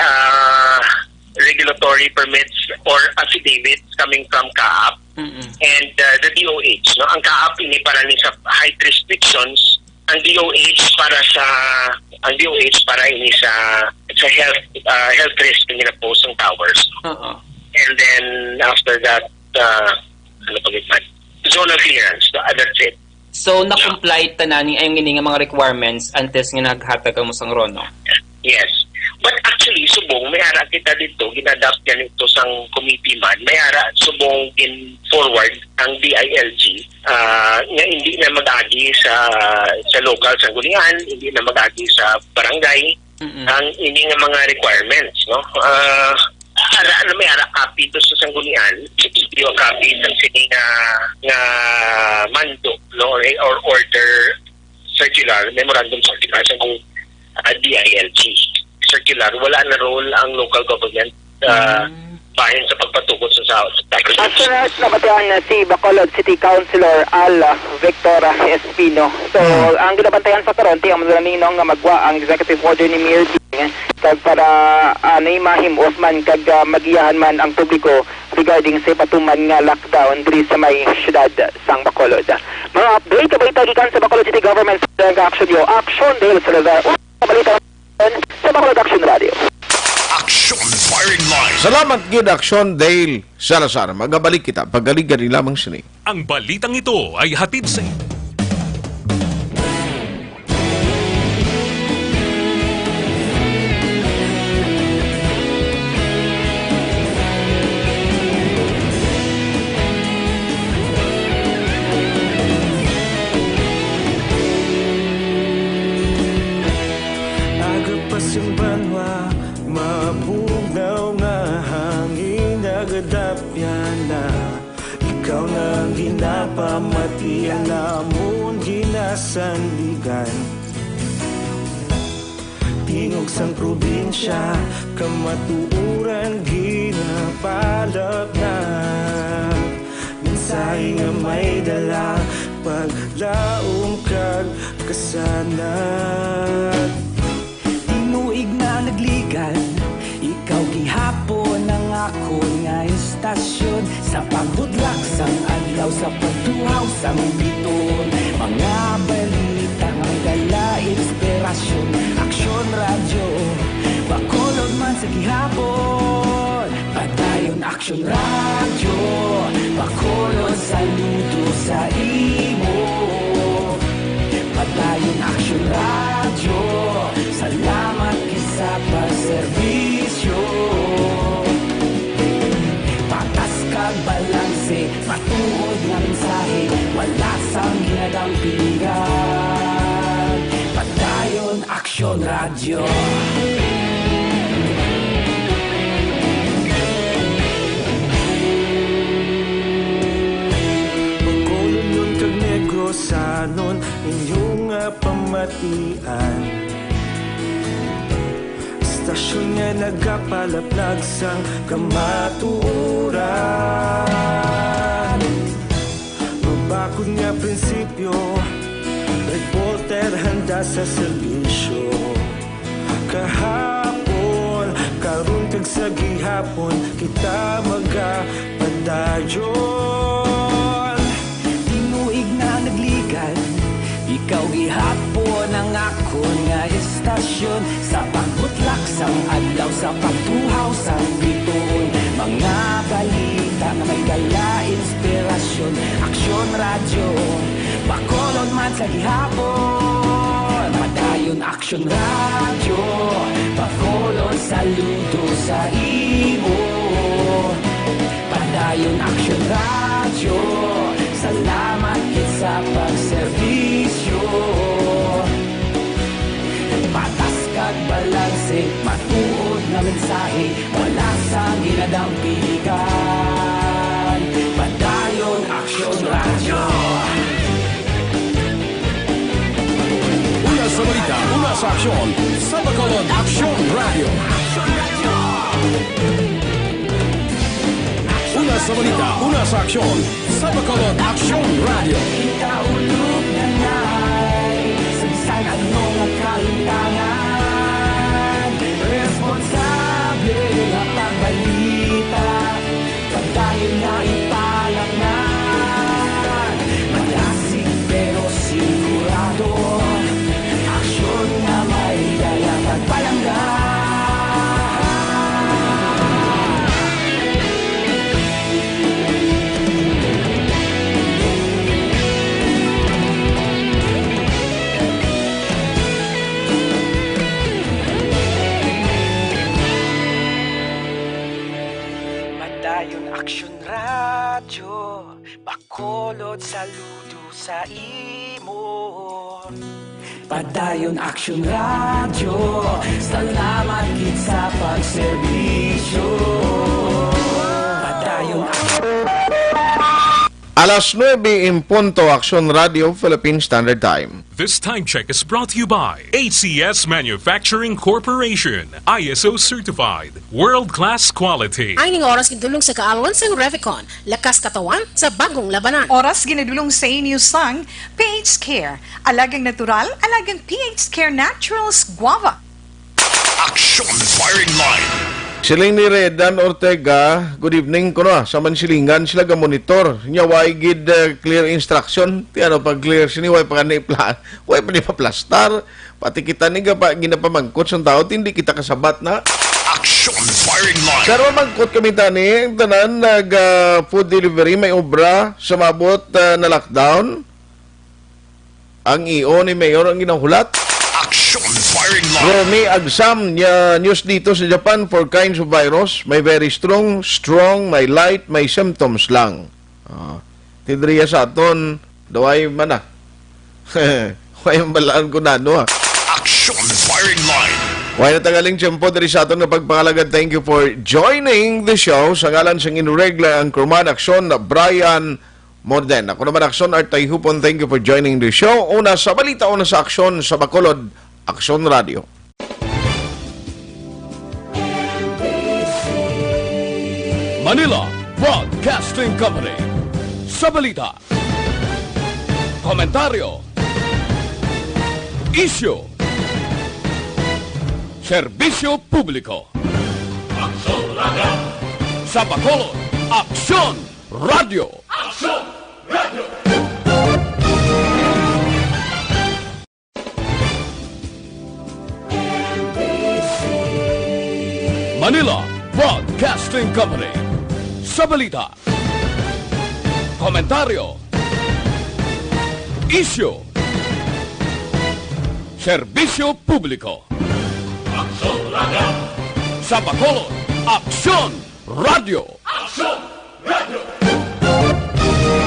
uh, regulatory permits or affidavits coming from kaap Mm-mm. and, uh, the D O H, no? Ang kaap ini para ni sa height restrictions, ang D O H para sa, ang D O H para ini sa, sa health, uh, health risk nga gina-pose ang towers. Oo. And then after that, uh, ano pa gid man? Zonal clearance, no? Ah, that's it. So, na-comply tanan ni, ay, ini nga mga requirements antes nga naghatag kamo sang RONO? Yes. But actually, subong, may ara kita dito, gin-adapt yan ito sang committee man. May ara, subong, in forward ang D I L G, ah, nga hindi na mag-agi sa, sa local sanggunian, hindi na mag-agi sa barangay, Mm-mm. ang ini nga mga requirements, no? Ah, ara na may ara copy to sa sanggunian, yung copy sa sini nga, nga mando, no? Or, or order circular, memorandum circular sa kung, ah, D I L G circular. Wala na role ang local government, ah, Mm. bahin sa pagpatukod sa, sa tax. Actually, nabatian na si Bacolod City Councilor Al Victor Espino. So, Mm. ang ginabantayan sa karon, ti ang mga ninong nga magwa ang executive order ni Mayor Ding, kag para, ah, ni mahim-os man kag, ah, magiyahan man ang publiko regarding sa ipatuman nga lockdown diri sa may siyudad sang Bacolod. Mga update, kabalita gikan sa Bacolod City Government sa Action Yo, Action Dale Salazar. Kabalita sa Bacolod Action Radio. Action Firing Line. Salamat gid, Action Dale Salazar. Magabalik kita. Pagaligan ni lamang sini. Ang balitang ito ay hatid sa Agapas ang banwa, mabugnaw nga hangin, nagadapyan na. Ikaw na ang ginapamatian namon, ginasandigan. Tingog sang probinsya, kamatuoran ginapalapnap. Mensahe nga may dala, paglaom kag kasanag. Tinuig na nagligad, ikaw gihapon ang akon nga istasyon. Sa pagbudlak sang adlaw, sa pagtuhaw sang biton, mga balita nga dala inspirasyon. Aksyon Radyo Bacolod man sa gihapon. Padayon Aksyon Radyo Bacolod, saludo sa imo. Padayon Aksyon Radyo, salamat gid sa pagserbisyo. Patas kag balanse, matuod nga mensahe, wala sang ginadampingan. Padayon Aksyon Radyo. Bacolodnon kag Negrosanon, inyo nga pamatian. Istasyon nga nagapalaplag sang kamatuoran. Mabakod nga prinsipyo, reporter handa sa serbisyo. Kahapon, Karon kag sa gihapon kita magapadayon. Tinuig na nagligan, ikaw gihapon ang akon nga estasyon. Sa pagbutlak sang adlaw, sa pagtuhaw sang bituon, mga balita nga may dala inspirasyon. Aksyon Radyo, Bacolod man sa gihapon. Padayon Aksyon Radyo, Bacolod, saludo sa imo. Padayon Aksyon Radyo, salamat gid sa pagserbisyo. Patas kag balanse, matuod nga mensahe, wala sang ginadampigan. Padayon Aksyon Radyo. Una sa balita, una sa aksyon, sa Bacolod Aksyon Radyo. Una sa balita, una sa aksyon, sa Bacolod Aksyon Radyo. Kita ulog na ngay, sa bisan ano nga kahintangan, responsable nga pagbalita. Padayon nga ipalaknag, malasig pero sigurado. Aksyon nga may dala pagpalangga. Padayon Aksyon Radyo, Bacolod, saludo sa imo. Padayon Aksyon Radyo, salamat gid sa pagserbisyo. Padayon Aksyon Alas nuebe en punto, Aksyon Radyo, Philippine Standard Time. This time check is brought to you by A C S Manufacturing Corporation, I S O certified, world-class quality. Ang ining oras gindulong sa kaalwan sang Revicon, lakas katawan sa bagong labanan. Oras ginadulong sa inyo sang P H Care, alagang natural, alagang P H Care Naturals Guava. Action Firing Line. Siling ni Redan Ortega, "Good evening," kuno, sa Mansilingan sila ga-monitor. Nya, way gid, eh, clear instruction. Ti ano pag clear sini, way pa ni pla-, way pa ni paplastar. Pati kita ni gapa-, ginapamangkot sa tao, hindi kita kasabat na. Action Firing Line. Pero mamangkot kami tani, ang tanan nag, ah, food delivery, may obra, sa mabot, ah, na lockdown. Ang E O ni Mayor ang ginahulat. Action Firing Line. Romy Agsam, nya, news dito sa Japan, four kinds of virus. May very strong, strong, may light, may symptoms lang. Ah, ti diri sa aton, daway man na. Way ang balaan ko na, no, ah. Action Firing Line. Way na tagaling tiyempo diri sa aton nga pagpangalagad. Thank you for joining the show. Sa ngalan sang inuregla ang Anchorman Aksyon, Brian Morden. Ako naman, Aksyon Art Tayhupon. Thank you for joining the show. Una sa balita, una sa aksyon, sa Bacolod, Aksyon Radio. Manila Broadcasting Company. Sa balita, komentaryo, isyu, serbisyo publiko. Aksyon Radio. Sa Bacolod, Aksyon Radio. Aksyon Radio. Manila Broadcasting Company. Sa balita, komentaryo, isyu, serbisyo publiko. Aksyon Radio. Sa Bacolod, Aksyon Radio. Aksyon